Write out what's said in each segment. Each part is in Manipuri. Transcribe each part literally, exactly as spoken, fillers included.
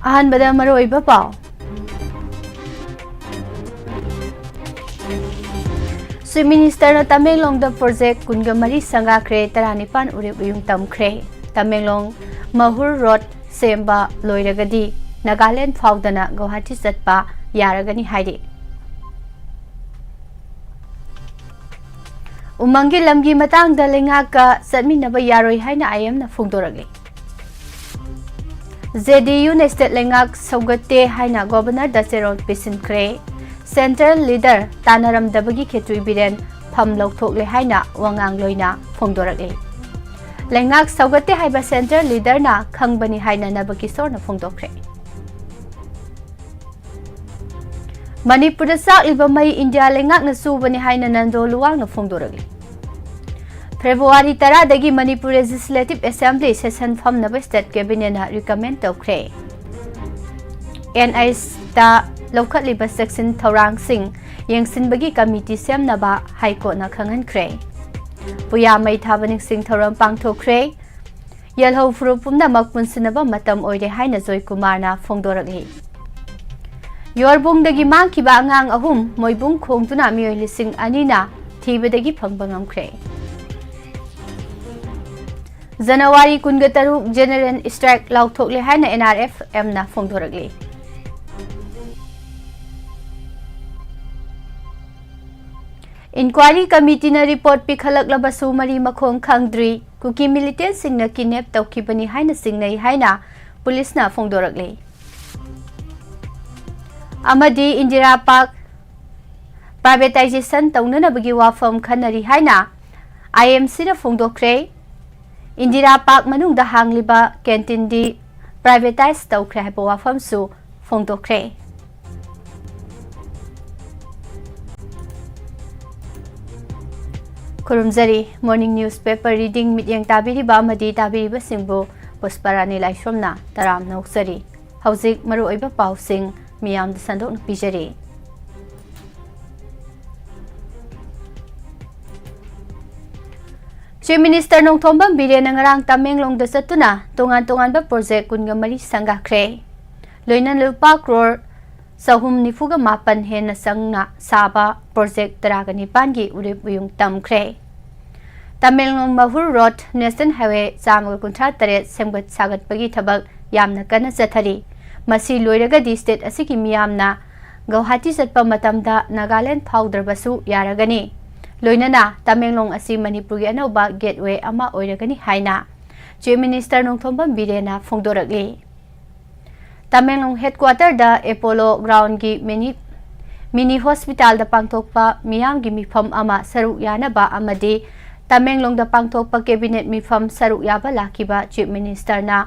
ꯑꯍꯥꯟꯕꯗ ꯃꯔꯨꯑꯣꯏꯕ ꯄꯥꯎ꯫ ꯆꯤꯐ ꯃꯤꯅꯤꯁꯇꯔꯅ ꯇꯃꯦꯡꯂꯣꯡꯗ ꯄ꯭ꯔꯣꯖꯦꯛ ꯀꯨꯟꯒ ꯃꯔꯤ ꯁꯪꯒꯥꯈ꯭ꯔꯦ, ꯇꯔꯥꯅꯤꯄꯥꯟ ꯎꯔꯤꯞ ꯎꯌꯨꯡ ꯇꯝꯈ꯭ꯔꯦ꯫ ꯇꯃꯦꯡꯂꯣꯡ ꯃꯍꯨꯔ ꯔꯣꯗ ꯁꯦꯝꯕ ꯂꯣꯏꯔꯒꯗꯤ ꯅꯥꯒꯥꯂꯦꯟ ꯐꯥꯎꯗꯅ ꯒꯧꯍꯥꯇꯤ ꯆꯠꯄ ꯌꯥꯔꯒꯅꯤ ꯍꯥꯏꯔꯤ꯫ ꯎꯃꯪꯒꯤ ꯂꯝꯒꯤ ꯃꯇꯥꯡꯗ ꯂꯩꯉꯥꯛꯀ ꯆꯠꯃꯤꯟꯅꯕ ꯌꯥꯔꯣꯏ ꯍꯥꯏꯅ ꯑꯥꯏ ꯑꯦꯝꯅ ꯐꯣꯡꯗꯣꯔꯛꯂꯤ꯫ ꯖꯦ ꯗꯤ ꯌꯨꯅ ꯁ꯭ꯇꯦꯠ ꯂꯩꯉꯥꯛ ꯁꯧꯒꯠꯇꯦ ꯍꯥꯏꯅ ꯒꯣꯕꯔꯅꯔꯗ ꯆꯦꯔꯣꯜ ꯄꯤꯁꯤꯟꯈ꯭ꯔꯦ꯫ ꯁꯦꯟꯇ꯭ꯔꯦꯜ ꯂꯤꯗꯔ ꯇꯥꯟꯅꯔꯝꯗꯕꯒꯤ ꯈꯦꯇ꯭ꯔꯤ ꯕꯤꯔꯦꯟ ꯐꯝ ꯂꯧꯊꯣꯛꯂꯦ ꯍꯥꯏꯅ ꯋꯥꯉꯥꯡꯂꯣꯏꯅ ꯐꯣꯡꯗꯣꯔꯛꯂꯤ꯫ ꯂꯩꯉꯥꯛ ꯁꯧꯒꯠꯇꯦ ꯍꯥꯏꯕ ꯁꯦꯟꯇ꯭ꯔꯦꯜ ꯂꯤꯗꯔꯅ ꯈꯪꯕꯅꯤ ꯍꯥꯏꯅ ꯅꯕꯀꯤꯁꯣꯔꯅ ꯐꯣꯡꯗꯣꯛꯈ꯭ꯔꯦ꯫ ꯃꯅꯤꯄꯨꯔꯗ ꯆꯥꯛꯂꯤꯕ ꯃꯩ ꯏꯟꯗꯤꯌꯥ ꯂꯩꯉꯥꯛꯅ ꯆꯨꯕꯅꯤ ꯍꯥꯏꯅ ꯅꯟꯗꯣ ꯂꯨꯋꯥꯡꯅ ꯐꯣꯡꯗꯣꯔꯛꯂꯤ꯫ ꯐꯦꯕ꯭ꯔꯨꯋꯥꯔꯤ ꯇꯔꯥꯗꯒꯤ ꯃꯅꯤꯄꯨꯔ ꯂꯦꯖꯤꯁꯂꯦꯇꯤꯚ ꯑꯦꯁꯦꯝꯕ꯭ꯂꯤ ꯁꯦꯁꯟ ꯐꯝꯅꯕ ꯁ꯭ꯇꯦꯠ ꯀꯦꯕꯤꯅꯦꯠꯅ ꯔꯤꯀꯃꯦꯟ ꯇꯧꯈ꯭ꯔꯦ꯫ ꯑꯦꯟ ꯑꯥꯏꯁꯇ ꯂꯧꯈꯠꯂꯤꯕ ꯆꯦꯛꯁꯤꯟ ꯊꯧꯔꯥꯡꯁꯤꯡ ꯌꯦꯡꯁꯤꯟꯕꯒꯤ ꯀꯃꯤꯇꯤ ꯁꯦꯝꯅꯕ ꯍꯥꯏ ꯀꯣꯔꯠꯅ ꯈꯪꯍꯟꯈ꯭ꯔꯦ꯫ ꯄꯨꯌꯥ ꯃꯩ ꯊꯥꯕ ꯅꯤꯡꯁꯤꯡ ꯊꯧꯔꯝ ꯄꯥꯡꯊꯣꯛꯈ꯭ꯔꯦ꯫ ꯌꯦꯜꯍꯧ ꯐꯨꯔꯨꯞ ꯄꯨꯝꯅꯃꯛ ꯄꯨꯟꯁꯤꯟꯅꯕ ꯃꯇꯝ ꯑꯣꯏꯔꯦ ꯍꯥꯏꯅ ꯖꯣꯏꯀꯨꯃꯥꯔꯅ ꯐꯣꯡꯗꯣꯔꯛꯂꯤ꯫ ꯌꯣꯔꯕꯨꯡꯗꯒꯤ ꯃꯥꯡꯈꯤꯕ ꯑꯉꯥꯡ ꯑꯍꯨꯝ ꯃꯣꯏꯕꯨꯡ ꯈꯣꯡꯗꯨꯅ ꯃꯤꯑꯣꯏ ꯂꯤꯁꯤꯡ ꯑꯅꯤꯅ ꯊꯤꯕꯗꯒꯤ ꯐꯪꯕ ꯉꯝꯈ꯭ꯔꯦ꯫ ꯖꯅꯋꯥꯔꯤ ꯀꯨꯟꯒ ꯇꯔꯨꯛ ꯖꯦꯅꯔꯦꯜ ꯁ꯭ꯇ꯭ꯔꯥꯏꯛ ꯂꯥꯎꯊꯣꯛꯂꯦ ꯍꯥꯏꯅ ꯑꯦꯟ ꯑꯥꯔ ꯑꯦꯐ ꯑꯦꯝꯅ ꯐꯣꯡꯗꯣꯔꯛꯂꯤ꯫ ꯏꯟꯀ꯭ꯋꯥꯏꯔꯤ ꯀꯃꯤꯇꯤꯅ ꯔꯤꯄꯣꯔꯠ ꯄꯤꯈꯠꯂꯛꯂꯕꯁꯨ ꯃꯔꯤ ꯃꯈꯣꯡ ꯈꯪꯗ꯭ꯔꯤ꯫ ꯀꯨꯀꯤ ꯃꯤꯂꯤꯇꯦꯟꯠꯁꯤꯡꯅ ꯀꯤꯗꯅꯦꯞ ꯇꯧꯈꯤꯕꯅꯤ ꯍꯥꯏꯅ ꯆꯤꯡꯅꯩ ꯍꯥꯏꯅ ꯄꯨꯂꯤꯁꯅ ꯐꯣꯡꯗꯣꯔꯛꯂꯤ꯫ ꯑꯃꯗꯤ ꯏꯟꯗꯤꯔꯥ ꯄꯥꯔꯛ ꯄ꯭ꯔꯥꯏꯚꯦꯇꯥꯏꯖꯦꯁꯟ ꯇꯧꯅꯅꯕꯒꯤ ꯋꯥꯐꯝ ꯈꯟꯅꯔꯤ ꯍꯥꯏꯅ ꯑꯥꯏ ꯑꯦꯝ ꯁꯤꯅ ꯐꯣꯡꯗꯣꯛꯈ꯭ꯔꯦ꯫ ꯏꯟꯗꯤꯔꯥ ꯄꯥꯔꯛ ꯃꯅꯨꯡꯗ ꯍꯥꯡꯂꯤꯕ ꯀꯦꯟꯇꯤꯟꯗꯤ ꯄ꯭ꯔꯥꯏꯚꯦꯇꯥꯏꯖ ꯇꯧꯈ꯭ꯔꯦ ꯍꯥꯏꯕ ꯋꯥꯐꯝꯁꯨ ꯐꯣꯡꯗꯣꯛꯈ꯭ꯔꯦ꯫ ꯈꯨꯔꯨꯝꯖꯔꯤ꯫ Morning newspaper reading ꯃꯤꯠꯌꯦꯡ ꯇꯥꯕꯤꯔꯤꯕ ꯑꯃꯗꯤ ꯇꯥꯕꯤꯔꯤꯕꯁꯤꯡꯕꯨ ꯄꯨꯁꯄꯔꯥꯅꯤ ꯂꯥꯏꯁ꯭ꯔꯝꯅ ꯇꯔꯥꯝꯅ ꯑꯣꯛꯆꯔꯤ꯫ ꯍꯧꯖꯤꯛ ꯃꯔꯨꯑꯣꯏꯕ ꯄꯥꯎꯁꯤꯡ ꯃꯤꯌꯥꯝꯗ ꯁꯟꯗꯣꯛꯅ ꯄꯤꯖꯔꯤ꯫ ꯆꯤꯐ ꯃꯤꯅꯤꯁꯇꯔ ꯅꯣꯡꯊꯣꯝꯕꯝ ꯕꯤꯔꯦꯟꯅ ꯉꯔꯥꯡ ꯇꯃꯦꯡꯂꯣꯡꯗ ꯆꯠꯇꯨꯅ ꯇꯣꯉꯥꯟ ꯇꯣꯉꯥꯟꯕ ꯄ꯭ꯔꯣꯖꯦꯛ ꯀꯨꯟꯒ ꯃꯔꯤ ꯁꯪꯒꯥꯈ꯭ꯔꯦ꯫ ꯂꯣꯏꯅꯅ ꯂꯨꯄꯥ ꯀ꯭ꯔꯣꯔ ꯆꯍꯨꯝ ꯅꯤꯐꯨꯒ ꯃꯥꯄꯟ ꯍꯦꯟꯅ ꯆꯪꯅ ꯁꯥꯕ ꯄ꯭ꯔꯣꯖꯦꯛ ꯇꯔꯥꯒ ꯅꯤꯄꯥꯟꯒꯤ ꯎꯔꯤꯞ ꯎꯌꯨꯡ ꯇꯝꯈ꯭ꯔꯦ꯫ ꯇꯃꯦꯡꯂꯣꯡ ꯃꯍꯨꯔ ꯔꯣꯗ ꯅꯦꯁꯅꯦꯜ ꯍꯥꯏꯋꯦ ꯆꯥꯝꯃꯒ ꯀꯨꯟꯊ꯭ꯔꯥ ꯇꯔꯦꯠ ꯁꯦꯝꯒꯠ ꯁꯥꯒꯠꯄꯒꯤ ꯊꯕꯛ ꯌꯥꯝꯅ ꯀꯟꯅ ꯆꯠꯊꯔꯤ꯫ ꯃꯁꯤ ꯂꯣꯏꯔꯒꯗꯤ ꯁ꯭ꯇꯦꯠ ꯑꯁꯤꯒꯤ ꯃꯤꯌꯥꯝꯅ ꯒꯧꯍꯥꯇꯤ ꯆꯠꯄ ꯃꯇꯝꯗ ꯅꯥꯒꯥꯂꯦꯟꯗ ꯐꯥꯎꯗ꯭ꯔꯕꯁꯨ ꯌꯥꯔꯒꯅꯤ꯫ ꯂꯣꯏꯅꯅ ꯇꯃꯦꯡꯂꯣꯡ ꯑꯁꯤ ꯃꯅꯤꯄꯨꯔꯒꯤ ꯑꯅꯧꯕ ꯒꯦꯠꯋꯦ ꯑꯃ ꯑꯣꯏꯔꯒꯅꯤ ꯍꯥꯏꯅ ꯆꯤꯐ ꯃꯤꯅꯤꯁꯇꯔ ꯅꯣꯡꯊꯣꯝꯕꯝ ꯕꯤꯔꯦꯟꯅ ꯐꯣꯡꯗꯣꯔꯛꯂꯤ꯫ ꯇꯃꯦꯡꯂꯣꯡ ꯍꯦꯗꯀ꯭ꯋꯥꯇꯔꯗ ꯑꯦꯄꯣꯂꯣ ꯒ꯭ꯔꯥꯎꯟꯒꯤ ꯃꯤꯅꯤ, ꯃꯤꯅꯤ ꯍꯣꯁꯄꯤꯇꯥꯜꯗ ꯄꯥꯡꯊꯣꯛꯄ ꯃꯤꯌꯥꯝꯒꯤ ꯃꯤꯐꯝ ꯑꯃ ꯁꯔꯨꯛ ꯌꯥꯅꯕ ꯑꯃꯗꯤ ꯇꯃꯦꯡꯂꯣꯡꯗ ꯄꯥꯡꯊꯣꯛꯄ ꯀꯦꯕꯤꯅꯦꯠ ꯃꯤꯐꯝ ꯁꯔꯨꯛ ꯌꯥꯕ ꯂꯥꯛꯈꯤꯕ ꯆꯤꯐ ꯃꯤꯅꯤꯁꯇꯔꯅ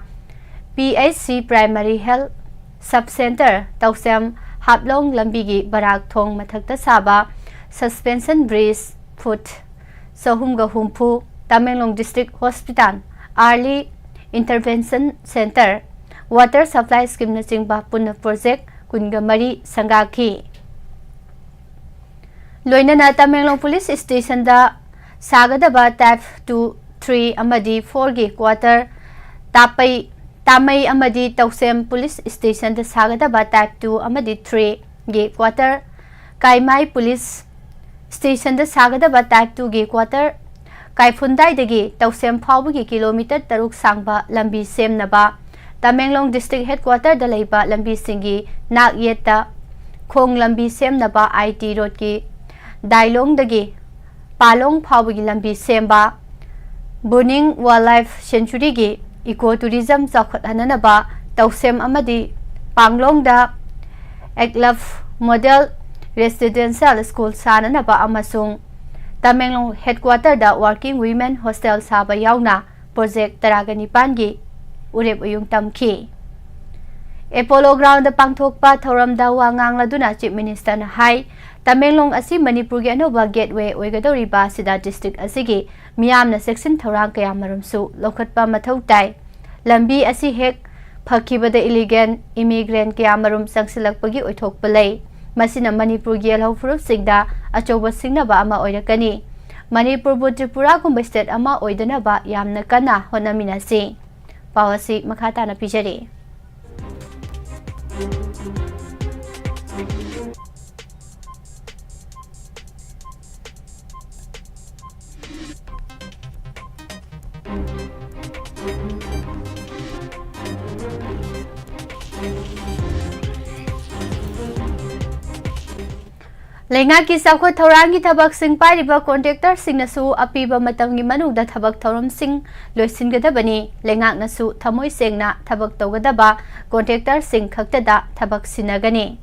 P H C primary health sub centre ꯇꯧꯁꯦꯝ ꯍꯥꯞꯂꯣꯡ ꯂꯝꯕꯤꯒꯤ ꯕꯔꯥꯛ ꯊꯣꯡ ꯃꯊꯛꯇ ꯁꯥꯕ ꯁꯁꯄꯦꯟꯁꯟ ꯕ꯭ꯔꯤꯖ ꯐꯨꯠ ꯆꯍꯨꯝꯒ ꯍꯨꯝꯐꯨ, Tamenglong district hospital, early intervention centre, water supply ꯁ꯭ꯀꯤꯝꯅꯆꯤꯡꯕ ꯄꯨꯟꯅ ꯄ꯭ꯔꯣꯖꯦꯛ ꯀꯨꯟꯒ ꯃꯔꯤ ꯁꯪꯒꯥꯈꯤ꯫ ꯂꯣꯏꯅꯅ ꯇꯃꯦꯡꯂꯣꯡ ꯄꯨꯂꯤꯁ ꯁ꯭ꯇꯦꯁꯟꯗ ꯁꯥꯒꯗꯕ ꯇꯥꯏꯞ ꯇꯨ, ꯊ꯭ꯔꯤ ꯑꯃꯗꯤ ꯐꯣꯔꯒꯤ ꯀ꯭ꯋꯥꯇꯔ, ꯇꯥꯄꯩ, ꯇꯥꯃꯩ ꯑꯃꯗꯤ ꯇꯧꯁꯦꯝ ꯄꯨꯂꯤꯁ ꯁ꯭ꯇꯦꯁꯟꯗ ꯁꯥꯒꯗꯕ ꯇꯥꯏꯞ ꯇꯨ ꯑꯃꯗꯤ ꯊ꯭ꯔꯤꯒꯤ ꯀ꯭ꯋꯥꯇꯔ, ꯀꯥꯏꯃꯥꯏ ꯄꯨꯂꯤꯁ ꯁ꯭ꯇꯦꯁꯟꯗ ꯁꯥꯒꯗꯕ ꯇꯥꯏꯞ ꯇꯨꯒꯤ ꯀ꯭ꯋꯥꯇꯔ, ꯀꯥꯏꯐꯨꯟꯗꯥꯏꯗꯒꯤ ꯇꯧꯁꯦꯝ ꯐꯥꯎꯕꯒꯤ ꯀꯤꯂꯣꯃꯤꯇꯔ ꯇꯔꯨꯛ ꯁꯥꯡꯕ ꯂꯝꯕꯤ ꯁꯦꯝꯅꯕ, ꯇꯃꯦꯡꯂꯣꯡ ꯗꯤꯁꯇ꯭ꯔꯤꯛ ꯍꯦꯗꯀ꯭ꯋꯥꯇꯔꯗ ꯂꯩꯕ ꯂꯝꯕꯤꯁꯤꯡꯒꯤ ꯅꯥꯛ ꯌꯦꯠꯇ ꯈꯣꯡ ꯂꯝꯕꯤ ꯁꯦꯝꯅꯕ ꯑꯥꯏ ꯇꯤ ꯔꯣꯗꯀꯤ ꯗꯥꯏꯂꯣꯡꯗꯒꯤ ꯄꯥꯂꯣꯡ ꯐꯥꯎꯕꯒꯤ ꯂꯝꯕꯤ ꯁꯦꯝꯕ, ꯕꯨꯅꯤꯡ ꯋꯥꯏꯜꯗ ꯂꯥꯏꯐ ꯁꯦꯟꯆꯨꯔꯤꯒꯤ ꯏꯀꯣ ꯇꯨꯔꯤꯖꯝ ꯆꯥꯎꯈꯠꯍꯟꯅꯅꯕ ꯇꯧꯁꯦꯝ ꯑꯃꯗꯤ ꯄꯥꯡꯂꯣꯡꯗ ꯑꯦꯛꯂꯞ ꯃꯣꯗꯦꯜ ꯔꯦꯁꯤꯗꯦꯟꯁꯤꯌꯦꯜ ꯁ꯭ꯀꯨꯜ ꯁꯥꯅꯅꯕ ꯑꯃꯁꯨꯡ ꯇꯃꯦꯡꯂꯣꯡ ꯍꯦꯗꯀ꯭ꯋꯥꯇꯔꯗ ꯋꯥꯔꯀꯤꯡ ꯋꯤꯃꯦꯟ ꯍꯣꯁꯇꯦꯜ ꯁꯥꯕ ꯌꯥꯎꯅ ꯄ꯭ꯔꯣꯖꯦꯛ ꯇꯔꯥꯒ ꯅꯤꯄꯥꯟꯒꯤ ꯎꯔꯦꯞ ꯎꯌꯨꯡ ꯇꯝꯈꯤ꯫ ꯑꯦꯄꯣꯂꯣ ꯒ꯭ꯔꯥꯎꯟꯗ ꯄꯥꯡꯊꯣꯛꯄ ꯊꯧꯔꯝꯗ ꯋꯥ ꯉꯥꯡꯂꯗꯨꯅ ꯆꯤꯐ ꯃꯤꯅꯤꯁꯇꯔꯅ ꯍꯥꯏ, ꯇꯃꯦꯡꯂꯣꯡ ꯑꯁꯤ ꯃꯅꯤꯄꯨꯔꯒꯤ ꯑꯅꯧꯕ ꯒꯦꯠꯋꯦ ꯑꯣꯏꯒꯗꯧꯔꯤꯕ ꯑꯁꯤꯗ ꯗꯤꯁꯇ꯭ꯔꯤꯛ ꯑꯁꯤꯒꯤ ꯃꯤꯌꯥꯝꯅ ꯆꯦꯛꯁꯤꯟ ꯊꯧꯔꯥꯡ ꯀꯌꯥꯃꯔꯨꯝꯁꯨ ꯂꯧꯈꯠꯄ ꯃꯊꯧ ꯇꯥꯏ꯫ ꯂꯝꯕꯤ ꯑꯁꯤ ꯍꯦꯛ ꯐꯈꯤꯕꯗ ꯏꯂꯤꯒꯦꯜ ꯏꯃꯤꯒ꯭ꯔꯦꯟ ꯀꯌꯥꯃꯔꯨꯝ ꯆꯪꯁꯤꯜꯂꯛꯄꯒꯤ ꯑꯣꯏꯊꯣꯛꯄ ꯂꯩ꯫ ꯃꯁꯤꯅ ꯃꯅꯤꯄꯨꯔꯒꯤ ꯌꯦꯜꯍꯧ ꯐꯨꯔꯨꯞꯁꯤꯡꯗ ꯑꯆꯧꯕ ꯁꯤꯡꯅꯕ ꯑꯃ ꯑꯣꯏꯔꯛꯀꯅꯤ꯫ ꯃꯅꯤꯄꯨꯔꯕꯨ ꯇ꯭ꯔꯤꯄꯨꯔꯥꯒꯨꯝꯕ state ꯑꯃ ꯑꯣꯏꯗꯅꯕ ꯌꯥꯝꯅ ꯀꯟꯅ ꯍꯣꯠꯅꯃꯤꯟꯅꯁꯤ꯫ ꯄꯥꯎ ꯑꯁꯤ ꯃꯈꯥ ꯇꯥꯅ ꯄꯤꯖꯔꯤ꯫ ꯂꯩꯉꯥꯛꯀꯤ ꯆꯥꯎꯈꯠ ꯊꯧꯔꯥꯡꯒꯤ ꯊꯕꯛꯁꯤꯡ ꯄꯥꯏꯔꯤꯕ contractorꯁꯤꯡꯅꯁꯨ ꯑꯄꯤꯕ ꯃꯇꯝꯒꯤ ꯃꯅꯨꯡꯗ ꯊꯕꯛ ꯊꯧꯔꯝꯁꯤꯡ ꯂꯣꯏꯁꯤꯟꯒꯗꯕꯅꯤ꯫ ꯂꯩꯉꯥꯛꯅꯁꯨ ꯊꯃꯣꯏ ꯁꯦꯡꯅ ꯊꯕꯛ ꯇꯧꯒꯗꯕ contractorꯁꯤꯡ ꯈꯛꯇꯗ ꯊꯕꯛ ꯁꯤꯟꯅꯒꯅꯤ꯫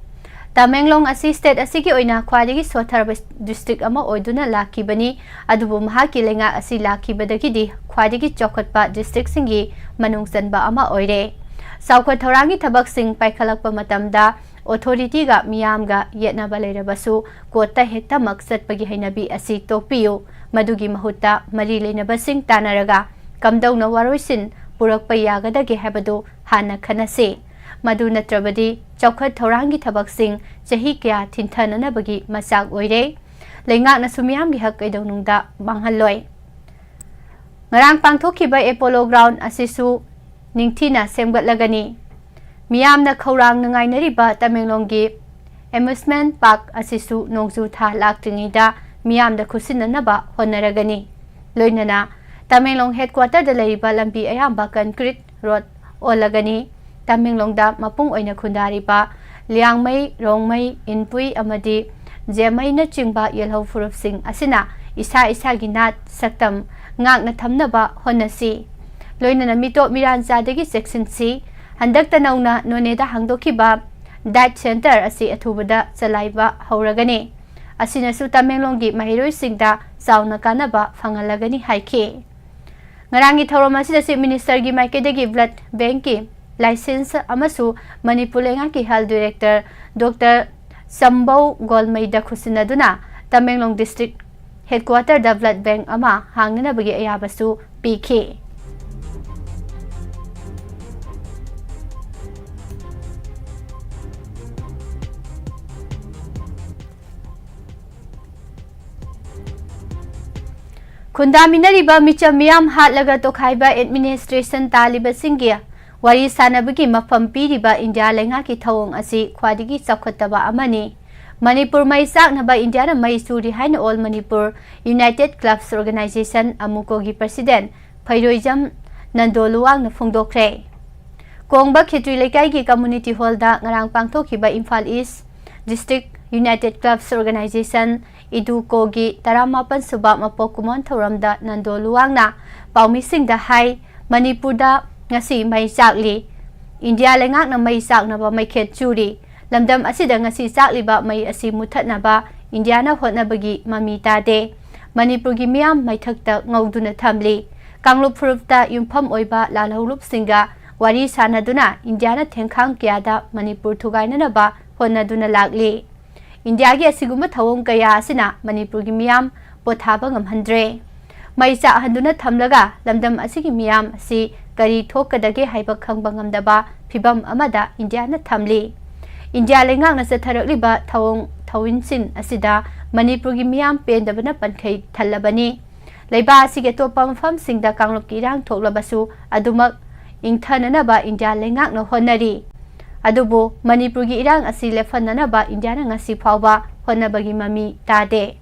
ꯇꯃꯦꯡꯂꯣꯡ ꯑꯁꯤ state ꯑꯁꯤꯒꯤ ꯑꯣꯏꯅ ꯈ꯭ꯋꯥꯏꯗꯒꯤ ꯁꯣꯠꯊꯔꯕ district ꯑꯃ ꯑꯣꯏꯗꯨꯅ ꯂꯥꯛꯈꯤꯕꯅꯤ, ꯑꯗꯨꯕꯨ ꯃꯍꯥꯛꯀꯤ ꯂꯩꯉꯥꯛ ꯑꯁꯤ ꯂꯥꯛꯈꯤꯕꯗꯒꯤꯗꯤ ꯈ꯭ꯋꯥꯏꯗꯒꯤ ꯆꯥꯎꯈꯠꯄ districtꯁꯤꯡꯒꯤ ꯃꯅꯨꯡ ꯆꯟꯕ ꯑꯃ ꯑꯣꯏꯔꯦ꯫ ꯆꯥꯎꯈꯠ ꯊꯧꯔꯥꯡꯒꯤ ꯊꯕꯛꯁꯤꯡ ꯄꯥꯏꯈꯠꯂꯛꯄ ꯃꯇꯝꯗ authorityꯒ ꯃꯤꯌꯥꯝꯒ ꯌꯦꯠꯅꯕ ꯂꯩꯔꯕꯁꯨ courtꯇ ꯍꯦꯛꯇꯃꯛ ꯆꯠꯄꯒꯤ ꯍꯩꯅꯕꯤ ꯑꯁꯤ ꯇꯣꯛꯄꯤꯌꯨ꯫ ꯃꯗꯨꯒꯤ ꯃꯍꯨꯠꯇ ꯃꯔꯤ ꯂꯩꯅꯕꯁꯤꯡ ꯇꯥꯟꯅꯔꯒ ꯀꯝꯗꯧꯅ ꯋꯥꯔꯣꯏꯁꯤꯟ ꯄꯨꯔꯛꯄ ꯌꯥꯒꯗꯒꯦ ꯍꯥꯏꯕꯗꯨ ꯍꯥꯟꯅ ꯈꯟꯅꯁꯤ꯫ ꯃꯗꯨ ꯅꯠꯇ꯭ꯔꯕꯗꯤ ꯆꯥꯎꯈꯠ ꯊꯧꯔꯥꯡꯒꯤ ꯊꯕꯛꯁꯤꯡ ꯆꯍꯤ ꯀꯌꯥ ꯊꯤꯟꯊꯅꯅꯕꯒꯤ ꯃꯆꯥꯛ ꯑꯣꯏꯔꯦ꯫ ꯂꯩꯉꯥꯛꯅꯁꯨ ꯃꯤꯌꯥꯝꯒꯤ ꯍꯛ ꯀꯩꯗꯧꯅꯨꯡꯗ ꯃꯥꯡꯍꯜꯂꯣꯏ꯫ ꯉꯔꯥꯡ ꯄꯥꯡꯊꯣꯛꯈꯤꯕ Apollo Ground ꯑꯁꯤꯁꯨ ꯅꯤꯡꯊꯤꯅ ꯁꯦꯝꯒꯠꯂꯒꯅꯤ꯫ ꯃꯤꯌꯥꯝꯅ ꯈꯧꯔꯥꯡꯅ ꯉꯥꯏꯅꯔꯤꯕ ꯇꯃꯦꯡꯂꯣꯡꯒꯤ amusement park ꯑꯁꯤꯁꯨ ꯅꯣꯡꯖꯨ ꯊꯥ ꯂꯥꯛꯇ꯭ꯔꯤꯉꯩꯗ ꯃꯤꯌꯥꯝꯗ ꯈꯨꯠꯁꯤꯟꯅꯅꯕ ꯍꯣꯠꯅꯔꯒꯅꯤ꯫ ꯂꯣꯏꯅꯅ ꯇꯃꯦꯡꯂꯣꯡ headquarterꯗ ꯂꯩꯔꯤꯕ ꯂꯝꯕꯤ ꯑꯌꯥꯝꯕ concrete road ꯑꯣꯜꯂꯒꯅꯤ꯫ ꯇꯃꯦꯡꯂꯣꯡꯗ ꯃꯄꯨꯡ ꯑꯣꯏꯅ ꯈꯨꯟꯗꯥꯔꯤꯕ ꯂꯤꯌꯥꯡꯃꯩ, ꯔꯣꯡꯃꯩ, ꯏꯟꯄꯨꯏ ꯑꯃꯗꯤ ꯖꯦꯃꯩꯅꯆꯤꯡꯕ ꯌꯦꯜꯍꯧ ꯐꯨꯔꯨꯞꯁꯤꯡ ꯑꯁꯤꯅ ꯏꯁꯥ ꯏꯁꯥꯒꯤ ꯅꯥꯠ ꯁꯛꯇꯝ ꯉꯥꯛꯅ ꯊꯝꯅꯕ ꯍꯣꯠꯅꯁꯤ꯫ ꯂꯣꯏꯅꯅ ꯃꯤꯇꯣꯞ ꯃꯤꯔꯥꯟꯆꯥꯗꯒꯤ ꯆꯦꯛꯁꯤꯟꯁꯤ꯫ ꯍꯟꯗꯛꯇ ꯅꯧꯅ ꯅꯣꯅꯦꯗ ꯍꯥꯡꯗꯣꯛꯈꯤꯕ diet center ꯑꯁꯤ ꯑꯊꯨꯕꯗ ꯆꯂꯥꯏꯕ ꯍꯧꯔꯒꯅꯤ꯫ ꯑꯁꯤꯅꯁꯨ ꯇꯃꯦꯡꯂꯣꯡꯒꯤ ꯃꯍꯩꯔꯣꯏꯁꯤꯡꯗ ꯆꯥꯎꯅ ꯀꯥꯟꯅꯕ ꯐꯪꯍꯜꯂꯒꯅꯤ ꯍꯥꯏꯈꯤ꯫ ꯉꯔꯥꯡꯒꯤ ꯊꯧꯔꯝ ꯑꯁꯤꯗ Chief Ministerꯒꯤ ꯃꯥꯏꯀꯩꯗꯒꯤ blood bankꯀꯤ license ꯑꯃꯁꯨ ꯃꯅꯤꯄꯨꯔ ꯂꯩꯉꯥꯛꯀꯤ health director Doctor ꯆꯝꯕꯧ ꯒꯣꯜꯃꯩꯗ ꯈꯨꯠꯁꯤꯟꯅꯗꯨꯅ Tamenglong district headquarterꯗ blood bank ꯑꯃ ꯍꯥꯡꯅꯅꯕꯒꯤ ꯑꯌꯥꯕꯁꯨ ꯄꯤꯈꯤ꯫ ꯈꯨꯟꯗꯥꯃꯤꯟꯅꯔꯤꯕ ꯃꯤꯆꯝ ꯃꯤꯌꯥꯝ ꯍꯥꯠꯂꯒ ꯇꯣꯈꯥꯏꯕ ꯑꯦꯗꯃꯤꯅꯤꯁꯇ꯭ꯔꯦꯁꯟ ꯇꯥꯜꯂꯤꯕꯁꯤꯡꯒꯤ ꯋꯥꯔꯤ ꯁꯥꯅꯕꯒꯤ ꯃꯐꯝ ꯄꯤꯔꯤꯕ ꯏꯟꯗꯤꯌꯥ ꯂꯩꯉꯥꯛꯀꯤ ꯊꯧꯑꯣꯡ ꯑꯁꯤ ꯈ꯭ꯋꯥꯏꯗꯒꯤ ꯆꯥꯎꯈꯠꯇꯕ ꯑꯃꯅꯤ꯫ ꯃꯅꯤꯄꯨꯔ ꯃꯩ ꯆꯥꯛꯅꯕ ꯏꯟꯗꯤꯌꯥꯅ ꯃꯩ ꯆꯨꯔꯤ ꯍꯥꯏꯅ All Manipur United Clubs Organization, ꯑꯃꯨꯀꯣꯒꯤ ꯄ꯭ꯔꯁꯤꯗꯦꯟ ꯐꯩꯔꯣꯏꯖꯝ ꯅꯟꯗꯣ ꯂꯨꯋꯥꯡꯅ ꯐꯣꯡꯗꯣꯛꯈ꯭ꯔꯦ꯫ ꯀꯣꯡꯕ ꯈꯦꯇ꯭ꯔꯤ ꯂꯩꯀꯥꯏꯒꯤ ꯀꯝꯃꯨꯅꯤꯇꯤ ꯍꯣꯜꯗ ꯉꯔꯥꯡ ꯄꯥꯡꯊꯣꯛꯈꯤꯕ Imphal east district united clubs organisation, ꯏꯗꯨꯀꯣꯒꯤ ꯇꯔꯥꯃꯥꯄꯟ ꯁꯨꯕ ꯃꯄꯣꯛ ꯀꯨꯝꯑꯣꯟ ꯊꯧꯔꯝꯗ ꯅꯟꯗꯣ ꯂꯨꯋꯥꯡꯅ ꯄꯥꯎꯃꯤꯁꯤꯡꯗ ꯍꯥꯏ, ꯃꯅꯤꯄꯨꯔꯗ ꯉꯁꯤ ꯃꯩ ꯆꯥꯛꯂꯤ꯫ ꯏꯟꯗꯤꯌꯥ ꯂꯩꯉꯥꯛꯅ ꯃꯩ ꯆꯥꯛꯅꯕ ꯃꯩꯈꯦꯠ ꯆꯨꯔꯤ꯫ ꯂꯝꯗꯝ ꯑꯁꯤꯗ ꯉꯁꯤ ꯆꯥꯛꯂꯤꯕ ꯃꯩ ꯑꯁꯤ ꯃꯨꯊꯠꯅꯕ ꯏꯟꯗꯤꯌꯥꯅ ꯍꯣꯠꯅꯕꯒꯤ ꯃꯃꯤ ꯇꯥꯗꯦ꯫ ꯃꯅꯤꯄꯨꯔꯒꯤ ꯃꯤꯌꯥꯝ ꯃꯩꯊꯛꯇ ꯉꯧꯗꯨꯅ ꯊꯝꯂꯤ꯫ ꯀꯥꯡꯂꯨꯞ ꯐꯨꯔꯨꯞꯇ ꯌꯨꯝꯐꯝ ꯑꯣꯏꯕ ꯂꯥꯜꯍꯧꯂꯨꯞꯁꯤꯡꯒ ꯋꯥꯔꯤ ꯁꯥꯅꯗꯨꯅ ꯏꯟꯗꯤꯌꯥꯅ ꯊꯦꯡꯈꯥꯡ ꯀꯌꯥꯗ ꯃꯅꯤꯄꯨꯔ ꯊꯨꯒꯥꯏꯅꯅꯕ ꯍꯣꯠꯅꯗꯨꯅ ꯂꯥꯛꯂꯤ꯫ ꯏꯟꯗꯤꯌꯥꯒꯤ ꯑꯁꯤꯒꯨꯝꯕ ꯊꯧꯑꯣꯡ ꯀꯌꯥ ꯑꯁꯤꯅ ꯃꯅꯤꯄꯨꯔꯒꯤ ꯃꯤꯌꯥꯝ ꯄꯣꯊꯥꯕ ꯉꯝꯍꯟꯗ꯭ꯔꯦ꯫ ꯃꯩ ꯆꯥꯛꯍꯟꯗꯨꯅ ꯊꯝꯂꯒ ꯂꯝꯗꯝ ꯑꯁꯤꯒꯤ ꯃꯤꯌꯥꯝ ꯑꯁꯤ ꯀꯔꯤ ꯊꯣꯛꯀꯗꯒꯦ ꯍꯥꯏꯕ ꯈꯪꯕ ꯉꯝꯗꯕ ꯐꯤꯚꯝ ꯑꯃꯗ ꯏꯟꯗꯤꯌꯥꯅ ꯊꯝꯂꯤ꯫ ꯏꯟꯗꯤꯌꯥ ꯂꯩꯉꯥꯛꯅ ꯆꯠꯊꯔꯛꯂꯤꯕ ꯊꯧꯑꯣꯡ ꯊꯧꯏꯟꯁꯤꯟ ꯑꯁꯤꯗ ꯃꯅꯤꯄꯨꯔꯒꯤ ꯃꯤꯌꯥꯝ ꯄꯦꯟꯗꯕꯅ ꯄꯟꯈꯩ ꯊꯜꯂꯕꯅꯤ꯫ ꯂꯩꯕꯥꯛ ꯑꯁꯤꯒꯤ ꯑꯇꯣꯞꯄ ꯃꯐꯝꯁꯤꯡꯗ ꯀꯥꯡꯂꯨꯞꯀꯤ ꯏꯔꯥꯡ ꯊꯣꯛꯂꯕꯁꯨ ꯑꯗꯨꯃꯛ ꯏꯪꯊꯅꯅꯕ ꯏꯟꯗꯤꯌꯥ ꯂꯩꯉꯥꯛꯅ ꯍꯣꯠꯅꯔꯤ꯫ ꯑꯗꯨꯕꯨ ꯃꯅꯤꯄꯨꯔꯒꯤ ꯏꯔꯥꯡ ꯑꯁꯤ ꯂꯦꯞꯍꯟꯅꯅꯕ ꯏꯟꯗꯤꯌꯥꯅ ꯉꯁꯤ ꯐꯥꯎꯕ ꯍꯣꯠꯅꯕꯒꯤ ꯃꯃꯤ ꯇꯥꯗꯦ꯫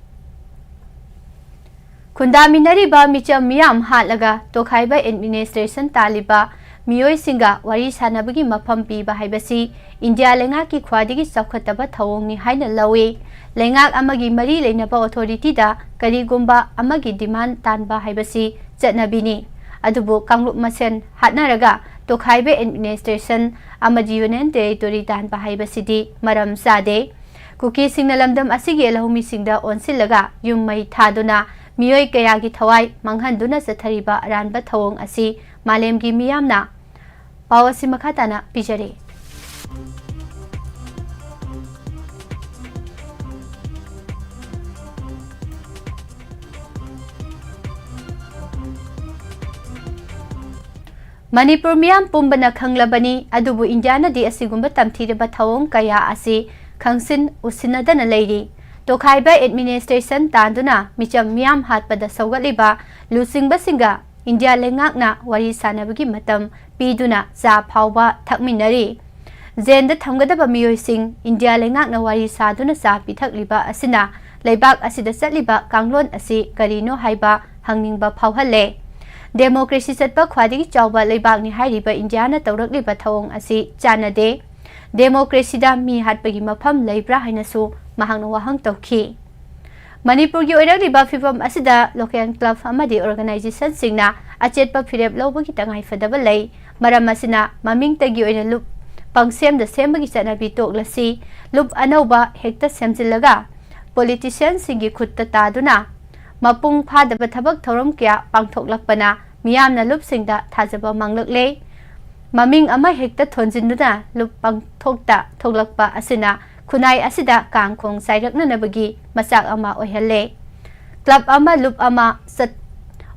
ꯈꯨꯟꯗꯥꯃꯤꯟꯅꯔꯤꯕ ꯃꯤꯆꯝ ꯃꯤꯌꯥꯝ ꯍꯥꯠꯂꯒ ꯇꯣꯈꯥꯏꯕ ꯑꯦꯗꯃꯤꯅꯤꯁꯇ꯭ꯔꯦꯁꯟ ꯇꯥꯜꯂꯤꯕ ꯃꯤꯑꯣꯏꯁꯤꯡꯒ ꯋꯥꯔꯤ ꯁꯥꯅꯕꯒꯤ ꯃꯐꯝ ꯄꯤꯕ ꯍꯥꯏꯕꯁꯤ ꯏꯟꯗꯤꯌꯥ ꯂꯩꯉꯥꯛꯀꯤ ꯈ꯭ꯋꯥꯏꯗꯒꯤ ꯆꯥꯎꯈꯠꯇꯕ ꯊꯧꯑꯣꯡꯅꯤ ꯍꯥꯏꯅ ꯂꯧꯏ꯫ ꯂꯩꯉꯥꯛ ꯑꯃꯒꯤ ꯃꯔꯤ ꯂꯩꯅꯕ ꯑꯣꯊꯣꯔꯤꯇꯤꯗ ꯀꯔꯤꯒꯨꯝꯕ ꯑꯃꯒꯤ ꯗꯤꯃꯥꯟ ꯇꯥꯟꯕ ꯍꯥꯏꯕꯁꯤ ꯆꯠꯅꯕꯤꯅꯤ꯫ ꯑꯗꯨꯕꯨ ꯀꯥꯡꯂꯨꯞ ꯃꯁꯦꯟ ꯍꯥꯠꯅꯔꯒ ꯇꯣꯈꯥꯏꯕ ꯑꯦꯗꯃꯤꯅꯤꯁꯇ꯭ꯔꯦꯁꯟ ꯑꯃꯗꯤ ꯌꯨꯅꯤꯌꯟ ꯇꯦꯔꯤꯇꯣꯔꯤ ꯇꯥꯟꯕ ꯍꯥꯏꯕꯁꯤꯗꯤ ꯃꯔꯝ ꯆꯥꯗꯦ꯫ ꯀꯨꯀꯤꯁꯤꯡꯅ ꯂꯝꯗꯝ ꯑꯁꯤꯒꯤ ꯂꯧꯃꯤꯁꯤꯡꯗ ꯑꯣꯟꯁꯤꯜꯂꯒ ꯌꯨꯝ ꯃꯩ ꯊꯥꯗꯨꯅ ꯃꯤꯑꯣꯏ ꯀꯌꯥꯒꯤ ꯊꯋꯥꯏ ꯃꯥꯡꯍꯟꯗꯨꯅ ꯆꯠꯊꯔꯤꯕ ꯑꯔꯥꯟꯕ ꯊꯧꯑꯣꯡ ꯑꯁꯤ ꯃꯥꯂꯦꯝꯒꯤ ꯃꯤꯌꯥꯝꯅ ꯄꯥꯎ ꯑꯁꯤ ꯃꯈꯥ ꯇꯥꯅ ꯄꯤꯖꯔꯤ꯫ ꯃꯅꯤꯄꯨꯔ ꯃꯤꯌꯥꯝ ꯄꯨꯝꯕꯅ ꯈꯪꯂꯕꯅꯤ, ꯑꯗꯨꯕꯨ ꯏꯟꯗꯤꯌꯥꯅꯗꯤ ꯑꯁꯤꯒꯨꯝꯕ ꯇꯝꯊꯤꯔꯕ ꯊꯧꯑꯣꯡ ꯀꯌꯥ ꯑꯁꯤ ꯈꯪꯁꯤꯟ ꯎꯁꯤꯟꯅꯗꯅ ꯂꯩꯔꯤ꯫ ꯇꯣꯈꯥꯏꯕ ꯑꯦꯗꯃꯤꯅꯤꯁꯇ꯭ꯔꯦꯁꯟ ꯇꯥꯟꯗꯨꯅ ꯃꯤꯆꯝ ꯃꯤꯌꯥꯝ ꯍꯥꯠꯄꯗ ꯁꯧꯒꯠꯂꯤꯕ ꯂꯨꯆꯤꯡꯕꯁꯤꯡꯒ ꯏꯟꯗꯤꯌꯥ ꯂꯩꯉꯥꯛꯅ ꯋꯥꯔꯤ ꯁꯥꯟꯅꯕꯒꯤ ꯃꯇꯝ ꯄꯤꯗꯨꯅ ꯆꯥ ꯐꯥꯎꯕ ꯊꯛꯃꯤꯟꯅꯔꯤ꯫ ꯖꯦꯜꯗ ꯊꯝꯒꯗꯕ ꯃꯤꯑꯣꯏꯁꯤꯡ ꯏꯟꯗꯤꯌꯥ ꯂꯩꯉꯥꯛꯅ ꯋꯥꯔꯤ ꯁꯥꯗꯨꯅ ꯆꯥ ꯄꯤꯊꯛꯂꯤꯕ ꯑꯁꯤꯅ ꯂꯩꯕꯥꯛ ꯑꯁꯤꯗ ꯆꯠꯂꯤꯕ ꯀꯥꯡꯂꯣꯟ ꯑꯁꯤ ꯀꯔꯤꯅꯣ ꯍꯥꯏꯕ ꯍꯪꯅꯤꯡꯕ ꯐꯥꯎꯍꯜꯂꯦ꯫ ꯗꯦꯃꯣꯀ꯭ꯔꯦꯁꯤ ꯆꯠꯄ ꯈ꯭ꯋꯥꯏꯗꯒꯤ ꯆꯥꯎꯕ ꯂꯩꯕꯥꯛꯅꯤ ꯍꯥꯏꯔꯤꯕ ꯏꯟꯗꯤꯌꯥꯅ ꯇꯧꯔꯛꯂꯤꯕ ꯊꯧꯑꯣꯡ ꯑꯁꯤ ꯆꯥꯟꯅꯗꯦ꯫ ꯗꯦꯃꯣꯀ꯭ꯔꯦꯁꯤꯗ ꯃꯤ ꯍꯥꯠꯄꯒꯤ ꯃꯐꯝ ꯂꯩꯕ꯭ꯔꯥ ꯍꯥꯏꯅꯁꯨ ꯃꯍꯥꯛꯅ ꯋꯥꯍꯪ ꯇꯧꯈꯤ꯫ ꯃꯅꯤꯄꯨꯔꯒꯤ ꯑꯣꯏꯔꯛꯂꯤꯕ ꯐꯤꯕꯝ ꯑꯁꯤꯗ ꯂꯣꯀꯦꯜ ꯀ꯭ꯂꯕ ꯑꯃꯗꯤ ꯑꯣꯔꯒꯅꯥꯏꯖꯦꯁꯟꯁꯤꯡꯅ ꯑꯆꯦꯠꯄ ꯐꯤꯔꯦꯞ ꯂꯧꯕꯒꯤ ꯇꯉꯥꯏꯐꯗꯕ ꯂꯩ꯫ ꯃꯔꯝ ꯑꯁꯤꯅ ꯃꯃꯤꯡꯇꯒꯤ ꯑꯣꯏꯅ ꯂꯨꯞ ꯄꯪꯁꯦꯝꯗ ꯁꯦꯝꯕꯒꯤ ꯆꯠꯅꯕꯤ ꯇꯣꯛꯂꯁꯤ꯫ ꯂꯨꯞ ꯑꯅꯧꯕ ꯍꯦꯛꯇ ꯁꯦꯝꯖꯤꯜꯂꯒ ꯄꯣꯂꯤꯇꯤꯁꯤꯌꯟꯁꯤꯡꯒꯤ ꯈꯨꯠꯇ ꯇꯥꯗꯨꯅ ꯃꯄꯨꯡ ꯐꯥꯗꯕ ꯊꯕꯛ ꯊꯧꯔꯝ ꯀꯌꯥ ꯄꯥꯡꯊꯣꯛꯂꯛꯄꯅ ꯃꯤꯌꯥꯝꯅ ꯂꯨꯞꯁꯤꯡꯗ ꯊꯥꯖꯕ ꯃꯥꯡꯂꯛꯂꯦ꯫ ꯃꯃꯤꯡ ꯑꯃ ꯍꯦꯛꯇ ꯊꯣꯟꯖꯤꯟꯗꯨꯅ ꯂꯨꯞ ꯄꯥꯡꯊꯣꯛꯇ ꯊꯣꯛꯂꯛꯄ ꯑꯁꯤꯅ ꯈꯨꯟꯅꯥꯏ ꯑꯁꯤꯗ ꯀꯥꯡ ꯈꯣꯡ ꯆꯥꯏꯔꯛꯅꯅꯕꯒꯤ ꯃꯆꯥꯛ ꯑꯃ ꯑꯣꯏꯍꯜꯂꯦ꯫ ꯀ꯭ꯂꯕ ꯑꯃ ꯂꯨꯞ ꯑꯃ ꯆꯠ-,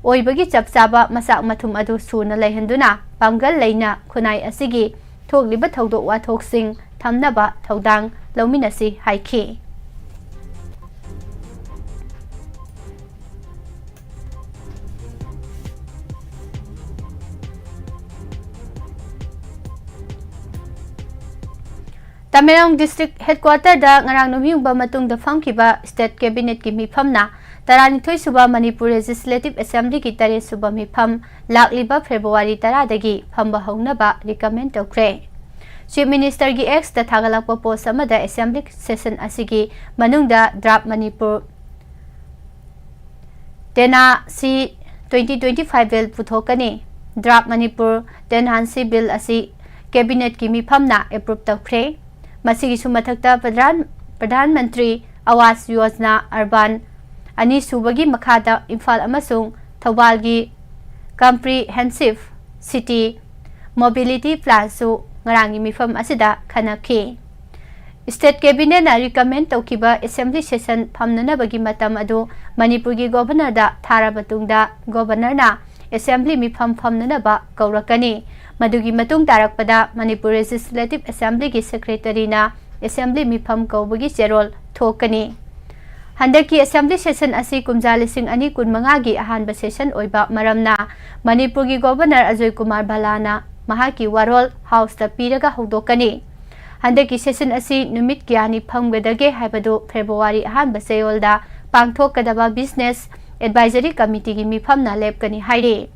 ꯑꯣꯏꯕꯒꯤ ꯆꯞ ꯆꯥꯕ ꯃꯆꯥꯛ ꯃꯊꯨꯝ ꯑꯗꯨ ꯁꯨꯅ ꯂꯩꯍꯟꯗꯨꯅ ꯄꯥꯡꯒꯜ ꯂꯩꯅ ꯈꯨꯟꯅꯥꯏ ꯑꯁꯤꯒꯤ ꯊꯣꯛꯂꯤꯕ ꯊꯧꯗꯣꯛ ꯋꯥꯊꯣꯛꯁꯤꯡ ꯊꯝꯅꯕ ꯊꯧꯗꯥꯡ ꯂꯧꯃꯤꯟꯅꯁꯤ ꯍꯥꯏꯈꯤ꯫ ꯇꯃꯦꯡꯂꯣꯡ ꯗꯤꯁꯇ꯭ꯔꯤꯛ ꯍꯦꯗꯀ꯭ꯋꯥꯇꯔꯗ ꯉꯔꯥꯡ ꯅꯨꯃꯤꯠ ꯌꯨꯡꯕ ꯃꯇꯨꯡꯗ ꯐꯝꯈꯤꯕ ꯁ꯭ꯇꯦꯠ ꯀꯦꯕꯤꯅꯦꯠꯀꯤ ꯃꯤꯐꯝꯅ ꯇꯔꯥꯅꯤꯊꯣꯏ ꯁꯨꯕ ꯃꯅꯤꯄꯨꯔ ꯂꯦꯖꯤꯁꯂꯦꯇꯤꯚ ꯑꯦꯁꯦꯝꯕ꯭ꯂꯤꯒꯤ ꯇꯔꯦꯠ ꯁꯨꯕ ꯃꯤꯐꯝ ꯂꯥꯛꯂꯤꯕ ꯐꯦꯕ꯭ꯔꯨꯋꯥꯔꯤ ꯇꯔꯥꯗꯒꯤ ꯐꯝꯕ ꯍꯧꯅꯕ ꯔꯤꯀꯃꯦꯟ ꯇꯧꯈ꯭ꯔꯦ꯫ ꯆꯤꯐ ꯃꯤꯅꯤꯁꯇꯔꯒꯤ ꯑꯦꯛꯁꯇ ꯊꯥꯒꯠꯂꯛꯄ ꯄꯣꯁ ꯑꯃꯗ ꯑꯦꯁꯦꯝꯕ꯭ꯂꯤ ꯁꯦꯁꯟ ꯑꯁꯤꯒꯤ ꯃꯅꯨꯡꯗ draft Manipur ten R C twenty twenty five bill ꯄꯨꯊꯣꯛꯀꯅꯤ꯫ Draft Manipur ten R C bill ꯑꯁꯤ ꯀꯦꯕꯤꯅꯦꯠꯀꯤ ꯃꯤꯐꯝꯅ ꯑꯦꯄ꯭ꯔꯨꯞ ꯇꯧꯈ꯭ꯔꯦ꯫ ꯃꯁꯤꯒꯤꯁꯨ ꯃꯊꯛꯇ ꯄ꯭ꯔꯙꯥꯟ, ꯄ꯭ꯔꯙꯥꯟ ꯃꯟꯇ꯭ꯔꯤ ꯑꯋꯥꯁ ꯌꯣꯖꯅꯥ ꯑꯔꯕꯥꯟ ꯑꯅꯤꯁꯨꯕꯒꯤ ꯃꯈꯥꯗ ꯏꯝꯐꯥꯜ ꯑꯃꯁꯨꯡ ꯊꯧꯕꯥꯜꯒꯤ ꯀꯝꯄ꯭ꯔꯤꯍꯦꯟꯁꯤꯚ ꯁꯤꯇꯤ ꯃꯣꯕꯤꯂꯤꯇꯤ ꯄ꯭ꯂꯥꯟꯁꯨ ꯉꯔꯥꯡꯒꯤ ꯃꯤꯐꯝ ꯑꯁꯤꯗ ꯈꯟꯅꯈꯤ꯫ ꯁ꯭ꯇꯦꯠ ꯀꯦꯕꯤꯅꯦꯠꯅ ꯔꯤꯀꯃꯦꯟ ꯇꯧꯈꯤꯕ ꯑꯦꯁꯦꯝꯕ꯭ꯂꯤ ꯁꯦꯁꯟ ꯐꯝꯅꯅꯕꯒꯤ ꯃꯇꯝ ꯑꯗꯨ ꯃꯅꯤꯄꯨꯔꯒꯤ ꯒꯣꯚꯔꯅꯔꯗ ꯊꯥꯔꯕ ꯇꯨꯡꯗ, ꯒꯣꯚꯔꯅꯔꯅ ꯑꯦꯁꯦꯝꯕ꯭ꯂꯤ ꯃꯤꯐꯝ ꯐꯝꯅꯅꯕ ꯀꯧꯔꯛꯀꯅꯤ꯫ ꯃꯗꯨꯒꯤ ꯃꯇꯨꯡ ꯇꯥꯔꯛꯄꯗ ꯃꯅꯤꯄꯨꯔ ꯂꯦꯖꯤꯁꯂꯦꯇꯤꯚ ꯑꯦꯁꯦꯝꯕ꯭ꯂꯤꯒꯤ ꯁꯦꯀ꯭ꯔꯦꯇꯔꯤꯅ ꯑꯦꯁꯦꯝꯕ꯭ꯂꯤ ꯃꯤꯐꯝ ꯀꯧꯕꯒꯤ ꯆꯦꯔꯣꯜ ꯊꯣꯛꯀꯅꯤ꯫ ꯍꯟꯗꯛꯀꯤ Assembly Session ꯑꯁꯤ ꯀꯨꯝꯖꯥ ꯂꯤꯁꯤꯡ ꯑꯅꯤ ꯀꯨꯟꯃꯉꯥꯒꯤ ꯑꯍꯥꯟꯕ session ꯑꯣꯏꯕ ꯃꯔꯝꯅ ꯃꯅꯤꯄꯨꯔꯒꯤ Governor ꯑꯖꯣꯏ ꯀꯨꯃꯥꯔ ꯚꯜꯂꯥꯅ ꯃꯍꯥꯛꯀꯤ ꯋꯥꯔꯣꯜ Houseꯇ ꯄꯤꯔꯒ ꯍꯧꯗꯣꯛꯀꯅꯤ꯫ ꯍꯟꯗꯛꯀꯤ session ꯑꯁꯤ ꯅꯨꯃꯤꯠ ꯀꯌꯥꯅꯤ ꯐꯝꯒꯗꯒꯦ ꯍꯥꯏꯕꯗꯨ February ꯑꯍꯥꯟꯕ ꯆꯌꯣꯜꯗ ꯄꯥꯡꯊꯣꯛꯀꯗꯕ Business Advisory Committeeꯒꯤ ꯃꯤꯐꯝꯅ ꯂꯦꯞꯀꯅꯤ ꯍꯥꯏꯔꯤ꯫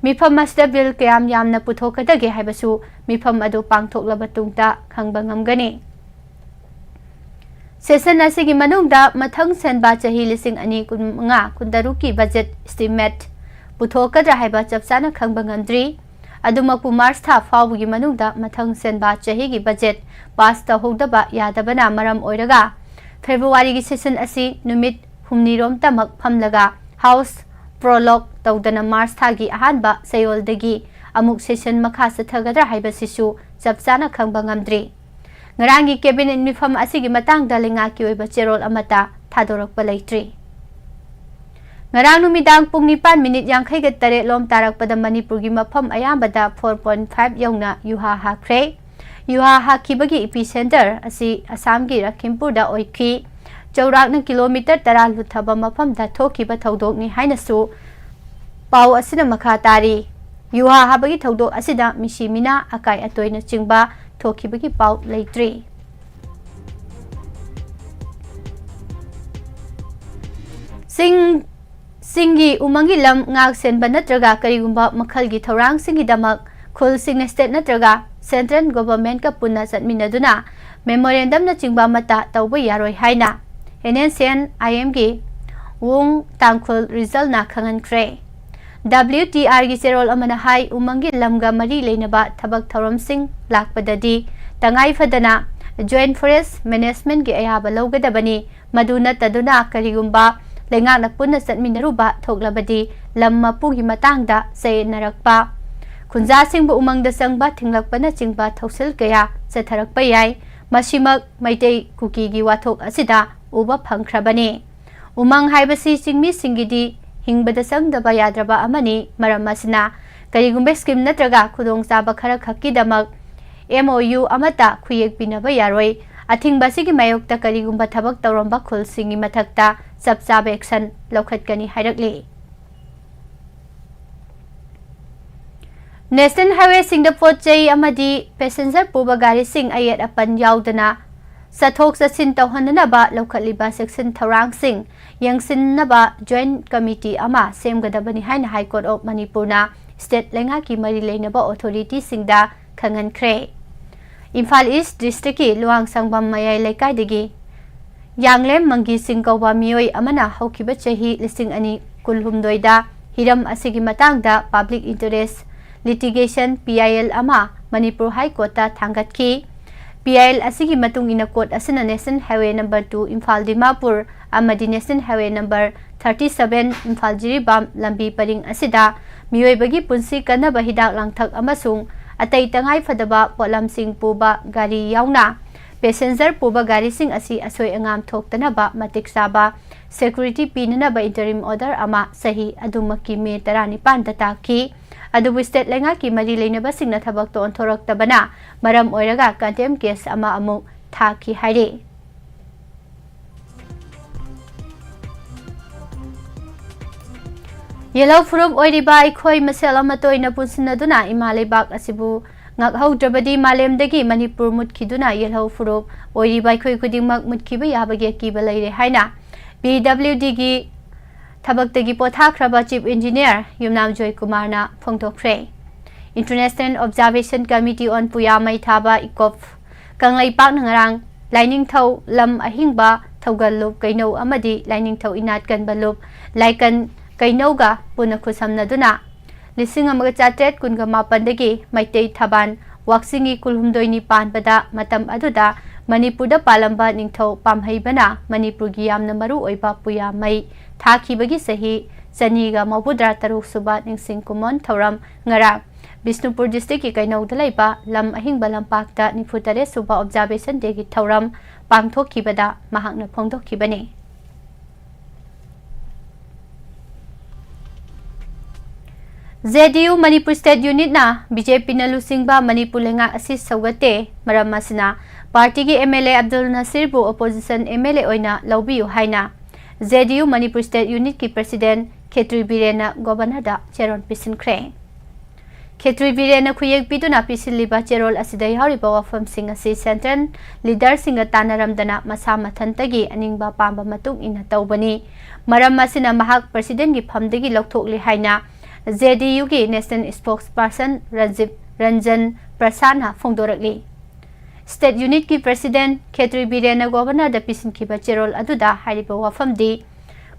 ꯃꯤꯐꯝ ꯑꯁꯤꯗ bill ꯀꯌꯥꯝ ꯌꯥꯝꯅ ꯄꯨꯊꯣꯛꯀꯗꯒꯦ ꯍꯥꯏꯕꯁꯨ ꯃꯤꯐꯝ ꯑꯗꯨ ꯄꯥꯡꯊꯣꯛꯂꯕ ꯇꯨꯡꯗ ꯈꯪꯕ ꯉꯝꯒꯅꯤ꯫ Session ꯑꯁꯤꯒꯤ ꯃꯅꯨꯡꯗ ꯃꯊꯪ ꯁꯦꯟꯕ ꯆꯍꯤ ꯂꯤꯁꯤꯡ ꯑꯅꯤ ꯀꯨꯟꯃꯉꯥ ꯀꯨꯟꯇꯔꯨꯛꯀꯤ budget estimate ꯄꯨꯊꯣꯛꯀꯗ꯭ꯔꯥ ꯍꯥꯏꯕ ꯆꯞ ꯆꯥꯅ ꯈꯪꯕ ꯉꯝꯗ꯭ꯔꯤ꯫ ꯑꯗꯨꯃꯛꯄꯨ March ꯊꯥ ꯐꯥꯎꯕꯒꯤ ꯃꯅꯨꯡꯗ ꯃꯊꯪ ꯁꯦꯟꯕ ꯆꯍꯤꯒꯤ budget pass ꯇꯧꯍꯧꯗꯕ ꯌꯥꯗꯕꯅ ꯃꯔꯝ ꯑꯣꯏꯔꯒ Februaryꯒꯤ session ꯑꯁꯤ ꯅꯨꯃꯤꯠ ꯍꯨꯝꯅꯤꯔꯣꯝꯇꯃꯛ ꯐꯝꯂꯒ House prorogue ꯇꯧꯗꯅ March ꯊꯥꯒꯤ ꯑꯍꯥꯟꯕ ꯆꯌꯣꯜꯗꯒꯤ ꯑꯃꯨꯛ session ꯃꯈꯥ ꯆꯠꯊꯒꯗ꯭ꯔꯥ ꯍꯥꯏꯕꯁꯤꯁꯨ ꯆꯞ ꯆꯥꯅ ꯈꯪꯕ ꯉꯝꯗ꯭ꯔꯤ꯫ ꯉꯔꯥꯡꯒꯤ Cabinet ꯃꯤꯐꯝ ꯑꯁꯤꯒꯤ ꯃꯇꯥꯡꯗ ꯂꯩꯉꯥꯛꯀꯤ ꯑꯣꯏꯕ ꯆꯦꯔꯣꯜ ꯑꯃꯠꯇ ꯊꯥꯗꯣꯔꯛꯄ ꯂꯩꯇ꯭ꯔꯤ꯫ ꯉꯔꯥꯡ ꯅꯨꯃꯤꯗꯥꯡ ꯄꯨꯡ ꯅꯤꯄꯥꯟ minute ꯌꯥꯡꯈꯩꯒ ꯇꯔꯦꯠ ꯂꯣꯝ ꯇꯥꯔꯛꯄꯗ ꯃꯅꯤꯄꯨꯔꯒꯤ ꯃꯐꯝ ꯑꯌꯥꯝꯕꯗ four point five ꯌꯧꯅ ꯌꯨꯍꯥ ꯍꯥꯈ꯭ꯔꯦ꯫ ꯌꯨꯍꯥ ꯍꯥꯈꯤꯕꯒꯤ epicentre ꯑꯁꯤ ꯑꯁꯥꯝꯒꯤ ꯂꯈꯤꯝꯄꯨꯔꯗ ꯑꯣꯏꯈꯤ꯫ ꯆꯥꯎꯔꯥꯛꯅ kilometre ꯇꯔꯥ ꯂꯨꯞꯊꯕ ꯃꯐꯝꯗ ꯊꯣꯛꯈꯤꯕ ꯊꯧꯗꯣꯛꯅꯤ ꯍꯥꯏꯅꯁꯨ ꯄꯥꯎ ꯑꯁꯤꯅ ꯃꯈꯥ ꯇꯥꯔꯤ꯫ ꯌꯨꯍꯥ ꯍꯥꯕꯒꯤ ꯊꯧꯗꯣꯛ ꯑꯁꯤꯗ ꯃꯤꯁꯤ ꯃꯤꯅꯥ, ꯑꯀꯥꯏ ꯑꯇꯣꯏꯅꯆꯤꯡꯕ ꯊꯣꯛꯈꯤꯕꯒꯤ ꯄꯥꯎ ꯂꯩꯇ꯭ꯔꯤ꯫ ꯆꯤꯡ, ꯆꯤꯡꯒꯤ ꯎꯃꯪꯒꯤ ꯂꯝ ꯉꯥꯛ ꯁꯦꯟꯕ ꯅꯠꯇ꯭ꯔꯒ ꯀꯔꯤꯒꯨꯝꯕ ꯃꯈꯜꯒꯤ ꯊꯧꯔꯥꯡꯁꯤꯡꯒꯤꯗꯃꯛ ꯈꯨꯜꯁꯤꯡꯅ state ꯅꯠꯇ꯭ꯔꯒ central governmentꯀ ꯄꯨꯟꯅ ꯆꯠꯃꯤꯟꯅꯗꯨꯅ memorandumꯅꯆꯤꯡꯕ ꯑꯃꯠꯇ ꯇꯧꯕ ꯌꯥꯔꯣꯏ ꯍꯥꯏꯅ NSCN-IMꯒꯤ ꯋꯨꯡ ꯇꯥꯡꯈꯨꯜ ꯔꯤꯖꯜꯅ ꯈꯪꯍꯟꯈ꯭ꯔꯦ꯫ WTRꯒꯤ ꯆꯦꯔꯣꯜ ꯑꯃꯅ ꯍꯥꯏ, ꯎꯃꯪꯒꯤ ꯂꯝꯒ ꯃꯔꯤ ꯂꯩꯅꯕ ꯊꯕꯛ ꯊꯧꯔꯝꯁꯤꯡ ꯂꯥꯛꯄꯗꯗꯤ ꯇꯉꯥꯏ ꯐꯗꯅ Joint Forest Managementꯀꯤ ꯑꯌꯥꯕ ꯂꯧꯒꯗꯕꯅꯤ꯫ ꯃꯗꯨ ꯅꯠꯇꯗꯨꯅ ꯀꯔꯤꯒꯨꯝꯕ ꯂꯩꯉꯥꯛꯅ ꯄꯨꯟꯅ ꯆꯠꯃꯤꯟꯅꯔꯨꯕ ꯊꯣꯛꯂꯕꯗꯤ ꯂꯝ ꯃꯄꯨꯒꯤ ꯃꯇꯥꯡꯗ ꯆꯌꯦꯠꯅꯔꯛꯄ, ꯈꯨꯟꯖꯥꯁꯤꯡꯕꯨ ꯎꯃꯪꯗ ꯆꯪꯕ ꯊꯤꯡꯂꯛꯄꯅꯆꯤꯡꯕ ꯊꯧꯁꯤꯜ ꯀꯌꯥ ꯆꯠꯊꯔꯛꯄ ꯌꯥꯏ꯫ ꯃꯁꯤꯃꯛ ꯃꯩꯇꯩ ꯀꯨꯀꯤꯒꯤ ꯋꯥꯊꯣꯛ ꯑꯁꯤꯗ ꯎꯕ ꯐꯪꯈ꯭ꯔꯕꯅꯤ꯫ ꯎꯃꯪ ꯍꯥꯏꯕꯁꯤ ꯆꯤꯡꯃꯤꯁꯤꯡꯒꯤꯗꯤ ꯍꯤꯡꯕꯗ ꯆꯪꯗꯕ ꯌꯥꯗ꯭ꯔꯕ ꯑꯃꯅꯤ꯫ ꯃꯔꯝ ꯑꯁꯤꯅ, ꯀꯔꯤꯒꯨꯝꯕ scheme ꯅꯠꯇ꯭ꯔꯒ ꯈꯨꯗꯣꯡꯆꯥꯕ ꯈꯔ ꯈꯛꯀꯤꯗꯃꯛ MOU ꯑꯃꯠꯇ ꯈꯨꯌꯦꯛ ꯄꯤꯅꯕ ꯌꯥꯔꯣꯏ꯫ ꯑꯊꯤꯡꯕ ꯑꯁꯤꯒꯤ ꯃꯥꯌꯣꯛꯇ ꯀꯔꯤꯒꯨꯝꯕ ꯊꯕꯛ ꯇꯧꯔꯝꯕ ꯈꯨꯜꯁꯤꯡꯒꯤ ꯃꯊꯛꯇ ꯆꯞ ꯆꯥꯕ action ꯂꯧꯈꯠꯀꯅꯤ ꯍꯥꯏꯔꯛꯂꯤ꯫ National Highwayꯁꯤꯡꯗ ꯄꯣꯠ ꯆꯩ ꯑꯃꯗꯤ passenger ꯄꯨꯕ ꯒꯥꯔꯤꯁꯤꯡ ꯑꯌꯦꯠ ꯑꯄꯟ ꯌꯥꯎꯗꯅ ꯆꯠꯊꯣꯛ ꯆꯠꯁꯤꯟ ꯇꯧꯍꯟꯅꯅꯕ ꯂꯧꯈꯠꯂꯤꯕ ꯆꯦꯛꯁꯤꯟ ꯊꯧꯔꯥꯡꯁꯤꯡ ꯌꯦꯡꯁꯤꯟꯅꯕ Joint Committee ꯑꯃ ꯁꯦꯝꯒꯗꯕꯅꯤ ꯍꯥꯏꯅ High Court of Manipurꯅ state ꯂꯩꯉꯥꯛꯀꯤ ꯃꯔꯤ ꯂꯩꯅꯕ authorityꯁꯤꯡꯗ ꯈꯪꯍꯟꯈ꯭ꯔꯦ꯫ ꯏꯝꯐꯥꯜ East Districtꯀꯤ ꯂꯨꯋꯥꯡꯁꯪꯕꯝ ꯃꯌꯥꯏ ꯂꯩꯀꯥꯏꯗꯒꯤ ꯌꯥꯡꯂꯦꯝ ꯃꯪꯒꯤ ꯁꯤꯡ ꯀꯧꯕ ꯃꯤꯑꯣꯏ ꯑꯃꯅ ꯍꯧꯈꯤꯕ ꯆꯍꯤ ꯂꯤꯁꯤꯡ ꯑꯅꯤ ꯀꯨꯟꯍꯨꯝꯗꯣꯏꯗ ꯍꯤꯔꯝ ꯑꯁꯤꯒꯤ ꯃꯇꯥꯡꯗ public interest litigation, P I L, ꯑꯃ Manipur High Courtꯇ ꯊꯥꯡꯒꯠꯈꯤ꯫ P I L ꯑꯁꯤꯒꯤ ꯃꯇꯨꯡ ꯏꯟꯅ court ꯑꯁꯤꯅ National Highway number two Imphal Dimapur ꯑꯃꯗꯤ National Highway number thirty seven Imphal Jiribam ꯂꯝꯕꯤ ꯄꯔꯤꯡ ꯑꯁꯤꯗ ꯃꯤꯑꯣꯏꯕꯒꯤ ꯄꯨꯟꯁꯤ ꯀꯟꯅꯕ ꯍꯤꯗꯥꯛ ꯂꯥꯡꯊꯛ ꯑꯃꯁꯨꯡ ꯑꯇꯩ ꯇꯉꯥꯏꯐꯗꯕ ꯄꯣꯠꯂꯝꯁꯤꯡ ꯄꯨꯕ ꯒꯥꯔꯤ ꯌꯥꯎꯅ passenger ꯄꯨꯕ ꯒꯥꯔꯤꯁꯤꯡ ꯑꯁꯤ ꯑꯁꯣꯏ ꯑꯉꯥꯝ ꯊꯣꯛꯇꯅꯕ ꯃꯇꯤꯛ ꯆꯥꯕ security ꯄꯤꯅꯅꯕ interim order ꯑꯃ ꯆꯍꯤ ꯑꯗꯨꯃꯛꯀꯤ ꯃꯦ ꯇꯔꯥꯅꯤꯄꯥꯟꯗ ꯇꯥꯈꯤ꯫ ꯑꯗꯨꯕꯨ state ꯂꯩꯉꯥꯛꯀꯤ ꯃꯔꯤ ꯂꯩꯅꯕꯁꯤꯡꯅ ꯊꯕꯛꯇ ꯑꯣꯟꯊꯣꯔꯛꯇꯕꯅ ꯃꯔꯝ ꯑꯣꯏꯔꯒ contempt case ꯑꯃ ꯑꯃꯨꯛ ꯊꯥꯈꯤ ꯍꯥꯏꯔꯤ꯫ ꯌꯦꯜꯍꯧ ꯐꯨꯔꯨꯞ ꯑꯣꯏꯔꯤꯕ ꯑꯩꯈꯣꯏ ꯃꯁꯦꯜ ꯑꯃꯠꯇ ꯑꯣꯏꯅ ꯄꯨꯟꯁꯤꯟꯅꯗꯨꯅ ꯏꯃꯥ ꯂꯩꯕꯥꯛ ꯑꯁꯤꯕꯨ ꯉꯥꯛꯍꯧꯗ꯭ꯔꯕꯗꯤ ꯃꯥꯂꯦꯝꯗꯒꯤ ꯃꯅꯤꯄꯨꯔ ꯃꯨꯠꯈꯤꯗꯨꯅ ꯌꯦꯜꯍꯧ ꯐꯨꯔꯨꯞ ꯑꯣꯏꯔꯤꯕ ꯑꯩꯈꯣꯏ ꯈꯨꯗꯤꯡꯃꯛ ꯃꯨꯠꯈꯤꯕ ꯌꯥꯕꯒꯤ ꯑꯀꯤꯕ ꯂꯩꯔꯦ ꯍꯥꯏꯅ P W Dꯒꯤ ꯊꯕꯛꯇꯒꯤ ꯄꯣꯊꯥꯈ꯭ꯔꯕ Chief Engineer Yumnam ꯖꯣꯏꯀꯨꯃꯥꯔꯅ ꯐꯣꯡꯗꯣꯛꯈ꯭ꯔꯦ꯫ International Observation Committee on ꯄꯨꯌꯥ ꯃꯩ ꯊꯥꯕ, ꯏꯀꯣꯞ, ꯀꯪꯂꯩꯄꯥꯛꯅ ꯉꯔꯥꯡ ꯂꯥꯏꯅꯤꯡꯊꯧ ꯂꯝ ꯑꯍꯤꯡꯕ ꯊꯧꯒꯜ ꯂꯨꯞ ꯀꯩꯅꯧ ꯑꯃꯗꯤ ꯂꯥꯏꯅꯤꯡꯊꯧ ꯏꯅꯥꯠ ꯀꯟꯕ ꯂꯨꯞ ꯂꯥꯏꯀꯟ ꯀꯩꯅꯧꯒ ꯄꯨꯟꯅ ꯈꯨꯠꯁꯝꯅꯗꯨꯅ ꯂꯤꯁꯤꯡ ꯑꯃꯒ ꯆꯥꯇ꯭ꯔꯦꯠ ꯀꯨꯟꯒ ꯃꯥꯄꯟꯗꯒꯤ ꯃꯩꯇꯩ ꯊꯕꯥꯟ ꯋꯥꯛꯆꯤꯡꯒꯤ ꯀꯨꯟꯍꯨꯝꯗꯣꯏꯅꯤ ꯄꯥꯟꯕꯗ ꯃꯇꯝ ꯑꯗꯨꯗ ꯃꯅꯤꯄꯨꯔꯗ ꯄꯥꯜꯂꯝꯕ ꯅꯤꯡꯊꯧ ꯄꯥꯝꯍꯩꯕꯅ ꯃꯅꯤꯄꯨꯔꯒꯤ ꯌꯥꯝꯅ ꯃꯔꯨ ꯑꯣꯏꯕ ꯄꯨꯌꯥ ꯃꯩ ꯊꯥꯈꯤꯕꯒꯤ ꯆꯍꯤ ꯆꯅꯤꯒ ꯃꯧꯗ꯭ꯔꯥ ꯇꯔꯨꯛ ꯁꯨꯕ ꯅꯤꯡꯁꯤꯡ ꯀꯨꯝꯑꯣꯟ ꯊꯧꯔꯝ ꯉꯔꯥꯡ ꯕꯤꯁꯅꯨꯄꯨꯔ districtꯀꯤ ꯀꯩꯅꯧꯗ ꯂꯩꯕ ꯂꯝ ꯑꯍꯤꯡꯕ ꯂꯝꯄꯥꯛꯇ ꯅꯤꯐꯨ ꯇꯔꯦꯠ ꯁꯨꯕ Observation Dayꯒꯤ ꯊꯧꯔꯝ ꯄꯥꯡꯊꯣꯛꯈꯤꯕꯗ ꯃꯍꯥꯛꯅ ꯐꯣꯡꯗꯣꯛꯈꯤꯕꯅꯤ꯫ J D U Manipur State Unitꯅ B J Pꯅ ꯂꯨꯆꯤꯡꯕ ꯃꯅꯤꯄꯨꯔ ꯂꯩꯉꯥꯛ ꯑꯁꯤ ꯁꯧꯒꯠꯇꯦ, ꯃꯔꯝ ꯑꯁꯤꯅ ꯄꯥꯔꯇꯤꯒꯤ MLA ꯑꯕꯗꯨꯜ ꯅꯁꯤꯔꯕꯨ opposition MLA ꯑꯣꯏꯅ ꯂꯧꯕꯤꯌꯨ ꯍꯥꯏꯅ JDU ꯃꯅꯤꯄꯨꯔ State Unitꯀꯤ President ꯈꯦꯇ꯭ꯔꯤ ꯕꯤꯔꯦꯟꯅ Governorꯗ ꯆꯦꯔꯣꯜ ꯄꯤꯁꯤꯟꯈ꯭ꯔꯦ꯫ ꯈꯦꯇ꯭ꯔꯤ ꯕꯤꯔꯦꯟꯅ ꯈꯨꯌꯦꯛ ꯄꯤꯗꯨꯅ ꯄꯤꯁꯤꯜꯂꯤꯕ ꯆꯦꯔꯣꯜ ꯑꯁꯤꯗ ꯌꯥꯎꯔꯤꯕ ꯋꯥꯐꯝꯁꯤꯡ ꯑꯁꯤ central leaderꯁꯤꯡꯒ ꯇꯥꯟꯅꯔꯝꯗꯅ ꯃꯁꯥ ꯃꯊꯟꯇꯒꯤ ꯑꯅꯤꯡꯕ ꯑꯄꯥꯝꯕ ꯃꯇꯨꯡ ꯏꯟꯅ ꯇꯧꯕꯅꯤ꯫ ꯃꯔꯝ ꯑꯁꯤꯅ ꯃꯍꯥꯛ Presidentꯀꯤ ꯐꯝꯗꯒꯤ ꯂꯧꯊꯣꯛꯂꯤ ꯍꯥꯏꯅ JDUꯒꯤ National Spokesperson ꯔꯟꯖꯤꯕ Ranjan ꯄ꯭ꯔꯁꯥꯗꯅ ꯐꯣꯡꯗꯣꯔꯛꯂꯤ꯫ State Unitꯀꯤ President ꯈꯦꯇ꯭ꯔꯤ ꯕꯤꯔꯦꯟꯅ Governorꯗ ꯄꯤꯁꯤꯟꯈꯤꯕ ꯆꯦꯔꯣꯜ ꯑꯗꯨꯗ ꯍꯥꯏꯔꯤꯕ ꯋꯥꯐꯝꯗꯤ,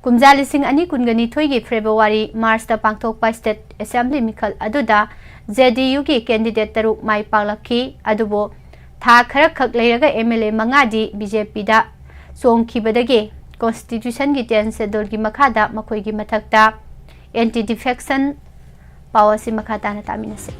ꯀꯨꯝꯖꯥ ꯂꯤꯁꯤꯡ ꯑꯅꯤ ꯀꯨꯟꯒꯅꯤꯊꯣꯏꯒꯤ February Marchꯇ ꯄꯥꯡꯊꯣꯛꯄ State Assembly ꯃꯤꯈꯜ ꯑꯗꯨꯗ JDUꯒꯤ candidate ꯇꯔꯨꯛ ꯃꯥꯏ ꯄꯥꯛꯂꯛꯈꯤ꯫ ꯑꯗꯨꯕꯨ ꯊꯥ ꯈꯔꯈꯛ ꯂꯩꯔꯒ MLA ꯃꯉꯥꯗꯤ BJPꯗ ꯆꯣꯡꯈꯤꯕꯗꯒꯤ Constitutionꯒꯤ ten scheduleꯒꯤ ꯃꯈꯥꯗ ꯃꯈꯣꯏꯒꯤ ꯃꯊꯛꯇ anti defection ꯄꯥꯎ ꯑꯁꯤ ꯃꯈꯥ ꯇꯥꯅ ꯇꯥꯃꯤꯟꯅꯁꯤ꯫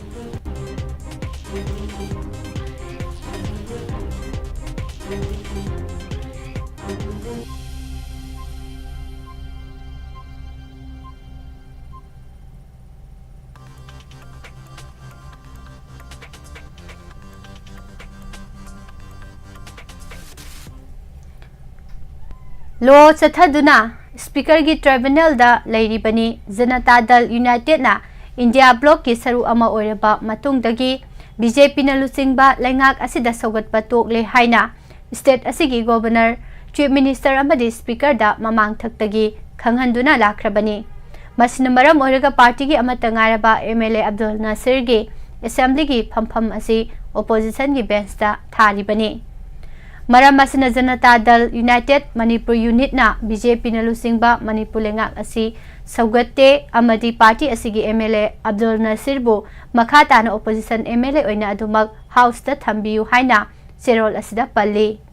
ꯂꯣ ꯆꯠꯊꯗꯨꯅ Speakerꯒꯤ tribunalꯗ ꯂꯩꯔꯤꯕꯅꯤ꯫ ꯖꯅꯇꯥ ꯗꯜ Unitedꯅ India Blocꯀꯤ ꯁꯔꯨꯛ ꯑꯃ ꯑꯣꯏꯔꯕ ꯃꯇꯨꯡꯗꯒꯤ BJPꯅ ꯂꯨꯆꯤꯡꯕ ꯂꯩꯉꯥꯛ ꯑꯁꯤꯗ ꯁꯧꯒꯠꯄ ꯇꯣꯛꯂꯦ ꯍꯥꯏꯅ state ꯑꯁꯤꯒꯤ Governor, Chief Minister ꯑꯃꯗꯤ Speakerꯗ ꯃꯃꯥꯡꯊꯛꯇꯒꯤ ꯈꯪꯍꯟꯗꯨꯅ ꯂꯥꯛꯈ꯭ꯔꯕꯅꯤ꯫ ꯃꯁꯤꯅ ꯃꯔꯝ ꯑꯣꯏꯔꯒ ꯄꯥꯔꯇꯤꯒꯤ ꯑꯃꯠꯇ ꯉꯥꯏꯔꯕ MLA ꯑꯕꯗꯨꯜ ꯅꯁꯤꯔꯒꯤ Assemblyꯒꯤ ꯐꯝꯐꯝ ꯑꯁꯤ oppositionꯒꯤ benchꯇ ꯊꯥꯔꯤꯕꯅꯤ꯫ ꯃꯔꯝ ꯑꯁꯤꯅ ꯖꯅꯇꯥ ꯗꯜ United ꯃꯅꯤꯄꯨꯔ Unitꯅ BJPꯅ ꯂꯨꯆꯤꯡꯕ ꯃꯅꯤꯄꯨꯔ ꯂꯩꯉꯥꯛ ꯑꯁꯤ ꯁꯧꯒꯠꯇꯦ ꯑꯃꯗꯤ ꯄꯥꯔꯇꯤ ꯑꯁꯤꯒꯤ MLA ꯑꯕꯗꯨꯜ ꯅꯁꯤꯔꯕꯨ ꯃꯈꯥ ꯇꯥꯅ opposition MLA ꯑꯣꯏꯅ ꯑꯗꯨꯃꯛ Houseꯇ ꯊꯝꯕꯤꯌꯨ ꯍꯥꯏꯅ ꯆꯦꯔꯣꯜ ꯑꯁꯤꯗ ꯄꯜꯂꯤ꯫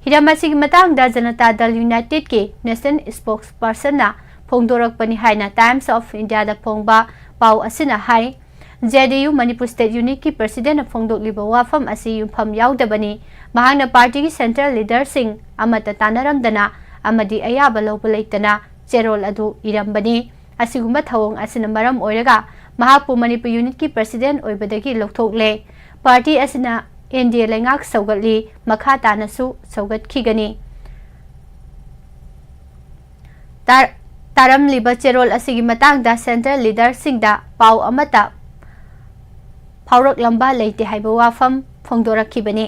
ꯍꯤꯔꯝ ꯑꯁꯤꯒꯤ ꯃꯇꯥꯡꯗ ꯖꯅꯇꯥ ꯗꯜ Unitedꯀꯤ National Spokespersonꯅ ꯐꯣꯡꯗꯣꯔꯛꯄꯅꯤ ꯍꯥꯏꯅ Times of Indiaꯗ ꯐꯣꯡꯕ ꯄꯥꯎ ꯑꯁꯤꯅ ꯍꯥꯏ, JDU ꯃꯅꯤꯄꯨꯔ State Unitꯀꯤ Presidentꯅ ꯐꯣꯡꯗꯣꯛꯂꯤꯕ ꯋꯥꯐꯝ ꯑꯁꯤ ꯌꯨꯝꯐꯝ ꯌꯥꯎꯗꯕꯅꯤ꯫ ꯃꯍꯥꯛꯅ ꯄꯥꯔꯇꯤꯒꯤ central leaderꯁꯤꯡ ꯑꯃꯠꯇ ꯇꯥꯟꯅꯔꯝꯗꯅ ꯑꯃꯗꯤ ꯑꯌꯥꯕ ꯂꯧꯕ ꯂꯩꯇꯅ ꯆꯦꯔꯣꯜ ꯑꯗꯨ ꯏꯔꯝꯕꯅꯤ꯫ ꯑꯁꯤꯒꯨꯝꯕ ꯊꯧꯑꯣꯡ ꯑꯁꯤꯅ ꯃꯔꯝ ꯑꯣꯏꯔꯒ ꯃꯍꯥꯛꯄꯨ ꯃꯅꯤꯄꯨꯔ Unitꯀꯤ President ꯑꯣꯏꯕꯗꯒꯤ ꯂꯧꯊꯣꯛꯂꯦ꯫ ꯄꯥꯔꯇꯤ ꯑꯁꯤꯅ ꯑꯦꯟ ꯗꯤ ꯑꯦ ꯂꯩꯉꯥꯛ ꯁꯧꯒꯠꯂꯤ, ꯃꯈꯥ ꯇꯥꯅꯁꯨ ꯁꯧꯒꯠꯈꯤꯒꯅꯤ꯫ ꯇꯥꯔꯝꯂꯤꯕ ꯆꯦꯔꯣꯜ ꯑꯁꯤꯒꯤ ꯃꯇꯥꯡꯗ ꯁꯦꯟꯇ꯭ꯔꯦꯜ ꯂꯤꯗꯔꯁꯤꯡꯗ ꯄꯥꯎ ꯑꯃꯠꯇ ꯐꯥꯎꯔꯛꯂꯝꯕ ꯂꯩꯇꯦ ꯍꯥꯏꯕ ꯋꯥꯐꯝ ꯐꯣꯡꯗꯣꯔꯛꯈꯤꯕꯅꯤ꯫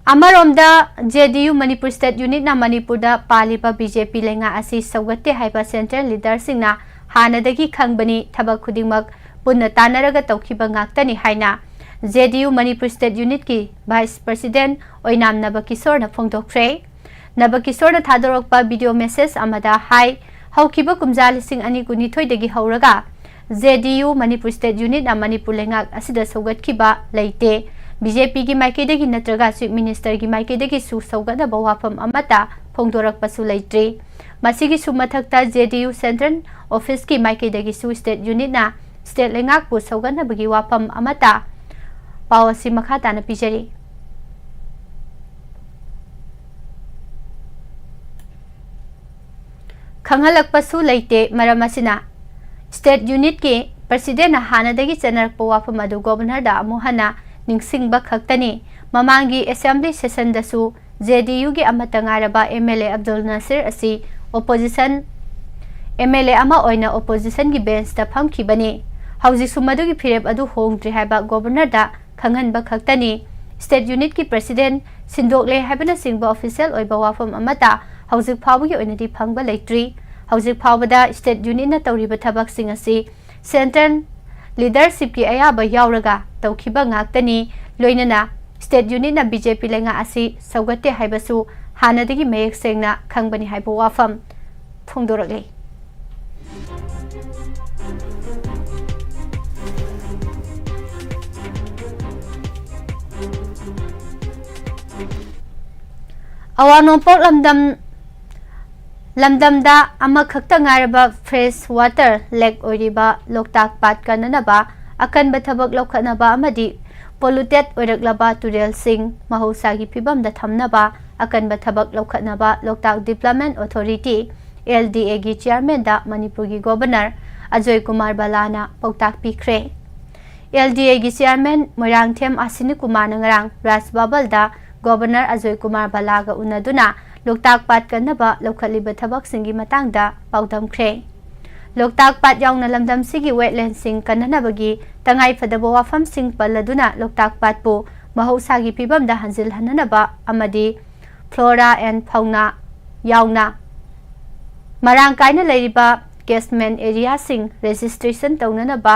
ꯑꯃꯔꯣꯝꯗ, J D U Manipur state ꯌꯨꯅꯤꯠꯅ ꯃꯅꯤꯄꯨꯔꯗ ꯄꯥꯜꯂꯤꯕ ꯕꯤ ꯖꯦ ꯄꯤ ꯂꯩꯉꯥꯛ ꯑꯁꯤ ꯁꯧꯒꯠꯇꯦ ꯍꯥꯏꯕ ꯁꯦꯟꯇ꯭ꯔꯦꯜ ꯂꯤꯗꯔꯁꯤꯡꯅ ꯍꯥꯟꯅꯗꯒꯤ ꯈꯪꯕꯅꯤ, ꯊꯕꯛ ꯈꯨꯗꯤꯡꯃꯛ ꯄꯨꯟꯅ ꯇꯥꯟꯅꯔꯒ ꯇꯧꯈꯤꯕ ꯉꯥꯛꯇꯅꯤ ꯍꯥꯏꯅ J D U Manipur state ꯌꯨꯅꯤꯠꯀꯤ ꯚꯥꯏꯁ ꯄ꯭ꯔꯁꯤꯗꯦꯟꯠ ꯑꯣꯏꯅꯥꯝ ꯅꯕꯀꯤꯁꯣꯔꯅ ꯐꯣꯡꯗꯣꯛꯈ꯭ꯔꯦ꯫ ꯅꯕꯀꯤꯁꯣꯔꯅ ꯊꯥꯗꯣꯔꯛꯄ ꯚꯤꯗꯤꯑꯣ ꯃꯦꯁꯦꯖ ꯑꯃꯗ ꯍꯥꯏ, ꯍꯧꯈꯤꯕ ꯀꯨꯝꯖꯥ ꯂꯤꯁꯤꯡ ꯑꯅꯤ ꯀꯨꯟꯅꯤꯊꯣꯏꯗꯒꯤ ꯍꯧꯔꯒ J D U Manipur state ꯌꯨꯅꯤꯠꯅ ꯃꯅꯤꯄꯨꯔ ꯂꯩꯉꯥꯛ ꯑꯁꯤꯗ ꯁꯧꯒꯠꯈꯤꯕ ꯂꯩꯇꯦ꯫ ꯕꯤ ꯖꯦ ꯄꯤꯒꯤ ꯃꯥꯏꯀꯩꯗꯒꯤ ꯅꯠꯇ꯭ꯔꯒ ꯆꯤꯐ ꯃꯤꯅꯤꯁꯇꯔꯒꯤ ꯃꯥꯏꯀꯩꯗꯒꯤꯁꯨ ꯁꯧꯒꯠꯅꯕ ꯋꯥꯐꯝ ꯑꯃꯠꯇ ꯐꯣꯡꯗꯣꯔꯛꯄꯁꯨ ꯂꯩꯇ꯭ꯔꯤ꯫ ꯃꯁꯤꯒꯤꯁꯨ ꯃꯊꯛꯇ, ꯖꯦ ꯗꯤ ꯌꯨ ꯁꯦꯟꯇ꯭ꯔꯦꯜ ꯑꯣꯐꯤꯁꯀꯤ ꯃꯥꯏꯀꯩꯗꯒꯤꯁꯨ ꯁ꯭ꯇꯦꯠ ꯌꯨꯅꯤꯠꯅ ꯁ꯭ꯇꯦꯠ ꯂꯩꯉꯥꯛꯄꯨ ꯁꯧꯒꯠꯅꯕꯒꯤ ꯋꯥꯐꯝ ꯑꯃꯠꯇ ꯄꯥꯎ ꯑꯁꯤ ꯃꯈꯥ ꯇꯥꯅ ꯄꯤꯖꯔꯤ꯫ ꯈꯪꯍꯜꯂꯛꯄꯁꯨ ꯂꯩꯇꯦ꯫ ꯃꯔꯝ ꯑꯁꯤꯅ, ꯁ꯭ꯇꯦꯠ ꯌꯨꯅꯤꯠꯀꯤ ꯄ꯭ꯔꯁꯤꯗꯦꯟꯠꯅ ꯍꯥꯟꯅꯗꯒꯤ ꯆꯠꯅꯔꯛꯄ ꯋꯥꯐꯝ ꯑꯗꯨ ꯒꯣꯕꯔꯅꯔꯗ ꯑꯃꯨꯛ ꯍꯟꯅ ꯅꯤꯡꯁꯤꯡꯕ ꯈꯛꯇꯅꯤ꯫ ꯃꯃꯥꯡꯒꯤ ꯑꯦꯁꯦꯝꯕ꯭ꯂꯤ ꯁꯦꯁꯟꯗꯁꯨ ꯖꯦ ꯗꯤ ꯌꯨꯒꯤ ꯑꯃꯠꯇ ꯉꯥꯏꯔꯕ ꯑꯦꯝ ꯑꯦꯜ ꯑꯦ ꯑꯕꯗꯨꯜ ꯅꯁꯤꯔ ꯑꯁꯤ ꯑꯣꯄꯣꯖꯤꯁꯟ ꯑꯦꯝ ꯑꯦꯜ ꯑꯦ ꯑꯃ ꯑꯣꯏꯅ ꯑꯣꯄꯣꯖꯤꯁꯟꯒꯤ ꯕꯦꯟꯆꯇ ꯐꯝꯈꯤꯕꯅꯤ꯫ ꯍꯧꯖꯤꯛꯁꯨ ꯃꯗꯨꯒꯤ ꯐꯤꯔꯦꯞ ꯑꯗꯨ ꯍꯣꯡꯗ꯭ꯔꯤ ꯍꯥꯏꯕ ꯒꯣꯕꯔꯅꯔꯗ ꯈꯪꯍꯟꯕ ꯈꯛꯇꯅꯤ꯫ ꯁ꯭ꯇꯦꯠ ꯌꯨꯅꯤꯠꯀꯤ ꯄ꯭ꯔꯁꯤꯗꯦꯟꯠ ꯁꯤꯟꯗꯣꯛꯂꯦ ꯍꯥꯏꯕꯅꯆꯤꯡꯕ ꯑꯣꯐꯤꯁꯤꯌꯦꯜ ꯑꯣꯏꯕ ꯋꯥꯐꯝ ꯑꯃꯠꯇ ꯍꯧꯖꯤꯛ ꯐꯥꯎꯕꯒꯤ ꯑꯣꯏꯅꯗꯤ ꯐꯪꯕ ꯂꯩꯇ꯭ꯔꯤ꯫ ꯍꯧꯖꯤꯛ ꯐꯥꯎꯕꯗ ꯁ꯭ꯇꯦꯠ ꯌꯨꯅꯤꯠꯅ ꯇꯧꯔꯤꯕ ꯊꯕꯛꯁꯤꯡ ꯑꯁꯤ ꯁꯦꯟꯇ꯭ꯔꯦꯜ ꯂꯤꯗꯔꯁꯤꯞꯀꯤ ꯑꯌꯥꯕ ꯌꯥꯎꯔꯒ ꯇꯧꯈꯤꯕ ꯉꯥꯛꯇꯅꯤ꯫ ꯂꯣꯏꯅꯅ ꯁ꯭ꯇꯦꯠ ꯌꯨꯅꯤꯠꯅ ꯕꯤ ꯖꯦ ꯄꯤ ꯂꯩꯉꯥꯛ ꯑꯁꯤ ꯁꯧꯒꯠꯇꯦ ꯍꯥꯏꯕꯁꯨ ꯍꯥꯟꯅꯗꯒꯤ ꯃꯌꯦꯛ ꯁꯦꯡꯅ ꯈꯪꯕꯅꯤ ꯍꯥꯏꯕ ꯋꯥꯐꯝ ꯐꯣꯡꯗꯣꯔꯛꯂꯤ꯫ ꯑꯋꯥꯡ ꯅꯣꯡꯄꯣꯛ ꯂꯝꯗꯝ, ꯂꯝꯗꯝꯗ ꯑꯃꯈꯛꯇ ꯉꯥꯏꯔꯕ ꯐ꯭ꯔꯦꯁ ꯋꯥꯇꯔ ꯂꯦꯛ ꯑꯣꯏꯔꯤꯕ ꯂꯣꯛꯇꯥꯛ ꯄꯥꯠ ꯀꯟꯅꯅꯕ ꯑꯀꯟꯕ ꯊꯕꯛ ꯂꯧꯈꯠꯅꯕ ꯑꯃꯗꯤ ꯄꯣꯂꯨꯇꯦꯠ ꯑꯣꯏꯔꯛꯂꯕ ꯇꯨꯔꯦꯜꯁꯤꯡ ꯃꯍꯧꯁꯥꯒꯤ ꯐꯤꯕꯝꯗ ꯊꯝꯅꯕ ꯑꯀꯟꯕ ꯊꯕꯛ ꯂꯧꯈꯠꯅꯕ ꯂꯣꯛꯇꯥꯛ ꯗꯤꯕ꯭ꯂꯞꯃꯦꯟ ꯑꯣꯊꯣꯔꯤꯇꯤ, ꯑꯦꯜ ꯗꯤ ꯑꯦꯒꯤ ꯆꯤꯌꯥꯔꯃꯦꯟꯗ ꯃꯅꯤꯄꯨꯔꯒꯤ ꯒꯣꯕꯔꯅꯔ ꯑꯖꯣꯏ ꯀꯨꯃꯥꯔ ꯕꯂꯥꯅ ꯄꯥꯎꯇꯥꯛ ꯄꯤꯈ꯭ꯔꯦ꯫ ꯑꯦꯜ ꯗꯤ ꯑꯦꯒꯤ ꯆꯤꯌꯥꯔꯃꯦꯟ ꯃꯣꯏꯔꯥꯡꯊꯦꯝ ꯑꯁꯤꯅꯤ ꯀꯨꯃꯥꯔꯅ ꯉꯔꯥꯡ ꯔꯥꯖ ꯚꯕꯜꯗ ꯒꯣꯕꯔꯅꯔ ꯑꯖꯣꯏ ꯀꯨꯃꯥꯔ ꯚꯜꯂꯥꯒ ꯎꯅꯗꯨꯅ ꯂꯣꯛꯇꯥꯛ ꯄꯥꯠ ꯀꯟꯅꯕ ꯂꯧꯈꯠꯂꯤꯕ ꯊꯕꯛꯁꯤꯡꯒꯤ ꯃꯇꯥꯡꯗ ꯄꯥꯎꯗꯝꯈ꯭ꯔꯦ꯫ ꯂꯣꯛꯇꯥꯛ ꯄꯥꯠ ꯌꯥꯎꯅ ꯂꯝꯗꯝꯁꯤꯒꯤ ꯋꯦꯠꯂꯦꯟꯁꯤꯡ ꯀꯟꯅꯅꯕꯒꯤ ꯇꯉꯥꯏꯐꯗꯕ ꯋꯥꯐꯝꯁꯤꯡ ꯄꯜꯂꯗꯨꯅ ꯂꯣꯛꯇꯥꯛ ꯄꯥꯠꯄꯨ ꯃꯍꯧꯁꯥꯒꯤ ꯐꯤꯕꯝꯗ ꯍꯟꯖꯤꯜꯍꯟꯅꯅꯕ ꯑꯃꯗꯤ flora and fauna ꯌꯥꯎꯅ ꯃꯔꯥꯡ ꯀꯥꯏꯅ ꯂꯩꯔꯤꯕ catchment areaꯁꯤꯡ registration ꯇꯧꯅꯅꯕ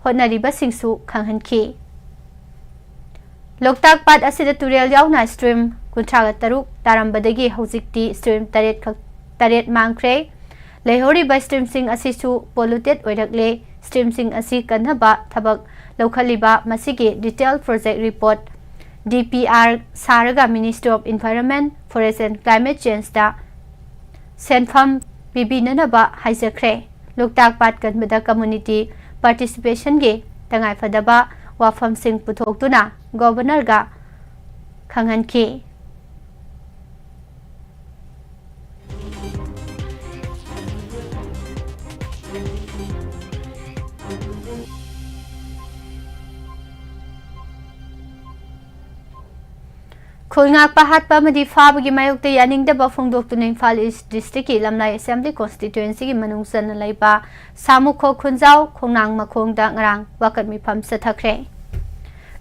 ꯍꯣꯠꯅꯔꯤꯕꯁꯤꯡꯁꯨ ꯈꯪꯍꯟꯈꯤ꯫ ꯂꯣꯛꯇꯥꯛ ꯄꯥꯠ ꯑꯁꯤꯗ ꯇꯨꯔꯦꯜ ꯌꯥꯎꯅ stream ꯀꯨꯟꯊ꯭ꯔꯥꯒ ꯇꯔꯨꯛ ꯇꯥꯔꯝꯕꯗꯒꯤ ꯍꯧꯖꯤꯛꯇꯤ stream ꯇꯔꯦꯠ ꯈꯛ, ꯇꯔꯦꯠ ꯃꯥꯡꯈ꯭ꯔꯦ꯫ ꯂꯩꯍꯧꯔꯤꯕ streamꯁꯤꯡ ꯑꯁꯤꯁꯨ polluted ꯑꯣꯏꯔꯛꯂꯦ꯫ Streamꯁꯤꯡ ꯑꯁꯤ ꯀꯟꯅꯕ ꯊꯕꯛ ꯂꯧꯈꯠꯂꯤꯕ ꯃꯁꯤꯒꯤ detail project report D P R ꯁꯥꯔꯒ Ministry of Environment, Forest and Climate Changeꯗ ꯁꯦꯟꯐꯝ ꯄꯤꯕꯤꯅꯅꯕ ꯍꯥꯏꯖꯈ꯭ꯔꯦ꯫ ꯂꯣꯛꯇꯥꯛ ꯄꯥꯠ ꯀꯟꯕꯗ community participationꯒꯤ ꯇꯉꯥꯏꯐꯗꯕ ꯋꯥꯐꯝꯁꯤꯡ ꯄꯨꯊꯣꯛꯇꯨꯅ ꯒꯣꯕꯔꯅꯔꯒ ꯈꯪꯍꯟꯈꯤ꯫ ꯈꯨꯜ ꯉꯥꯛꯄ ꯍꯥꯠꯄ ꯑꯃꯗꯤ ꯐꯥꯕꯒꯤ ꯃꯥꯌꯣꯛꯇ ꯌꯥꯅꯤꯡꯗꯕ ꯐꯣꯡꯗꯣꯛꯇꯨꯅ ꯏꯝꯐꯥꯜ ꯏꯁ ꯗꯤꯁꯇ꯭ꯔꯤꯛꯀꯤ ꯂꯝꯂꯥꯏ ꯑꯦꯁꯦꯝꯕ꯭ꯂꯤ ꯀꯣꯟꯁꯇꯤꯇ꯭ꯋꯦꯟꯁꯤꯒꯤ ꯃꯅꯨꯡ ꯆꯟꯅ ꯂꯩꯕ ꯁꯥꯃꯨꯈꯣꯛ ꯈꯨꯟꯖꯥꯎ ꯈꯣꯡꯅꯥꯡ ꯃꯈꯣꯡꯗ ꯉꯔꯥꯡ ꯋꯥꯀꯠ ꯃꯤꯐꯝ ꯆꯠꯊꯈ꯭ꯔꯦ꯫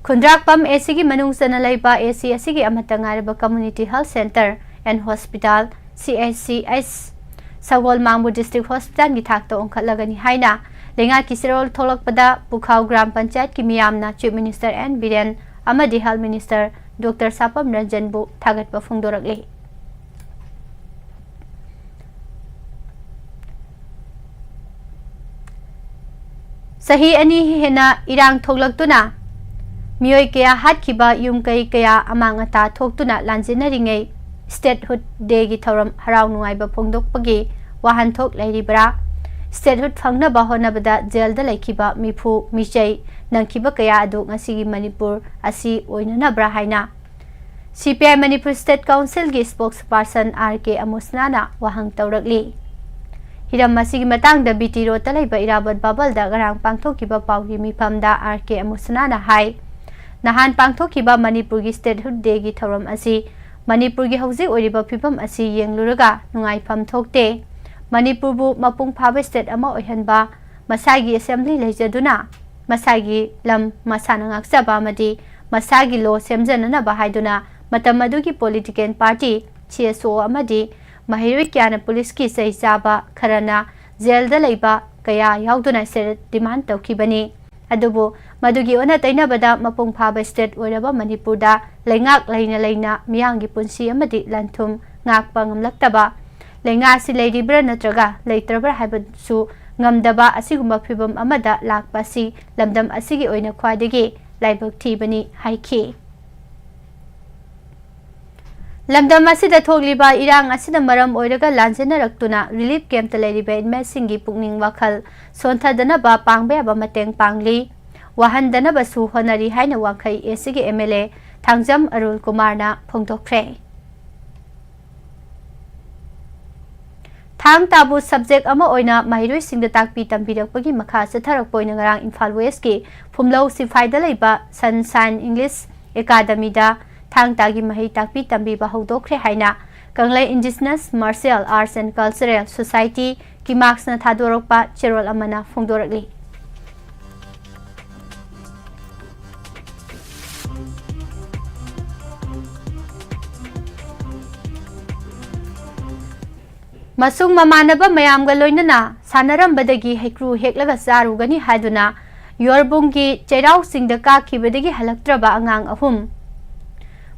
ꯈꯨꯟꯗ꯭ꯔꯥꯛꯄꯝ ꯑꯦ ꯁꯤꯒꯤ ꯃꯅꯨꯡ ꯆꯟꯅ ꯂꯩꯕ ꯑꯦ ꯁꯤ ꯑꯁꯤꯒꯤ ꯑꯃꯠꯇ ꯉꯥꯏꯔꯕ Community Health Centre and Hospital, C H C H, ꯁꯒꯣꯜ ꯃꯥꯡꯕꯨ District Hospitalꯒꯤ ꯊꯥꯛꯇ ꯑꯣꯟꯈꯠꯂꯒꯅꯤ ꯍꯥꯏꯅ ꯂꯩꯉꯥꯛꯀꯤ ꯆꯦꯔꯣꯜ ꯊꯣꯛꯂꯛꯄꯗ ꯄꯨꯈꯥꯎꯒ꯭ꯔꯥꯝ ꯄꯟꯆꯥꯌꯠꯀꯤ ꯃꯤꯌꯥꯝꯅ Chief Minister N ꯕꯤꯔꯦꯟ ꯑꯃꯗꯤ Health Minister Doctor ꯁꯥꯄꯝ ꯔꯟꯖꯟꯕꯨ ꯊꯥꯒꯠꯄ ꯐꯣꯡꯗꯣꯔꯛꯂꯤ꯫ ꯆꯍꯤ ꯑꯅꯤ ꯍꯦꯟꯅ ꯏꯔꯥꯡ ꯊꯣꯛꯂꯛꯇꯨꯅ ꯃꯤꯑꯣꯏ ꯀꯌꯥ ꯍꯥꯠꯈꯤꯕ, ꯌꯨꯝ ꯀꯩ ꯀꯌꯥ ꯑꯃꯥꯡ ꯑꯇꯥ ꯊꯣꯛꯇꯨꯅ ꯂꯥꯟꯖꯦꯟꯅꯔꯤꯉꯩ Statehood Dayꯒꯤ ꯊꯧꯔꯝ ꯍꯔꯥꯎ ꯅꯨꯡꯉꯥꯏꯕ ꯐꯣꯡꯗꯣꯛꯄꯒꯤ ꯋꯥꯍꯟꯊꯣꯛ ꯂꯩꯔꯤꯕ꯭ꯔꯥ? Statehood ꯐꯪꯅꯕ ꯍꯣꯠꯅꯕꯗ ꯖꯦꯜꯗ ꯂꯩꯈꯤꯕ ꯃꯤꯐꯨ ꯃꯤꯆꯩ ꯅꯪꯈꯤꯕ ꯀꯌꯥ ꯑꯗꯨ ꯉꯁꯤꯒꯤ ꯃꯅꯤꯄꯨꯔ ꯑꯁꯤ ꯑꯣꯏꯅꯅꯕ꯭ꯔꯥ ꯍꯥꯏꯅ C P I Manipur State Councilꯒꯤ spokesperson R K ꯑꯃꯨꯁꯅꯥꯅ ꯋꯥꯍꯪ ꯇꯧꯔꯛꯂꯤ꯫ ꯍꯤꯔꯝ ꯑꯁꯤꯒꯤ ꯃꯇꯥꯡꯗ ꯕꯤ ꯇꯤ ꯔꯣꯗꯇ ꯂꯩꯕ ꯏꯔꯥꯕꯣꯠ ꯚꯕꯜꯗ ꯉꯔꯥꯡ ꯄꯥꯡꯊꯣꯛꯈꯤꯕ ꯄꯥꯎꯒꯤ ꯃꯤꯐꯝꯗ ꯑꯥꯔ ꯀꯦ ꯑꯃꯨꯁꯅꯥꯅ ꯍꯥꯏ, ꯅꯍꯥꯟ ꯄꯥꯡꯊꯣꯛꯈꯤꯕ ꯃꯅꯤꯄꯨꯔꯒꯤ Statehood Dayꯒꯤ ꯊꯧꯔꯝ ꯑꯁꯤ ꯃꯅꯤꯄꯨꯔꯒꯤ ꯍꯧꯖꯤꯛ ꯑꯣꯏꯔꯤꯕ ꯐꯤꯕꯝ ꯑꯁꯤ ꯌꯦꯡꯂꯨꯔꯒ ꯅꯨꯡꯉꯥꯏꯐꯝ ꯊꯣꯛꯇꯦ꯫ ꯃꯅꯤꯄꯨꯔꯕꯨ ꯃꯄꯨꯡ ꯐꯥꯕ state ꯑꯃ ꯑꯣꯏꯍꯟꯕ, ꯃꯁꯥꯒꯤ assembly ꯂꯩꯖꯗꯨꯅ ꯃꯁꯥꯒꯤ ꯂꯝ ꯃꯁꯥꯅ ꯉꯥꯛꯆꯕ ꯑꯃꯗꯤ ꯃꯁꯥꯒꯤ law ꯁꯦꯝꯖꯅꯅꯕ ꯍꯥꯏꯗꯨꯅ ꯃꯇꯝ ꯑꯗꯨꯒꯤ political party, C S O ꯑꯃꯗꯤ ꯃꯍꯩꯔꯣꯏ ꯀꯌꯥꯅ ꯄꯨꯂꯤꯁꯀꯤ ꯆꯩ ꯆꯥꯕ, ꯈꯔꯅ ꯖꯦꯜꯗ ꯂꯩꯕ ꯀꯌꯥ ꯌꯥꯎꯗꯨꯅ ꯁꯦꯔꯦꯠ demand ꯇꯧꯈꯤꯕꯅꯤ꯫ ꯑꯗꯨꯕꯨ ꯃꯗꯨꯒꯤ ꯑꯣꯟꯅ ꯇꯩꯅꯕꯗ ꯃꯄꯨꯡ ꯐꯥꯕ state ꯑꯣꯏꯔꯕ ꯃꯅꯤꯄꯨꯔꯗ ꯂꯩꯉꯥꯛ ꯂꯩꯅ ꯂꯩꯅ ꯃꯤꯌꯥꯝꯒꯤ ꯄꯨꯟꯁꯤ ꯑꯃꯗꯤ ꯂꯟ ꯊꯨꯝ ꯉꯥꯛꯄ ꯉꯝꯂꯛꯇꯕ, ꯂꯩꯉꯥꯛ ꯑꯁꯤ ꯂꯩꯔꯤꯕ꯭ꯔꯥ ꯅꯠꯇ꯭ꯔꯒ ꯂꯩꯇ꯭ꯔꯕ꯭ꯔꯥ ꯍꯥꯏꯕꯁꯨ ꯉꯝꯗꯕ ꯑꯁꯤꯒꯨꯝꯕ ꯐꯤꯚꯝ ꯑꯃꯗ ꯂꯥꯛꯄ ꯑꯁꯤ ꯂꯝꯗꯝ ꯑꯁꯤꯒꯤ ꯑꯣꯏꯅ ꯈ꯭ꯋꯥꯏꯗꯒꯤ ꯂꯥꯏꯕꯛ ꯊꯤꯕꯅꯤ ꯍꯥꯏꯈꯤ꯫ ꯂꯝꯗꯝ ꯑꯁꯤꯗ ꯊꯣꯛꯂꯤꯕ ꯏꯔꯥꯡ ꯑꯁꯤꯅ ꯃꯔꯝ ꯑꯣꯏꯔꯒ ꯂꯥꯟꯖꯦꯟꯅꯔꯛꯇꯨꯅ relief campꯇ ꯂꯩꯔꯤꯕ inmateꯁꯤꯡꯒꯤ ꯄꯨꯛꯅꯤꯡ ꯋꯥꯈꯜ ꯁꯣꯟꯊꯗꯅꯕ ꯄꯥꯡꯕ ꯌꯥꯕ ꯃꯇꯦꯡ ꯄꯥꯡꯂꯤ, ꯋꯥꯍꯟꯗꯅꯕꯁꯨ ꯍꯣꯠꯅꯔꯤ ꯍꯥꯏꯅ ꯋꯥꯡꯈꯩ A Cꯒꯤ M L A Thangjam ꯑꯔꯨꯜ ꯀꯨꯃꯥꯔꯅ ꯐꯣꯡꯗꯣꯛꯈ꯭ꯔꯦ꯫ ꯊꯥꯡ ꯇꯥꯕꯨ subject ꯑꯃ ꯑꯣꯏꯅ ꯃꯍꯩꯔꯣꯏꯁꯤꯡꯗ ꯇꯥꯛꯄꯤ ꯇꯝꯕꯤꯔꯛꯄꯒꯤ ꯃꯈꯥ ꯆꯠꯊꯔꯛꯄ ꯑꯣꯏꯅ ꯉꯔꯥꯡ ꯏꯝꯐꯥꯜ Westꯀꯤ ꯐꯨꯝꯂꯧ ꯁꯤꯐꯥꯏꯗ ꯂꯩꯕ Sunshine English Academyꯗ ꯊꯥꯡ ꯇꯥꯒꯤ ꯃꯍꯩ ꯇꯥꯛꯄꯤ ꯇꯝꯕꯤꯕ ꯍꯧꯗꯣꯛꯈ꯭ꯔꯦ ꯍꯥꯏꯅ ꯀꯪꯂꯩ Indigenous Martial Arts and Cultural Society, ꯀꯤꯃꯥꯛꯁꯅ ꯊꯥꯗꯣꯔꯛꯄ ꯆꯦꯔꯣꯜ ꯑꯃꯅ ꯐꯣꯡꯗꯣꯔꯛꯂꯤ꯫ ꯃꯁꯨꯡ ꯃꯃꯥꯟꯅꯕ ꯃꯌꯥꯝꯒ ꯂꯣꯏꯅꯅ ꯁꯥꯟꯅꯔꯝꯕꯗꯒꯤ ꯍꯩꯀ꯭ꯔꯨ ꯍꯦꯛꯂꯒ ꯆꯥꯔꯨꯒꯅꯤ ꯍꯥꯏꯗꯨꯅ ꯌꯣꯔꯕꯨꯡꯒꯤ ꯆꯩꯔꯥꯎ ꯆꯤꯡꯗ ꯀꯥꯈꯤꯕꯗꯒꯤ ꯍꯜꯂꯛꯇ꯭ꯔꯕ ꯑꯉꯥꯡ ꯑꯍꯨꯝ꯫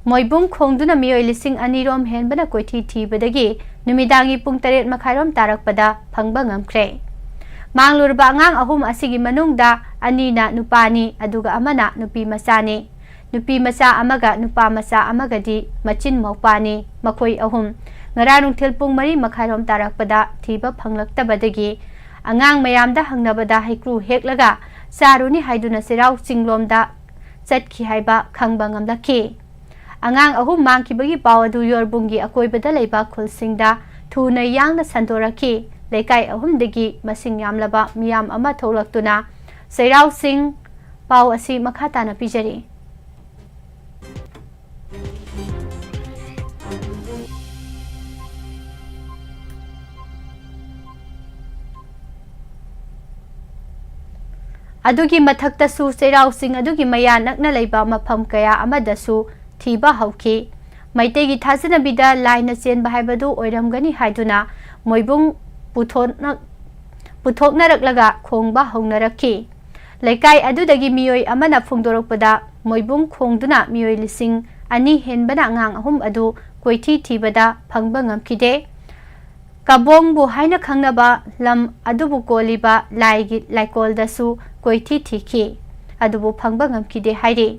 ꯃꯣꯏꯕꯨꯡ ꯈꯣꯡꯗꯨꯅ ꯃꯤꯑꯣꯏ ꯂꯤꯁꯤꯡ ꯑꯅꯤ ꯔꯣꯝ ꯍꯦꯟꯕꯅ ꯀꯣꯏꯊꯤ ꯊꯤꯕꯗꯒꯤ ꯅꯨꯃꯤꯗꯥꯡꯒꯤ ꯄꯨꯡ ꯇꯔꯦꯠ ꯃꯈꯥꯏꯔꯣꯝ ꯇꯥꯔꯛꯄꯗ ꯐꯪꯕ ꯉꯝꯈ꯭ꯔꯦ꯫ ꯃꯥꯡꯂꯨꯔꯕ ꯑꯉꯥꯡ ꯑꯍꯨꯝ ꯑꯁꯤꯒꯤ ꯃꯅꯨꯡꯗ ꯑꯅꯤꯅ ꯅꯨꯄꯥꯅꯤ, ꯑꯗꯨꯒ ꯑꯃꯅ ꯅꯨꯄꯤ ꯃꯆꯥꯅꯤ꯫ ꯅꯨꯄꯤ ꯃꯆꯥ ꯑꯃꯒ ꯅꯨꯄꯥ ꯃꯆꯥ ꯑꯃꯒꯗꯤ ꯃꯆꯤꯟ ꯃꯧꯄꯥꯅꯤ꯫ ꯃꯈꯣꯏ ꯑꯍꯨꯝ ꯉꯔꯥꯡ ꯅꯨꯡꯊꯤꯜ ꯄꯨꯡ ꯃꯔꯤ ꯃꯈꯥꯏꯔꯣꯝ ꯇꯥꯔꯛꯄꯗ ꯊꯤꯕ ꯐꯪꯂꯛꯇꯕꯗꯒꯤ ꯑꯉꯥꯡ ꯃꯌꯥꯝꯗ ꯍꯪꯅꯕꯗ ꯍꯩꯀ꯭ꯔꯨ ꯍꯦꯛꯂꯒ ꯆꯥꯔꯨꯅꯤ ꯍꯥꯏꯗꯨꯅ ꯆꯩꯔꯥꯎ ꯆꯤꯡꯂꯣꯝꯗ ꯆꯠꯈꯤ ꯍꯥꯏꯕ ꯈꯪꯕ ꯉꯝꯂꯛꯈꯤ꯫ ꯑꯉꯥꯡ ꯑꯍꯨꯝ ꯃꯥꯡꯈꯤꯕꯒꯤ ꯄꯥꯎ ꯑꯗꯨ ꯌꯣꯔꯕꯨꯡꯒꯤ ꯑꯀꯣꯏꯕꯗ ꯂꯩꯕ ꯈꯨꯜꯁꯤꯡꯗ ꯊꯨꯅ ꯌꯥꯡꯅ ꯁꯟꯗꯣꯔꯛꯈꯤ꯫ ꯂꯩꯀꯥꯏ ꯑꯍꯨꯝꯗꯒꯤ ꯃꯁꯤꯡ ꯌꯥꯝꯂꯕ ꯃꯤꯌꯥꯝ ꯑꯃ ꯊꯣꯛꯂꯛꯇꯨꯅ ꯆꯩꯔꯥꯎ ꯆꯤꯡ ꯄꯥꯎ ꯑꯁꯤ ꯃꯈꯥ ꯇꯥꯅ ꯄꯤꯖꯔꯤ꯫ ꯑꯗꯨꯒꯤ ꯃꯊꯛꯇꯁꯨ ꯆꯩꯔꯥꯎ ꯆꯤꯡ ꯑꯗꯨꯒꯤ ꯃꯌꯥ ꯅꯛꯅ ꯂꯩꯕ ꯃꯐꯝ ꯀꯌꯥ ꯑꯃꯗꯁꯨ ꯊꯤꯕ ꯍꯧꯈꯤ꯫ ꯃꯩꯇꯩꯒꯤ ꯊꯥꯖꯅꯕꯤꯗ ꯂꯥꯏꯅ ꯆꯦꯟꯕ ꯍꯥꯏꯕꯗꯨ ꯑꯣꯏꯔꯝꯒꯅꯤ ꯍꯥꯏꯗꯨꯅ ꯃꯣꯏꯕꯨꯡ ꯄꯨꯊꯣꯛꯅ-, ꯄꯨꯊꯣꯛꯅꯔꯛꯂꯒ ꯈꯣꯡꯕ ꯍꯧꯅꯔꯛꯈꯤ꯫ ꯂꯩꯀꯥꯏ ꯑꯗꯨꯗꯒꯤ ꯃꯤꯑꯣꯏ ꯑꯃꯅ ꯐꯣꯡꯗꯣꯔꯛꯄꯗ, ꯃꯣꯏꯕꯨꯡ ꯈꯣꯡꯗꯨꯅ ꯃꯤꯑꯣꯏ ꯂꯤꯁꯤꯡ ꯑꯅꯤ ꯍꯦꯟꯕꯅ ꯑꯉꯥꯡ ꯑꯍꯨꯝ ꯑꯗꯨ ꯀꯣꯏꯊꯤ ꯊꯤꯕꯗ ꯐꯪꯕ ꯉꯝꯈꯤꯗꯦ꯫ ꯀꯕꯣꯡꯕꯨ ꯍꯥꯏꯅ ꯈꯪꯅꯕ ꯂꯝ ꯑꯗꯨꯕꯨ ꯀꯣꯜꯂꯤꯕ ꯂꯥꯏꯒꯤ ꯂꯥꯏꯀꯣꯜꯗꯁꯨ ꯀꯣꯏꯊꯤ ꯊꯤꯈꯤ, ꯑꯗꯨꯕꯨ ꯐꯪꯕ ꯉꯝꯈꯤꯗꯦ ꯍꯥꯏꯔꯤ꯫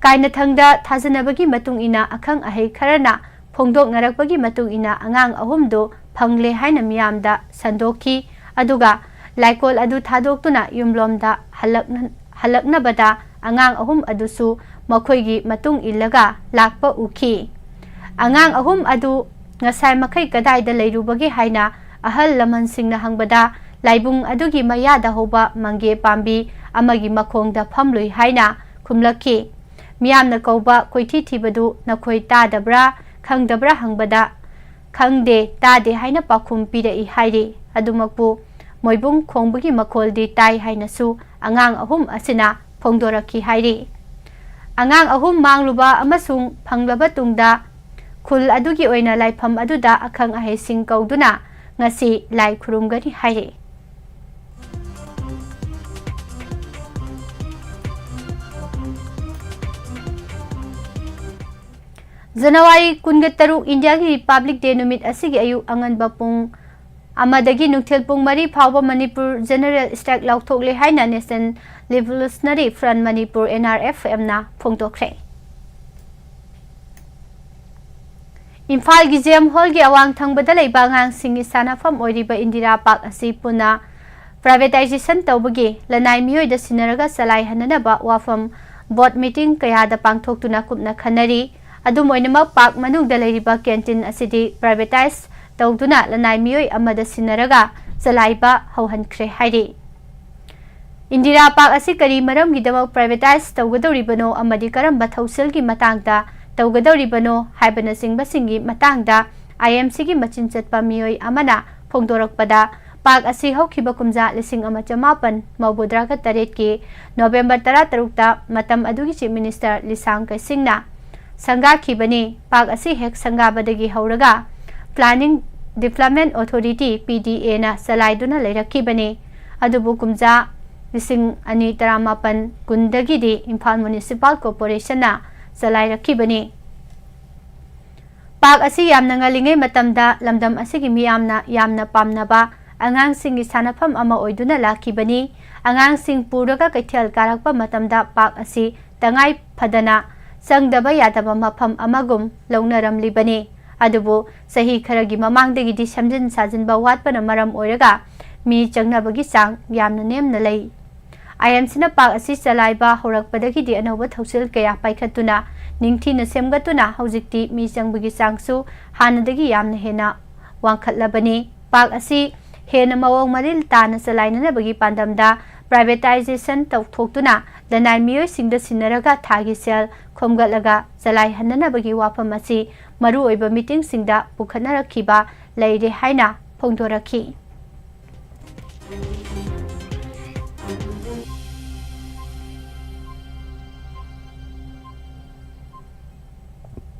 ꯀꯥꯏꯅꯊꯪꯗ ꯊꯥꯖꯅꯕꯒꯤ ꯃꯇꯨꯡ ꯏꯟꯅ ꯑꯈꯪ ꯑꯍꯩ ꯈꯔꯅ ꯐꯣꯡꯗꯣꯛꯅꯔꯛꯄꯒꯤ ꯃꯇꯨꯡ ꯏꯟꯅ ꯑꯉꯥꯡ ꯑꯍꯨꯝꯗꯨ ꯐꯪꯂꯦ ꯍꯥꯏꯅ ꯃꯤꯌꯥꯝꯗ ꯁꯟꯗꯣꯛꯈꯤ꯫ ꯑꯗꯨꯒ ꯂꯥꯏꯀꯣꯜ ꯑꯗꯨ ꯊꯥꯗꯣꯛꯇꯨꯅ ꯌꯨꯝꯂꯣꯝꯗ ꯍꯜꯂꯛꯅ-, ꯍꯜꯂꯛꯅꯕꯗ ꯑꯉꯥꯡ ꯑꯍꯨꯝ ꯑꯗꯨꯁꯨ ꯃꯈꯣꯏꯒꯤ ꯃꯇꯨꯡ ꯏꯜꯂꯒ ꯂꯥꯛꯄ ꯎꯈꯤ꯫ ꯑꯉꯥꯡ ꯑꯍꯨꯝ ꯑꯗꯨ ꯉꯁꯥꯏ ꯃꯈꯩ ꯀꯗꯥꯏꯗ ꯂꯩꯔꯨꯕꯒꯦ ꯍꯥꯏꯅ ꯑꯍꯜ ꯂꯃꯟꯁꯤꯡꯅ ꯍꯪꯕꯗ, ꯂꯥꯏꯕꯨꯡ ꯑꯗꯨꯒꯤ ꯃꯌꯥꯗ ꯍꯧꯕ ꯃꯪꯒꯦ ꯄꯥꯝꯕꯤ ꯑꯃꯒꯤ ꯃꯈꯣꯡꯗ ꯐꯝꯂꯨꯏ ꯍꯥꯏꯅ ꯈꯨꯝꯂꯛꯈꯤ꯫ ꯃꯤꯌꯥꯝꯅ ꯀꯧꯕ ꯀꯣꯏꯊꯤ ꯊꯤꯕꯗꯨ ꯅꯈꯣꯏ ꯇꯥꯗꯕ꯭ꯔꯥ, ꯈꯪꯗꯕ꯭ꯔꯥ ꯍꯪꯕꯗ, "ꯈꯪꯗꯦ, ꯇꯥꯗꯦ" ꯍꯥꯏꯅ ꯄꯥꯎꯈꯨꯝ ꯄꯤꯔꯛꯏ ꯍꯥꯏꯔꯤ꯫ ꯑꯗꯨꯃꯛꯄꯨ, ꯃꯣꯏꯕꯨꯡ ꯈꯣꯡꯕꯒꯤ ꯃꯈꯣꯜꯗꯤ ꯇꯥꯏ ꯍꯥꯏꯅꯁꯨ ꯑꯉꯥꯡ ꯑꯍꯨꯝ ꯑꯁꯤꯅ ꯐꯣꯡꯗꯣꯔꯛꯈꯤ ꯍꯥꯏꯔꯤ꯫ ꯑꯉꯥꯡ ꯑꯍꯨꯝ ꯃꯥꯡꯂꯨꯕ ꯑꯃꯁꯨꯡ ꯐꯪꯂꯕ ꯇꯨꯡꯗ, ꯈꯨꯜ ꯑꯗꯨꯒꯤ ꯑꯣꯏꯅ ꯂꯥꯏꯐꯝ ꯑꯗꯨꯗ ꯑꯈꯪ ꯑꯍꯩꯁꯤꯡ ꯀꯧꯗꯨꯅ ꯉꯁꯤ ꯂꯥꯏ ꯈꯨꯔꯨꯝꯒꯅꯤ ꯍꯥꯏꯔꯤ꯫ ꯖꯅꯋꯥꯔꯤ ꯀꯨꯟꯒ ꯇꯔꯨꯛ, ꯏꯟꯗꯤꯌꯥꯒꯤ ꯔꯤꯄꯕ꯭ꯂꯤꯛ ꯗꯦ ꯅꯨꯃꯤꯠ ꯑꯁꯤꯒꯤ ꯑꯌꯨꯛ ꯑꯉꯟꯕ ꯄꯨꯡ ꯑꯃꯗꯒꯤ ꯅꯨꯡꯊꯤꯜ ꯄꯨꯡ ꯃꯔꯤ ꯐꯥꯎꯕ ꯃꯅꯤꯄꯨꯔ ꯖꯦꯅꯔꯦꯜ ꯁ꯭ꯇ꯭ꯔꯥꯏꯛ ꯂꯥꯎꯊꯣꯛꯂꯦ ꯍꯥꯏꯅ national revolutionary front Manipur, N R F ꯑꯦꯝꯅ ꯐꯣꯡꯗꯣꯛꯈ꯭ꯔꯦ꯫ ꯏꯝꯐꯥꯜꯒꯤ ꯖꯦ ꯑꯦꯝ ꯍꯣꯜꯒꯤ ꯑꯋꯥꯡ ꯊꯪꯕꯗ ꯂꯩꯕ ꯑꯉꯥꯡꯁꯤꯡꯒꯤ ꯁꯥꯟꯅꯐꯝ ꯑꯣꯏꯔꯤꯕ ꯏꯟꯗꯤꯔꯥ ꯄꯥꯔꯛ ꯑꯁꯤ ꯄꯨꯟꯅ ꯄ꯭ꯔꯥꯏꯚꯦꯇꯥꯏꯖꯦꯁꯟ ꯇꯧꯕꯒꯤ ꯂꯅꯥꯏ ꯃꯤꯑꯣꯏꯗ ꯁꯤꯟꯅꯔꯒ ꯆꯂꯥꯏꯍꯟꯅꯅꯕ ꯋꯥꯐꯝ ꯕꯣꯔꯗ ꯃꯤꯇꯤꯡ ꯀꯌꯥꯗ ꯄꯥꯡꯊꯣꯛꯇꯨꯅ ꯀꯨꯞꯅ ꯈꯟꯅꯔꯤ꯫ ꯑꯗꯨꯝ ꯑꯣꯏꯅꯃꯛ, ꯄꯥꯔꯛ ꯃꯅꯨꯡꯗ ꯂꯩꯔꯤꯕ ꯀꯦꯟꯇꯤꯟ ꯑꯁꯤꯗꯤ ꯄ꯭ꯔꯥꯏꯚꯦꯇꯥꯏꯖ ꯇꯧꯗꯨꯅ ꯂꯅꯥꯏ ꯃꯤꯑꯣꯏ ꯑꯃꯗ ꯁꯤꯟꯅꯔꯒ ꯆꯂꯥꯏꯕ ꯍꯧꯍꯟꯈ꯭ꯔꯦ ꯍꯥꯏꯔꯤ꯫ ꯏꯟꯗꯤꯔꯥ ꯄꯥꯔꯛ ꯑꯁꯤ ꯀꯔꯤ ꯃꯔꯝꯒꯤꯗꯃꯛ privatise ꯇꯧꯒꯗꯧꯔꯤꯕꯅꯣ ꯑꯃꯗꯤ ꯀꯔꯝꯕ ꯊꯧꯁꯤꯜꯒꯤ ꯃꯇꯥꯡꯗ ꯇꯧꯒꯗꯧꯔꯤꯕꯅꯣ ꯍꯥꯏꯕꯅꯆꯤꯡꯕꯁꯤꯡꯒꯤ ꯃꯇꯥꯡꯗ IMCꯒꯤ ꯃꯆꯤꯟ ꯆꯠꯄ ꯃꯤꯑꯣꯏ ꯑꯃꯅ ꯐꯣꯡꯗꯣꯔꯛꯄꯗ, ꯄꯥꯔꯛ ꯑꯁꯤ ꯍꯧꯈꯤꯕ ꯀꯨꯝꯖꯥ ꯂꯤꯁꯤꯡ ꯑꯃ ꯆꯃꯥꯄꯟ ꯃꯧꯗ꯭ꯔꯥꯒ ꯇꯔꯦꯠꯀꯤ November ꯇꯔꯥꯇꯔꯨꯛꯇ ꯃꯇꯝ ꯑꯗꯨꯒꯤ Chief Minister ꯂꯤꯁꯥꯡ ꯀꯩꯁꯤꯡꯅ ꯁꯪꯒꯥꯈꯤꯕꯅꯤ꯫ ꯄꯥꯔꯛ ꯑꯁꯤ ꯍꯦꯛ ꯁꯪꯒꯥꯕꯗꯒꯤ ꯍꯧꯔꯒ Planning Development Authority, PDAꯅ ꯆꯂꯥꯏꯗꯨꯅ ꯂꯩꯔꯛꯈꯤꯕꯅꯤ꯫ ꯑꯗꯨꯕꯨ ꯀꯨꯝꯖꯥ ꯂꯤꯁꯤꯡ ꯑꯅꯤ ꯇꯔꯥꯃꯥꯄꯟ ꯀꯨꯟꯗꯒꯤꯗꯤ ꯏꯝꯐꯥꯜ Municipal Corporationꯅ ꯆꯂꯥꯏꯔꯛꯈꯤꯕꯅꯤ꯫ ꯄꯥꯔꯛ ꯑꯁꯤ ꯌꯥꯝꯅ ꯉꯜꯂꯤꯉꯩ ꯃꯇꯝꯗ ꯂꯝꯗꯝ ꯑꯁꯤꯒꯤ ꯃꯤꯌꯥꯝꯅ ꯌꯥꯝꯅ ꯄꯥꯝꯅꯕ ꯑꯉꯥꯡꯁꯤꯡꯒꯤ ꯁꯥꯟꯅꯐꯝ ꯑꯃ ꯑꯣꯏꯗꯨꯅ ꯂꯥꯛꯈꯤꯕꯅꯤ꯫ ꯑꯉꯥꯡꯁꯤꯡ ꯄꯨꯔꯒ ꯀꯩꯊꯦꯜ ꯀꯥꯔꯛꯄ ꯃꯇꯝꯗ ꯄꯥꯔꯛ ꯑꯁꯤ ꯇꯉꯥꯏ ꯐꯗꯅ ꯆꯪꯗꯕ ꯌꯥꯗꯕ ꯃꯐꯝ ꯑꯃꯒꯨꯝ ꯂꯧꯅꯔꯝꯂꯤꯕꯅꯤ꯫ ꯑꯗꯨꯕꯨ ꯆꯍꯤ ꯈꯔꯒꯤ ꯃꯃꯥꯡꯗꯒꯤꯗꯤ ꯁꯦꯝꯖꯤꯟ ꯁꯥꯖꯤꯟꯕ ꯋꯥꯠꯄꯅ ꯃꯔꯝ ꯑꯣꯏꯔꯒ ꯃꯤ ꯆꯪꯅꯕꯒꯤ ꯆꯥꯡ ꯌꯥꯝꯅ ꯅꯦꯝꯅ ꯂꯩ꯫ IMCꯅ ꯄꯥꯔꯛ ꯑꯁꯤ ꯆꯂꯥꯏꯕ ꯍꯧꯔꯛꯄꯗꯒꯤꯗꯤ ꯑꯅꯧꯕ ꯊꯧꯁꯤꯜ ꯀꯌꯥ ꯄꯥꯏꯈꯠꯇꯨꯅ ꯅꯤꯡꯊꯤꯅ ꯁꯦꯝꯒꯠꯇꯨꯅ ꯍꯧꯖꯤꯛꯇꯤ ꯃꯤ ꯆꯪꯕꯒꯤ ꯆꯥꯡꯁꯨ ꯍꯥꯟꯅꯗꯒꯤ ꯌꯥꯝꯅ ꯍꯦꯟꯅ ꯋꯥꯡꯈꯠꯂꯕꯅꯤ꯫ ꯄꯥꯔꯛ ꯑꯁꯤ ꯍꯦꯟꯅ ꯃꯑꯣꯡ ꯃꯔꯤꯜ ꯇꯥꯅ ꯆꯂꯥꯏꯅꯅꯕꯒꯤ ꯄꯥꯟꯗꯝꯗ privatization ꯇꯧꯊꯣꯛꯇꯨꯅ ꯂꯅꯥꯏ ꯃꯤꯑꯣꯏꯁꯤꯡꯗ ꯁꯤꯟꯅꯔꯒ ꯊꯥꯒꯤ ꯁꯦꯜ ꯈꯣꯝꯒꯠꯂꯒ ꯆꯂꯥꯏꯍꯟꯅꯅꯕꯒꯤ ꯋꯥꯐꯝ ꯑꯁꯤ ꯃꯔꯨꯑꯣꯏꯕ meetingꯁꯤꯡꯗ ꯄꯨꯈꯠꯅꯔꯛꯈꯤꯕ ꯂꯩꯔꯦ ꯍꯥꯏꯅ ꯐꯣꯡꯗꯣꯔꯛꯈꯤ꯫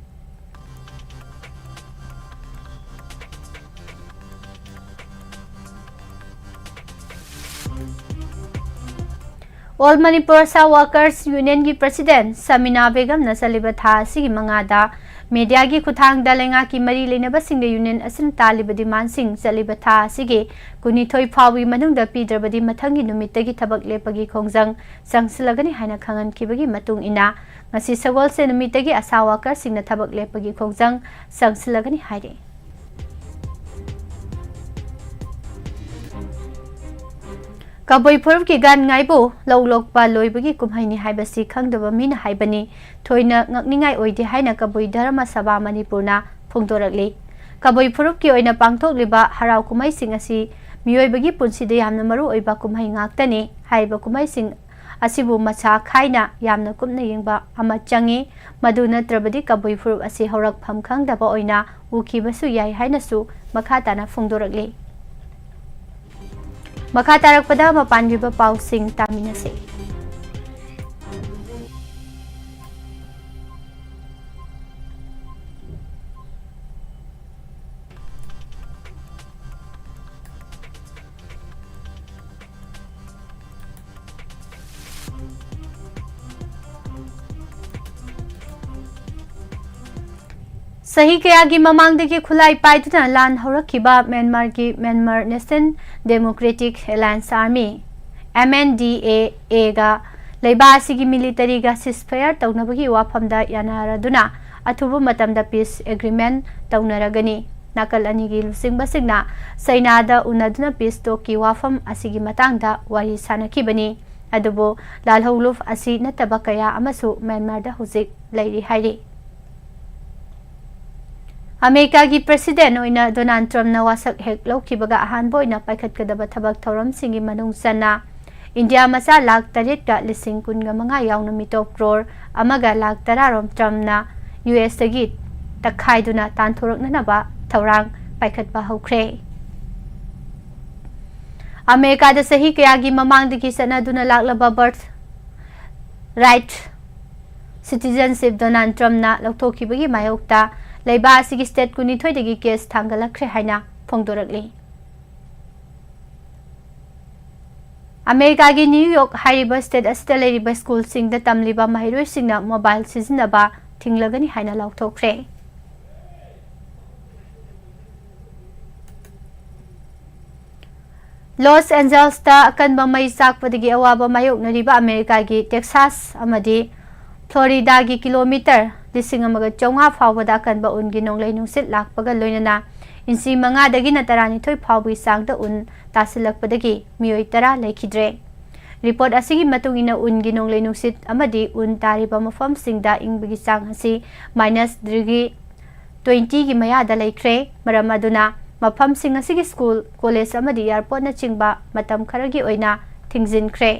All Manipur ASHA Workers Unionꯒꯤ President ꯁꯃꯤꯅꯥ ꯕꯦꯒꯝꯅ ꯆꯠꯂꯤꯕ ꯊꯥ ꯑꯁꯤꯒꯤ ꯃꯉꯥꯗ mediaꯒꯤ ꯈꯨꯠꯊꯥꯡꯗ ꯂꯩꯉꯥꯛꯀꯤ ꯃꯔꯤ ꯂꯩꯅꯕꯁꯤꯡꯗ union ꯑꯁꯤꯅ ꯇꯥꯜꯂꯤꯕ demandꯁꯤꯡ ꯆꯠꯂꯤꯕ ꯊꯥ ꯑꯁꯤꯒꯤ ꯀꯨꯟꯅꯤꯊꯣꯏ ꯐꯥꯎꯕꯒꯤ ꯃꯅꯨꯡꯗ ꯄꯤꯗ꯭ꯔꯕꯗꯤ ꯃꯊꯪꯒꯤ ꯅꯨꯃꯤꯠꯇꯒꯤ ꯊꯕꯛ ꯂꯦꯞꯄꯒꯤ ꯈꯣꯡꯖꯪ ꯆꯪꯁꯤꯜꯂꯒꯅꯤ ꯍꯥꯏꯅ ꯈꯪꯍꯟꯈꯤꯕꯒꯤ ꯃꯇꯨꯡ ꯏꯟꯅ, ꯉꯁꯤ ꯁꯒꯣꯜꯁꯦꯟ ꯅꯨꯃꯤꯠꯇꯒꯤ ASHA workerꯁꯤꯡꯅ ꯊꯕꯛ ꯂꯦꯞꯄꯒꯤ ꯈꯣꯡꯖꯪ ꯆꯪꯁꯤꯜꯂꯒꯅꯤ ꯍꯥꯏꯔꯤ꯫ ꯀꯕꯨꯏ ꯐꯨꯔꯨꯞꯀꯤ ꯒꯥꯟ ꯉꯥꯏꯕꯨ ꯂꯧ ꯂꯣꯛꯄ ꯂꯣꯏꯕꯒꯤ ꯀꯨꯝꯍꯩꯅꯤ ꯍꯥꯏꯕꯁꯤ ꯈꯪꯗꯕ ꯃꯤꯅ ꯍꯥꯏꯕꯅꯤ꯫ ꯊꯣꯏꯅ ꯉꯛꯅꯤꯡꯉꯥꯏ ꯑꯣꯏꯗꯦ ꯍꯥꯏꯅ ꯀꯕꯨꯏ ꯙꯔꯃ ꯁꯚꯥ ꯃꯅꯤꯄꯨꯔꯅ ꯐꯣꯡꯗꯣꯔꯛꯂꯤ꯫ ꯀꯕꯨꯏ ꯐꯨꯔꯨꯞꯀꯤ ꯑꯣꯏꯅ ꯄꯥꯡꯊꯣꯛꯂꯤꯕ ꯍꯔꯥꯎ ꯀꯨꯝꯍꯩꯁꯤꯡ ꯑꯁꯤ ꯃꯤꯑꯣꯏꯕꯒꯤ ꯄꯨꯟꯁꯤꯗ ꯌꯥꯝꯅ ꯃꯔꯨ ꯑꯣꯏꯕ ꯀꯨꯝꯍꯩ ꯉꯥꯛꯇꯅꯤ꯫ ꯍꯥꯏꯔꯤꯕ ꯀꯨꯝꯍꯩꯁꯤꯡ ꯑꯁꯤꯕꯨ ꯃꯁꯥ ꯈꯥꯏꯅ ꯌꯥꯝꯅ ꯀꯨꯞꯅ ꯌꯦꯡꯕ ꯑꯃ ꯆꯪꯏ꯫ ꯃꯗꯨ ꯅꯠꯇ꯭ꯔꯕꯗꯤ ꯀꯕꯨꯏ ꯐꯨꯔꯨꯞ ꯑꯁꯤ ꯍꯧꯔꯛꯐꯝ ꯈꯪꯗꯕ ꯑꯣꯏꯅ ꯎꯈꯤꯕꯁꯨ ꯌꯥꯏ ꯍꯥꯏꯅꯁꯨ ꯃꯈꯥ ꯇꯥꯅ ꯐꯣꯡꯗꯣꯔꯛꯂꯤ꯫ ꯃꯈꯥ ꯇꯥꯔꯛꯄꯗ ꯃꯄꯥꯟꯒꯤ ꯑꯣꯏꯕ ꯄꯥꯎꯁꯤꯡ ꯇꯥꯃꯤꯟꯅꯁꯤ꯫ ꯆꯍꯤ ꯀꯌꯥꯒꯤ ꯃꯃꯥꯡꯗꯒꯤ ꯈꯨꯠꯂꯥꯏ ꯄꯥꯏꯗꯨꯅ ꯂꯥꯟ ꯍꯧꯔꯛꯈꯤꯕ ꯃ꯭ꯌꯥꯟꯃꯥꯔꯒꯤ Myanmar National Democratic Alliance Army, M N D A A ꯒ ꯂꯩꯕꯥꯛ ꯑꯁꯤꯒꯤ ꯃꯤꯂꯤꯇꯔꯤꯒ ceasefire ꯇꯧꯅꯕꯒꯤ ꯋꯥꯐꯝꯗ ꯌꯥꯅꯔꯗꯨꯅ ꯑꯊꯨꯕ ꯃꯇꯝꯗ peace agreement ꯇꯧꯅꯔꯒꯅꯤ꯫ ꯅꯥꯀꯜ ꯑꯅꯤꯒꯤ ꯂꯨꯆꯤꯡꯕꯁꯤꯡꯅ ꯆꯩꯅꯥꯗ ꯎꯅꯗꯨꯅ peace talkꯀꯤ ꯋꯥꯐꯝ ꯑꯁꯤꯒꯤ ꯃꯇꯥꯡꯗ ꯋꯥꯔꯤ ꯁꯥꯅꯈꯤꯕꯅꯤ꯫ ꯑꯗꯨꯕꯨ ꯂꯥꯜꯍꯧꯂꯨꯞ ꯑꯁꯤ ꯅꯠꯇꯕ ꯀꯌꯥ ꯑꯃꯁꯨ ꯃ꯭ꯌꯥꯟꯃꯥꯔꯗ ꯍꯧꯖꯤꯛ ꯂꯩꯔꯤ ꯍꯥꯏꯔꯤ꯫ ꯑꯃꯦꯔꯤꯀꯥꯒꯤ president ꯑꯣꯏꯅ ꯗꯣꯅꯥꯜꯗ ꯇ꯭ꯔꯝꯞꯅ ꯋꯥꯁꯛ ꯍꯦꯛ ꯂꯧꯈꯤꯕꯒ ꯑꯍꯥꯟꯕ ꯑꯣꯏꯅ ꯄꯥꯏꯈꯠꯀꯗꯕ ꯊꯕꯛ ꯊꯧꯔꯝꯁꯤꯡꯒꯤ ꯃꯅꯨꯡ ꯆꯟꯅ ꯏꯟꯗꯤꯌꯥ ꯃꯆꯥ ꯂꯥꯈ ꯇꯔꯦꯠꯀ ꯂꯤꯁꯤꯡ ꯀꯨꯟꯒ ꯃꯉꯥ ꯌꯥꯎꯅ ꯃꯤꯇꯣꯞ ꯀ꯭ꯔꯣꯔ ꯑꯃꯒ ꯂꯥꯈ ꯇꯔꯥꯔꯣꯝ ꯇ꯭ꯔꯝꯞꯅ ꯌꯨ ꯑꯦꯁꯇꯒꯤ ꯇꯛꯈꯥꯏꯗꯨꯅ ꯇꯥꯟꯊꯣꯔꯛꯅꯅꯕ ꯊꯧꯔꯥꯡ ꯄꯥꯏꯈꯠꯄ ꯍꯧꯈ꯭ꯔꯦ꯫ ꯑꯃꯦꯔꯤꯀꯥꯗ ꯆꯍꯤ ꯀꯌꯥꯒꯤ ꯃꯃꯥꯡꯗꯒꯤ ꯆꯠꯅꯗꯨꯅ ꯂꯥꯛꯂꯕ birth right citizenship ꯗꯣꯅꯥꯜꯗ ꯇ꯭ꯔꯝꯞꯅ ꯂꯧꯊꯣꯛꯈꯤꯕꯒꯤ ꯃꯥꯌꯣꯛꯇ ꯂꯩꯕꯥꯛ ꯑꯁꯤꯒꯤ state ꯀꯨꯟꯅꯤꯊꯣꯏꯗꯒꯤ case ꯊꯥꯡꯒꯠꯂꯛꯈ꯭ꯔꯦ ꯍꯥꯏꯅ ꯐꯣꯡꯗꯣꯔꯛꯂꯤ꯫ ꯑꯃꯦꯔꯤꯀꯥꯒꯤ ꯅ꯭ꯌꯨ ꯌꯣꯔꯛ ꯍꯥꯏꯔꯤꯕ state ꯑꯁꯤꯗ ꯂꯩꯔꯤꯕ ꯁ꯭ꯀꯨꯜꯁꯤꯡꯗ ꯇꯝꯂꯤꯕ ꯃꯍꯩꯔꯣꯏꯁꯤꯡꯅ mobile ꯁꯤꯖꯤꯟꯅꯕ ꯊꯤꯡꯂꯒꯅꯤ ꯍꯥꯏꯅ ꯂꯥꯎꯊꯣꯛꯈ꯭ꯔꯦ꯫ ꯂꯣꯁ ꯑꯦꯟꯖꯦꯜꯁꯇ ꯑꯀꯟꯕ ꯃꯩ ꯆꯥꯛꯄꯗꯒꯤ ꯑꯋꯥꯕ ꯃꯥꯌꯣꯛꯅꯔꯤꯕ ꯑꯃꯦꯔꯤꯀꯥꯒꯤ ꯇꯦꯛꯁꯥꯁ ꯑꯃꯗꯤ ꯐ꯭ꯂꯣꯔꯤꯗꯥꯒꯤ ꯀꯤꯂꯣꯃꯤꯇꯔ ꯂꯤꯁꯤꯡ ꯑꯃꯒ ꯆꯥꯝꯃꯉꯥ ꯐꯥꯎꯕꯗ ꯑꯀꯟꯕ ꯎꯟꯒꯤ ꯅꯣꯡꯂꯩ ꯅꯨꯡꯁꯤꯠ ꯂꯥꯛꯄꯒ ꯂꯣꯏꯅꯅ ꯏꯟꯆꯤ ꯃꯉꯥꯗꯒꯤꯅ ꯇꯔꯥꯅꯤꯊꯣꯏ ꯐꯥꯎꯕꯒꯤ ꯆꯥꯡꯗ ꯎꯟ ꯇꯥꯁꯤꯜꯂꯛꯄꯗꯒꯤ ꯃꯤꯑꯣꯏ ꯇꯔꯥ ꯂꯩꯈꯤꯗ꯭ꯔꯦ꯫ Report ꯑꯁꯤꯒꯤ ꯃꯇꯨꯡ ꯏꯟꯅ ꯎꯟꯒꯤ ꯅꯣꯡꯂꯩ ꯅꯨꯡꯁꯤꯠ ꯑꯃꯗꯤ ꯎꯟ ꯇꯥꯔꯤꯕ ꯃꯐꯝꯁꯤꯡꯗ ꯏꯪꯕꯒꯤ ꯆꯥꯡ ꯑꯁꯤ minus degree ꯇ꯭ꯋꯦꯟꯇꯤꯒꯤ ꯃꯌꯥꯗ ꯂꯩꯈ꯭ꯔꯦ꯫ ꯃꯔꯝ ꯑꯗꯨꯅ ꯃꯐꯝꯁꯤꯡ ꯑꯁꯤꯒꯤ ꯁ꯭ꯀꯨꯜ, ꯀꯣꯂꯦꯖ ꯑꯃꯗꯤ ꯑꯦꯌꯥꯔꯄꯣꯔꯠꯅꯆꯤꯡꯕ ꯃꯇꯝ ꯈꯔꯒꯤ ꯑꯣꯏꯅ ꯊꯤꯡꯖꯤꯟꯈ꯭ꯔꯦ꯫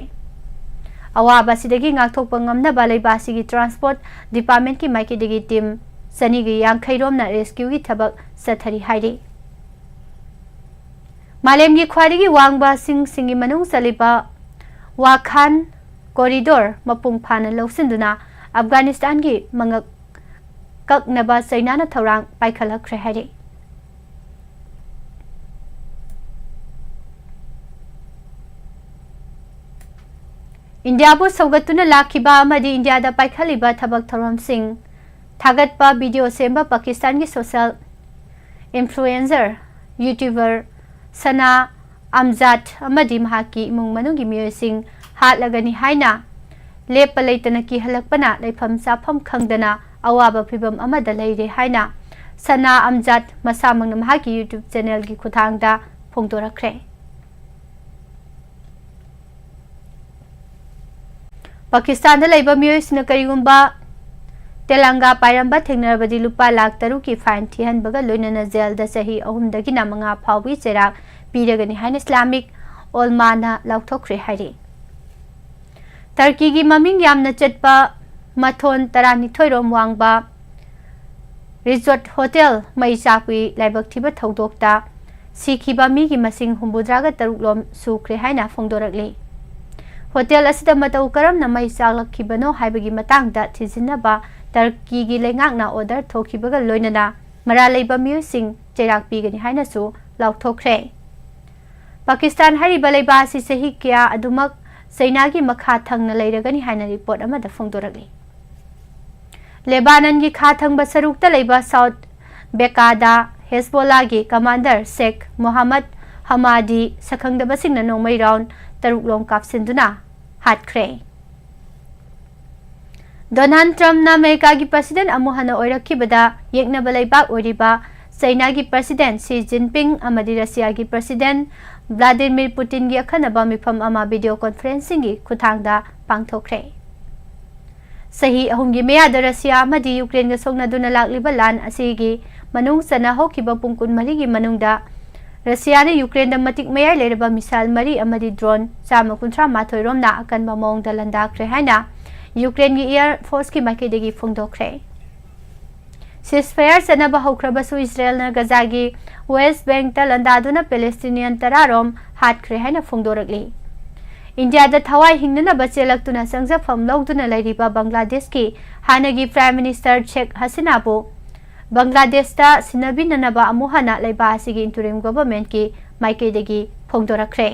ꯑꯋꯥꯕ ꯑꯁꯤꯗꯒꯤ ꯉꯥꯛꯊꯣꯛꯄ ꯉꯝꯅꯕ ꯂꯩꯕꯥꯛ ꯑꯁꯤꯒꯤ ꯇ꯭ꯔꯥꯟꯁꯄꯣꯔꯠ ꯗꯤꯄꯥꯔꯠꯃꯦꯟꯠꯀꯤ ꯃꯥꯏꯀꯩꯗꯒꯤ ꯇꯤꯝ ꯆꯅꯤꯒ ꯌꯥꯡꯈꯩ ꯔꯣꯝꯅ ꯔꯦꯁꯀ꯭ꯌꯨꯒꯤ ꯊꯕꯛ ꯆꯠꯊꯔꯤ ꯍꯥꯏꯔꯤ꯫ ꯃꯥꯂꯦꯝꯒꯤ ꯈ꯭ꯋꯥꯏꯗꯒꯤ ꯋꯥꯡꯕ ꯆꯤꯡꯁꯤꯡꯒꯤ ꯃꯅꯨꯡ ꯆꯜꯂꯤꯕ ꯋꯥꯈꯥꯟ ꯀꯣꯔꯤꯗꯣꯔ ꯃꯄꯨꯡ ꯐꯥꯅ ꯂꯧꯁꯤꯟꯗꯨꯅ ꯑꯐꯒꯥꯅꯤꯁꯇꯥꯟꯒꯤ ꯃꯉꯛ ꯀꯛꯅꯕ ꯆꯩꯅꯥꯅ ꯊꯧꯔꯥꯡ ꯄꯥꯏꯈꯠꯂꯛꯈ꯭ꯔꯦ ꯍꯥꯏꯔꯤ꯫ ꯏꯟꯗꯤꯌꯥꯕꯨ ꯁꯧꯒꯠꯇꯨꯅ ꯂꯥꯛꯈꯤꯕ ꯑꯃꯗꯤ ꯏꯟꯗꯤꯌꯥꯗ ꯄꯥꯏꯈꯠꯂꯤꯕ ꯊꯕꯛ ꯊꯧꯔꯝꯁꯤꯡ ꯊꯥꯒꯠꯄ ꯚꯤꯗꯤꯑꯣ ꯁꯦꯝꯕ ꯄꯥꯀꯤꯁꯇꯥꯟꯒꯤ ꯁꯣꯁꯦꯜ ꯏꯟꯐ꯭ꯂꯨꯑꯦꯟꯁꯔ, ꯌꯨꯇ꯭ꯌꯨꯕꯔ ꯁꯅꯥ ꯑꯝꯖꯥꯗ ꯑꯃꯗꯤ ꯃꯍꯥꯛꯀꯤ ꯏꯃꯨꯡ ꯃꯅꯨꯡꯒꯤ ꯃꯤꯑꯣꯏꯁꯤꯡ ꯍꯥꯠꯂꯒꯅꯤ ꯍꯥꯏꯅ ꯂꯦꯞꯄ ꯂꯩꯇꯅ ꯀꯤꯍꯜꯂꯛꯄꯅ ꯂꯩꯐꯝ ꯆꯥꯐꯝ ꯈꯪꯗꯅ ꯑꯋꯥꯕ ꯐꯤꯚꯝ ꯑꯃꯗ ꯂꯩꯔꯦ ꯍꯥꯏꯅ ꯁꯅꯥ ꯑꯝꯖꯥꯗ ꯃꯁꯥꯃꯛꯅ ꯃꯍꯥꯛꯀꯤ ꯌꯨꯇ꯭ꯌꯨꯕ ꯆꯦꯅꯦꯜꯒꯤ ꯈꯨꯠꯊꯥꯡꯗ ꯐꯣꯡꯗꯣꯔꯛꯈ꯭ꯔꯦ꯫ ꯄꯥꯀꯤꯁꯇꯥꯟꯗ ꯂꯩꯕ ꯃꯤꯑꯣꯏꯁꯤꯡꯅ ꯀꯔꯤꯒꯨꯝꯕ ꯇꯦꯂꯪꯒꯥ ꯄꯥꯏꯔꯝꯕ ꯊꯦꯡꯅꯔꯕꯗꯤ ꯂꯨꯄꯥ ꯂꯥꯈ ꯇꯔꯨꯛꯀꯤ ꯐꯥꯏꯟ ꯊꯤꯍꯟꯕꯒ ꯂꯣꯏꯅꯅ ꯖꯦꯜꯗ ꯆꯍꯤ ꯑꯍꯨꯝꯗꯒꯤꯅ ꯃꯉꯥ ꯐꯥꯎꯕꯒꯤ ꯆꯩꯔꯥꯛ ꯄꯤꯔꯒꯅꯤ ꯍꯥꯏꯅ ꯏꯁꯂꯥꯃꯤꯛ ꯑꯣꯜꯃꯥꯅ ꯂꯥꯎꯊꯣꯛꯈ꯭ꯔꯦ ꯍꯥꯏꯔꯤ꯫ ꯇꯔꯀꯤꯒꯤ ꯃꯃꯤꯡ ꯌꯥꯝꯅ ꯆꯠꯄ ꯃꯊꯣꯟ ꯇꯔꯥꯅꯤꯊꯣꯏ ꯔꯣꯝ ꯋꯥꯡꯕ ꯔꯤꯖꯣꯔꯠ ꯍꯣꯇꯦꯜ ꯃꯩ ꯆꯥꯛꯄꯒꯤ ꯂꯥꯏꯕꯛ ꯊꯤꯕ ꯊꯧꯗꯣꯛꯇ ꯁꯤꯈꯤꯕ ꯃꯤꯒꯤ ꯃꯁꯤꯡ ꯍꯨꯝꯐꯨꯇꯔꯥꯒ ꯇꯔꯨꯛ ꯂꯣꯝ ꯁꯨꯈ꯭ꯔꯦ ꯍꯥꯏꯅ ꯐꯣꯡꯗꯣꯔꯛꯂꯤ꯫ ꯍꯣꯇꯦꯜ ꯑꯁꯤꯗ ꯃꯇꯧ ꯀꯔꯝꯅ ꯃꯩ ꯆꯥꯛꯂꯛꯈꯤꯕꯅꯣ ꯍꯥꯏꯕꯒꯤ ꯃꯇꯥꯡꯗ ꯊꯤꯖꯤꯟꯅꯕ ꯇꯔꯀꯤꯒꯤ ꯂꯩꯉꯥꯛꯅ ꯑꯣꯔꯗꯔ ꯊꯣꯛꯈꯤꯕꯒ ꯂꯣꯏꯅꯅ ꯃꯔꯥꯜ ꯂꯩꯕ ꯃꯤꯑꯣꯏꯁꯤꯡ ꯆꯩꯔꯥꯛ ꯄꯤꯒꯅꯤ ꯍꯥꯏꯅꯁꯨ ꯂꯥꯎꯊꯣꯛꯈ꯭ꯔꯦ꯫ ꯄꯥꯀꯤꯁꯇꯥꯟ ꯍꯥꯏꯔꯤꯕ ꯂꯩꯕꯥꯛ ꯑꯁꯤ ꯆꯍꯤ ꯀꯌꯥ ꯑꯗꯨꯃꯛ ꯆꯩꯅꯥꯒꯤ ꯃꯈꯥ ꯊꯪꯅ ꯂꯩꯔꯒꯅꯤ ꯍꯥꯏꯅ ꯔꯤꯄꯣꯔꯠ ꯑꯃꯗ ꯐꯣꯡꯗꯣꯔꯛꯂꯤ꯫ ꯂꯦꯕꯥꯅꯟꯒꯤ ꯈꯥ ꯊꯪꯕ ꯁꯔꯨꯛꯇ ꯂꯩꯕ ꯁꯥꯎꯠ ꯕꯦꯀꯥꯗ ꯍꯦꯖꯕꯣꯂꯥꯒꯤ ꯀꯃꯥꯟꯗꯔ ꯁꯦꯈ ꯃꯣꯍꯥꯃꯗ ꯍꯃꯥꯗꯤ ꯁꯛꯈꯪꯗꯕꯁꯤꯡꯅ ꯅꯣꯡꯃꯩ ꯔꯥꯎꯟ ꯇꯔꯨꯛ ꯂꯣꯝ ꯀꯥꯞꯁꯤꯟꯗꯨꯅ ꯍꯥꯠꯈ꯭ꯔꯦ꯫ ꯗꯣꯅꯥꯜꯗ ꯇ꯭ꯔꯝꯞꯅ ꯑꯃꯦꯔꯤꯀꯥꯒꯤ ꯄ꯭ꯔꯁꯤꯗꯦꯟꯠ ꯑꯃꯨꯛ ꯍꯟꯅ ꯑꯣꯏꯔꯛꯈꯤꯕꯗ ꯌꯦꯛꯅꯕ ꯂꯩꯕꯥꯛ ꯑꯣꯏꯔꯤꯕ ꯆꯩꯅꯥꯒꯤ ꯄ꯭ꯔꯁꯤꯗꯦꯟꯠ ꯁꯤ ꯖꯤꯟꯄꯤꯡ ꯑꯃꯗꯤ ꯔꯁꯤꯌꯥꯒꯤ ꯄ꯭ꯔꯁꯤꯗꯦꯟꯠ ꯚ꯭ꯂꯥꯗꯤꯃꯤꯔ ꯄꯨꯇꯤꯟꯒꯤ ꯑꯈꯟꯅꯕ ꯃꯤꯐꯝ ꯑꯃ ꯚꯤꯗꯤꯑꯣ ꯀꯣꯟꯐꯔꯦꯟꯁꯤꯡꯒꯤ ꯈꯨꯠꯊꯥꯡꯗ ꯄꯥꯡꯊꯣꯛꯈ꯭ꯔꯦ꯫ ꯆꯍꯤ ꯑꯍꯨꯝꯒꯤ ꯃꯌꯥꯗ ꯔꯁꯤꯌꯥ ꯑꯃꯗꯤ ꯌꯨꯀ꯭ꯔꯦꯟꯒ ꯁꯣꯛꯅꯗꯨꯅ ꯂꯥꯛꯂꯤꯕ ꯂꯥꯟ ꯑꯁꯤꯒꯤ ꯃꯅꯨꯡ ꯆꯟꯅ ꯍꯧꯈꯤꯕ ꯄꯨꯡ ꯀꯨꯟꯃꯔꯤꯒꯤ ꯃꯅꯨꯡꯗ ꯔꯁꯤꯌꯥꯅ ꯌꯨꯀ꯭ꯔꯦꯟꯗ ꯃꯇꯤꯛ ꯃꯌꯥꯏ ꯂꯩꯔꯕ ꯃꯤꯁꯥꯏꯜ ꯃꯔꯤ ꯑꯃꯗꯤ ꯗ꯭ꯔꯣꯟ ꯆꯥꯝꯃ ꯀꯨꯟꯊ꯭ꯔꯥ ꯃꯥꯊꯣꯏ ꯔꯣꯝꯅ ꯑꯀꯟꯕ ꯃꯑꯣꯡꯗ ꯂꯥꯟꯗꯥꯈ꯭ꯔꯦ ꯍꯥꯏꯅ ꯌꯨꯀ꯭ꯔꯦꯟꯒꯤ ꯑꯦꯌꯔ ꯐꯣꯔꯁꯀꯤ ꯃꯥꯏꯀꯩꯗꯒꯤ ꯐꯣꯡꯗꯣꯛꯈ꯭ꯔꯦ꯫ ꯁꯤꯖꯐꯥꯌꯔ ꯆꯠꯅꯕ ꯍꯧꯈ꯭ꯔꯕꯁꯨ ꯏꯖꯔꯦꯜꯅ ꯒꯖꯥꯒꯤ ꯋꯦꯁ ꯕꯦꯡꯛꯇ ꯂꯥꯟꯗꯥꯗꯨꯅ ꯄꯦꯂꯦꯁꯇꯤꯅꯤꯌꯟ ꯇꯔꯥ ꯔꯣꯝ ꯍꯥꯠꯈ꯭ꯔꯦ ꯍꯥꯏꯅ ꯐꯣꯡꯗꯣꯔꯛꯂꯤ꯫ ꯏꯟꯗꯤꯌꯥꯗ ꯊꯋꯥꯏ ꯍꯤꯡꯅꯅꯕ ꯆꯦꯜꯂꯛꯇꯨꯅ ꯆꯪꯖꯐꯝ ꯂꯧꯗꯨꯅ ꯂꯩꯔꯤꯕ ꯕꯪꯒ꯭ꯂꯥꯗꯦꯁꯀꯤ ꯍꯥꯟꯅꯒꯤ ꯄ꯭ꯔꯥꯏꯝ ꯃꯤꯅꯤꯁꯇꯔ ꯁꯦꯈ ꯍꯁꯤꯅꯥꯕꯨ ꯕꯪꯒ꯭ꯂꯥꯗꯦꯁꯇ ꯁꯤꯟꯅꯕꯤꯅꯅꯕ ꯑꯃꯨꯛ ꯍꯟꯅ ꯂꯩꯕꯥꯛ ꯑꯁꯤꯒꯤ ꯏꯟꯇꯔꯤꯝ ꯒꯣꯚꯔꯟꯃꯦꯟꯠꯀꯤ ꯃꯥꯏꯀꯩꯗꯒꯤ ꯐꯣꯡꯗꯣꯔꯛꯈ꯭ꯔꯦ꯫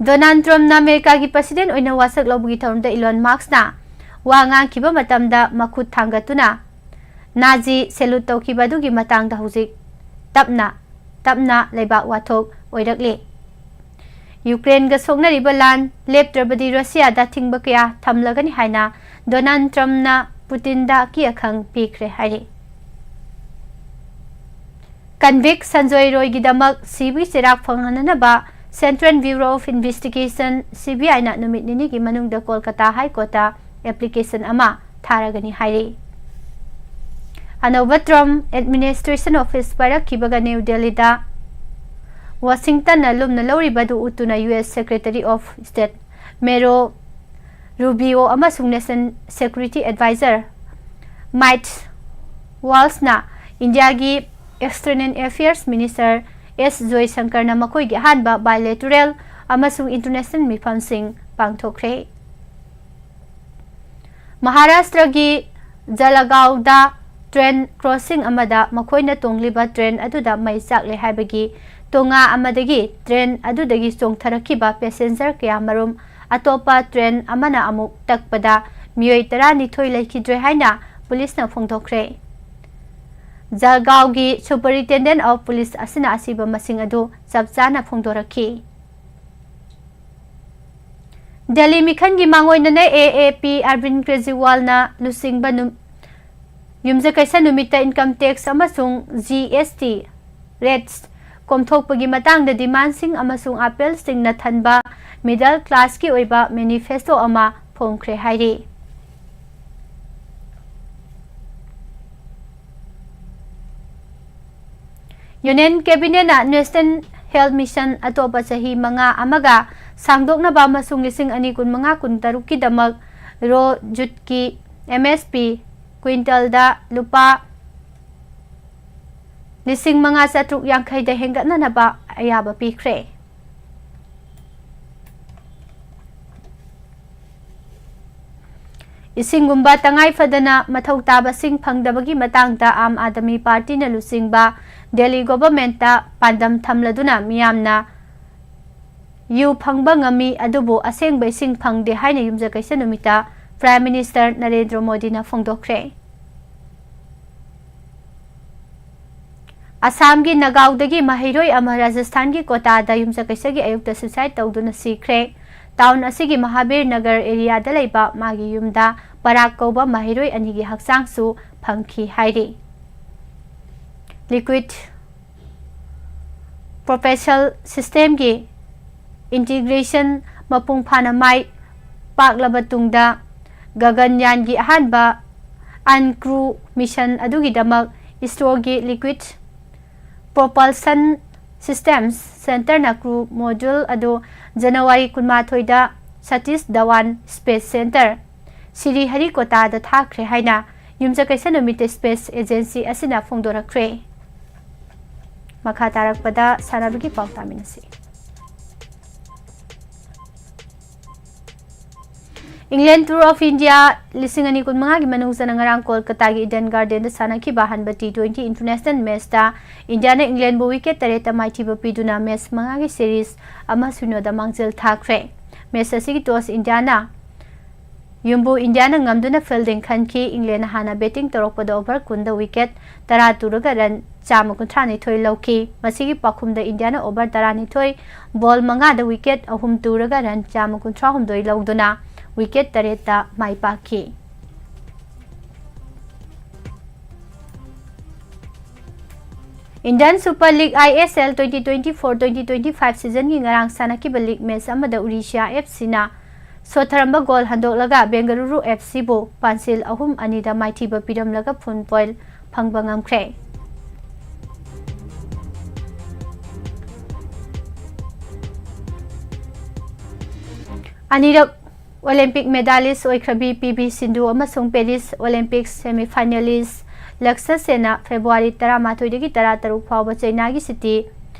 ꯗꯣꯅꯥꯜꯗ ꯇ꯭ꯔꯝꯞꯅ ꯑꯃꯦꯔꯤꯀꯥꯒꯤ ꯄ꯭ꯔꯁꯤꯗꯦꯟꯠ ꯑꯣꯏꯅ ꯋꯥꯁꯛ ꯂꯧꯕꯒꯤ ꯊꯧꯔꯝꯗ ꯏꯂꯣꯟ ꯃꯥꯁ꯭ꯛꯅ ꯋꯥ ꯉꯥꯡꯈꯤꯕ ꯃꯇꯝꯗ ꯃꯈꯨꯠ ꯊꯥꯡꯒꯠꯇꯨꯅ ꯅꯥꯖꯤ ꯁꯦꯂꯨꯠ ꯇꯧꯈꯤꯕ ꯑꯗꯨꯒꯤ ꯃꯇꯥꯡꯗ ꯍꯧꯖꯤꯛ ꯇꯞꯅ ꯇꯞꯅ ꯂꯩꯕꯥꯛ ꯋꯥꯊꯣꯛ ꯑꯣꯏꯔꯛꯂꯤ꯫ ꯌꯨꯀ꯭ꯔꯦꯟꯒ ꯁꯣꯛꯅꯔꯤꯕ ꯂꯥꯟ ꯂꯦꯞꯇ꯭ꯔꯕꯗꯤ ꯔꯁꯤꯌꯥꯗ ꯑꯊꯤꯡꯕ ꯀꯌꯥ ꯊꯝꯂꯒꯅꯤ ꯍꯥꯏꯅ ꯗꯣꯅꯥꯜꯗ ꯇ꯭ꯔꯝꯞꯅ ꯄꯨꯇꯤꯟꯗ ꯑꯀꯤ ꯑꯈꯪ ꯄꯤꯈ꯭ꯔꯦ ꯍꯥꯏꯔꯤ꯫ ꯀꯟꯚꯤꯛ ꯁꯟꯖꯣꯏ ꯔꯣꯏꯒꯤꯗꯃꯛ ꯁꯤꯕꯤ ꯆꯩꯔꯥꯛ ꯐꯪꯍꯟꯅꯅꯕ Central Bureau of Investigation, C B ꯑꯥꯏꯅ ꯅꯨꯃꯤꯠ ꯅꯤꯅꯤꯒꯤ ꯃꯅꯨꯡꯗ ꯀꯣꯜꯀꯇꯥ ꯍꯥꯏ ꯀꯣꯔꯠꯇ ꯑꯦꯄ꯭ꯂꯤꯀꯦꯁꯟ ꯑꯃ ꯊꯥꯔꯒꯅꯤ ꯍꯥꯏꯔꯤ꯫ ꯑꯅꯧꯕ ꯇ꯭ꯔꯝꯞ ꯑꯦꯗꯃꯤꯅꯤꯁꯇ꯭ꯔꯦꯁꯟ ꯑꯣꯐꯤꯁ ꯄꯥꯏꯔꯛꯈꯤꯕꯒ ꯅ꯭ꯌꯨ ꯗꯦꯜꯂꯤꯗ ꯋꯥꯁꯤꯡꯇꯟꯅ ꯂꯨꯝꯅ ꯂꯧꯔꯤꯕ ꯑꯗꯨ ꯎꯠꯇꯨꯅ U S Secretary of State Marco Rubio ꯑꯃꯁꯨꯡ National Security Advisor ꯃꯥꯏꯛ ꯋꯥꯜꯁꯅ ꯏꯟꯗꯤꯌꯥꯒꯤ External Affairs Minister ꯑꯦꯁ ꯖꯣꯏꯁꯪꯀꯔꯅ ꯃꯈꯣꯏꯒꯤ ꯑꯍꯥꯟꯕ bilateral ꯑꯃꯁꯨꯡ international ꯃꯤꯐꯝꯁꯤꯡ ꯄꯥꯡꯊꯣꯛꯈ꯭ꯔꯦ꯫ ꯃꯍꯥꯔꯥꯁꯇ꯭ꯔꯒꯤ ꯖꯂꯒꯥꯎꯗ train crossing ꯑꯃꯗ ꯃꯈꯣꯏꯅ ꯇꯣꯡꯂꯤꯕ train ꯑꯗꯨꯗ ꯃꯩ ꯆꯥꯛꯂꯦ ꯍꯥꯏꯕꯒꯤ ꯇꯣꯉꯥ ꯑꯃꯗꯒꯤ train ꯑꯗꯨꯗꯒꯤ ꯆꯣꯡꯊꯔꯛꯈꯤꯕ passenger ꯀꯌꯥ ꯃꯔꯨꯝ ꯑꯇꯣꯞꯄ train ꯑꯃꯅ ꯑꯃꯨꯛ ꯇꯛꯄꯗ ꯃꯤꯑꯣꯏ ꯇꯔꯥꯅꯤꯊꯣꯏ ꯂꯩꯈꯤꯗ꯭ꯔꯦ ꯍꯥꯏꯅ ꯄꯨꯂꯤꯁꯅ ꯐꯣꯡꯗꯣꯛꯈ꯭ꯔꯦ꯫ ꯖꯂꯒꯥꯎꯒꯤ Superintendent of Police ꯑꯁꯤꯅ ꯑꯁꯤꯕ ꯃꯁꯤꯡ ꯑꯗꯨ ꯆꯞ ꯆꯥꯅ ꯐꯣꯡꯗꯣꯔꯛꯈꯤ꯫ ꯗꯦꯜꯂꯤ ꯃꯤꯈꯜꯒꯤ ꯃꯥꯡꯑꯣꯏꯅꯅ ꯑꯦ ꯑꯦ ꯄꯤ ꯑꯔꯕꯤꯟꯗ ꯀꯦꯖ꯭ꯔꯤꯋꯥꯜꯅ ꯂꯨꯆꯤꯡꯕ ꯅꯨ-, ꯌꯨꯝꯖꯀꯩꯁ ꯅꯨꯃꯤꯠꯇ income tax ꯑꯃꯁꯨꯡ ꯖꯤ ꯑꯦꯁ ꯇꯤ rates ꯀꯣꯝꯊꯣꯛꯄꯒꯤ ꯃꯇꯥꯡꯗ ꯗꯤꯃꯥꯟꯁꯤꯡ ꯑꯃꯁꯨꯡ ꯑꯥꯄꯦꯜꯁꯤꯡꯅ ꯊꯟꯕ ꯃꯤꯗꯜ ꯀ꯭ꯂꯥꯁꯀꯤ ꯑꯣꯏꯕ ꯃꯦꯅꯤꯐꯦꯁꯇꯣ ꯑꯃ ꯐꯣꯡꯈ꯭ꯔꯦ ꯍꯥꯏꯔꯤ꯫ ꯌꯨꯅꯤꯌꯟ ꯀꯦꯕꯤꯅꯦꯠꯅ ꯅꯦꯁꯅꯦꯜ ꯍꯦꯜꯊ ꯃꯤꯁꯟ ꯑꯇꯣꯞꯄ ꯆꯍꯤ ꯃꯉꯥ ꯑꯃꯒ ꯁꯥꯡꯗꯣꯛꯅꯕ ꯑꯃꯁꯨꯡ ꯂꯤꯁꯤꯡ ꯑꯅꯤ ꯀꯨꯟꯃꯉꯥ ꯀꯨꯟꯇꯔꯨꯛꯀꯤꯗꯃꯛ ꯔꯣ ꯖꯨꯠꯀꯤ ꯑꯦꯝ ꯑꯦꯁ ꯄꯤ ꯀ꯭ꯋꯤꯟꯇꯜꯗ ꯂꯨꯄꯥ ꯂꯤꯁꯤꯡ ꯃꯉꯥ ꯆꯥꯇ꯭ꯔꯨꯛ ꯌꯥꯡꯈꯩꯗ ꯍꯦꯟꯒꯠꯅꯅꯕ ꯑꯌꯥꯕ ꯄꯤꯈ꯭ꯔꯦ꯫ ꯏꯁꯤꯡꯒꯨꯝꯕ ꯇꯉꯥꯏ ꯐꯗꯅ ꯃꯊꯧ ꯇꯥꯕꯁꯤꯡ ꯐꯪꯗꯕꯒꯤ ꯃꯇꯥꯡꯗ ꯑꯥꯝ ꯑꯥꯗꯃꯤ ꯄꯥꯔꯇꯤꯅ ꯂꯨꯆꯤꯡꯕ ꯗꯦꯜꯂꯤ ꯒꯣꯚꯔꯟꯃꯦꯟꯠꯇ ꯄꯥꯟꯗꯝ ꯊꯝꯂꯗꯨꯅ ꯃꯤꯌꯥꯝꯅ ꯌꯨ ꯐꯪꯕ ꯉꯝꯃꯤ, ꯑꯗꯨꯕꯨ ꯑꯁꯦꯡꯕ ꯏꯁꯤꯡ ꯐꯪꯗꯦ ꯍꯥꯏꯅ ꯌꯨꯝꯖꯀꯩꯁ ꯅꯨꯃꯤꯠꯇ ꯄ꯭ꯔꯥꯏꯝ ꯃꯤꯅꯤꯁꯇꯔ ꯅꯔꯦꯟꯗ꯭ꯔ ꯃꯣꯗꯤꯅ ꯐꯣꯡꯗꯣꯛꯈ꯭ꯔꯦ꯫ ꯑꯁꯥꯝꯒꯤ ꯅꯒꯥꯎꯗꯒꯤ ꯃꯍꯩꯔꯣꯏ ꯑꯃ ꯔꯥꯖꯁꯊꯥꯟꯒꯤ ꯀꯣꯇꯥꯗ ꯌꯨꯝꯖꯀꯩꯁꯒꯤ ꯑꯌꯨꯛꯇ suicide ꯇꯧꯗꯨꯅ ꯁꯤꯈ꯭ꯔꯦ꯫ ꯇꯥꯎꯟ ꯑꯁꯤꯒꯤ ꯃꯍꯥꯕꯤꯔ ꯅꯒꯔ ꯑꯦꯔꯤꯌꯥꯗ ꯂꯩꯕ ꯃꯥꯒꯤ ꯌꯨꯝꯗ ꯄꯔꯥꯒ ꯀꯧꯕ ꯃꯍꯩꯔꯣꯏ ꯑꯅꯤꯒꯤ ꯍꯛꯆꯥꯡꯁꯨ ꯐꯪꯈꯤ ꯍꯥꯏꯔꯤ꯫ Liquid Propulsion Systemꯒꯤ integration ꯃꯄꯨꯡ ꯐꯥꯅ ꯃꯥꯏ ꯄꯥꯛꯂꯕ ꯇꯨꯡꯗ, ꯒꯒꯟꯌꯥꯟꯒꯤ ꯑꯍꯥꯟꯕ uncrewed mission ꯑꯗꯨꯒꯤꯗꯃꯛ ꯏꯁꯔꯣꯒꯤ Liquid Propulsion Systems Centreꯅ crew module ꯑꯗꯨ ꯖꯅꯋꯥꯔꯤ ꯀꯨꯟꯃꯥꯊꯣꯏꯗ ꯁꯇꯤꯁ ꯙꯋꯥꯟ Space Centre, ꯁ꯭ꯔꯤꯍꯔꯤꯀꯣꯇꯥꯗ ꯊꯥꯈ꯭ꯔꯦ ꯍꯥꯏꯅ ꯌꯨꯝꯖꯀꯩꯁ ꯅꯨꯃꯤꯠꯇ Space Agency ꯑꯁꯤꯅ ꯐꯣꯡꯗꯣꯔꯛꯈ꯭ꯔꯦ꯫ ꯃꯈꯥ ꯇꯥꯔꯛꯄꯗ ꯁꯥꯟꯅꯕꯒꯤ ꯄꯥꯎ ꯇꯥꯃꯤꯟꯅꯁꯤ꯫ England Tour of India ꯂꯤꯁꯤꯡ ꯑꯅꯤ ꯀꯨꯟꯃꯉꯥꯒꯤ ꯃꯅꯨꯡ ꯆꯟꯅ ꯉꯔꯥꯡ ꯀꯣꯜꯀꯇꯥꯒꯤ Eden Gardenꯗ ꯁꯥꯟꯅꯈꯤꯕ ꯑꯍꯥꯟꯕ T twenty international matchꯇ ꯏꯟꯗꯤꯌꯥꯅ ꯏꯪꯂꯦꯟꯕꯨ wicket ꯇꯔꯦꯠꯇ ꯃꯥꯏꯊꯤꯕ ꯄꯤꯗꯨꯅ match ꯃꯉꯥꯒꯤ series ꯑꯃ ꯁꯤꯅꯣꯗ ꯃꯥꯡꯖꯤꯜ ꯊꯥꯈ꯭ꯔꯦ꯫ Match ꯑꯁꯤꯒꯤ toss ꯏꯟꯗꯤꯌꯥꯅ ꯌꯨꯝꯕꯨ ꯏꯟꯗꯤꯌꯥꯅ ꯉꯝꯗꯨꯅ fielding ꯈꯟꯈꯤ꯫ ꯏꯪꯂꯦꯟꯅ ꯍꯥꯟꯅ batting ꯇꯧꯔꯛꯄꯗ over ꯀꯨꯟꯗ wicket ꯇꯔꯥ ꯇꯨꯔꯒ run ꯆꯥꯝꯃ ꯀꯨꯟꯊ꯭ꯔꯥ ꯅꯤꯊꯣꯏ ꯂꯧꯈꯤ꯫ ꯃꯁꯤꯒꯤ ꯄꯥꯎꯈꯨꯝꯗ ꯏꯟꯗꯤꯌꯥꯅ over ꯇꯔꯥꯅꯤꯊꯣꯏ, ball ꯃꯉꯥꯗ wicket ꯑꯍꯨꯝ ꯇꯨꯔꯒ run ꯆꯥꯝꯃ ꯀꯨꯟꯊ꯭ꯔꯥ ꯍꯨꯝꯗꯣꯏ ꯂꯧꯗꯨꯅ wicket ꯇꯔꯦꯠꯇ ꯃꯥꯏ ꯄꯥꯛꯈꯤ꯫ Indian Super League, I S L, twenty twenty-four twenty twenty-five season-ꯒꯤ ꯉꯔꯥꯡ ꯁꯥꯟꯅꯈꯤꯕ league match ꯑꯃꯗ ꯎꯔꯤꯁꯤꯌꯥ F C-ꯅ ꯁꯣꯠꯊꯔꯝꯕ goal ꯍꯟꯗꯣꯛꯂꯒ ꯕꯦꯡꯒꯂꯨꯔꯨ F C-ꯕꯨ ꯄꯥꯟꯁꯤꯜ ꯑꯍꯨꯝ ꯑꯅꯤꯗ ꯃꯥꯏꯊꯤꯕ ꯄꯤꯔꯝꯂꯒ full point ꯐꯪꯕ ꯉꯝꯈ꯭ꯔꯦ꯫ ꯑꯅꯤꯔꯛ Olympic medalist ꯑꯣꯏꯈ꯭ꯔꯕꯤ P V Sindhu ꯑꯃꯁꯨꯡ Paris Olympics semi-finalist Lux ꯁꯦꯟꯅ February ꯇꯔꯥꯃꯥꯊꯣꯏꯗꯒꯤ ꯇꯔꯥꯇꯔꯨꯛ ꯐꯥꯎꯕ ꯆꯩꯅꯥꯒꯤ city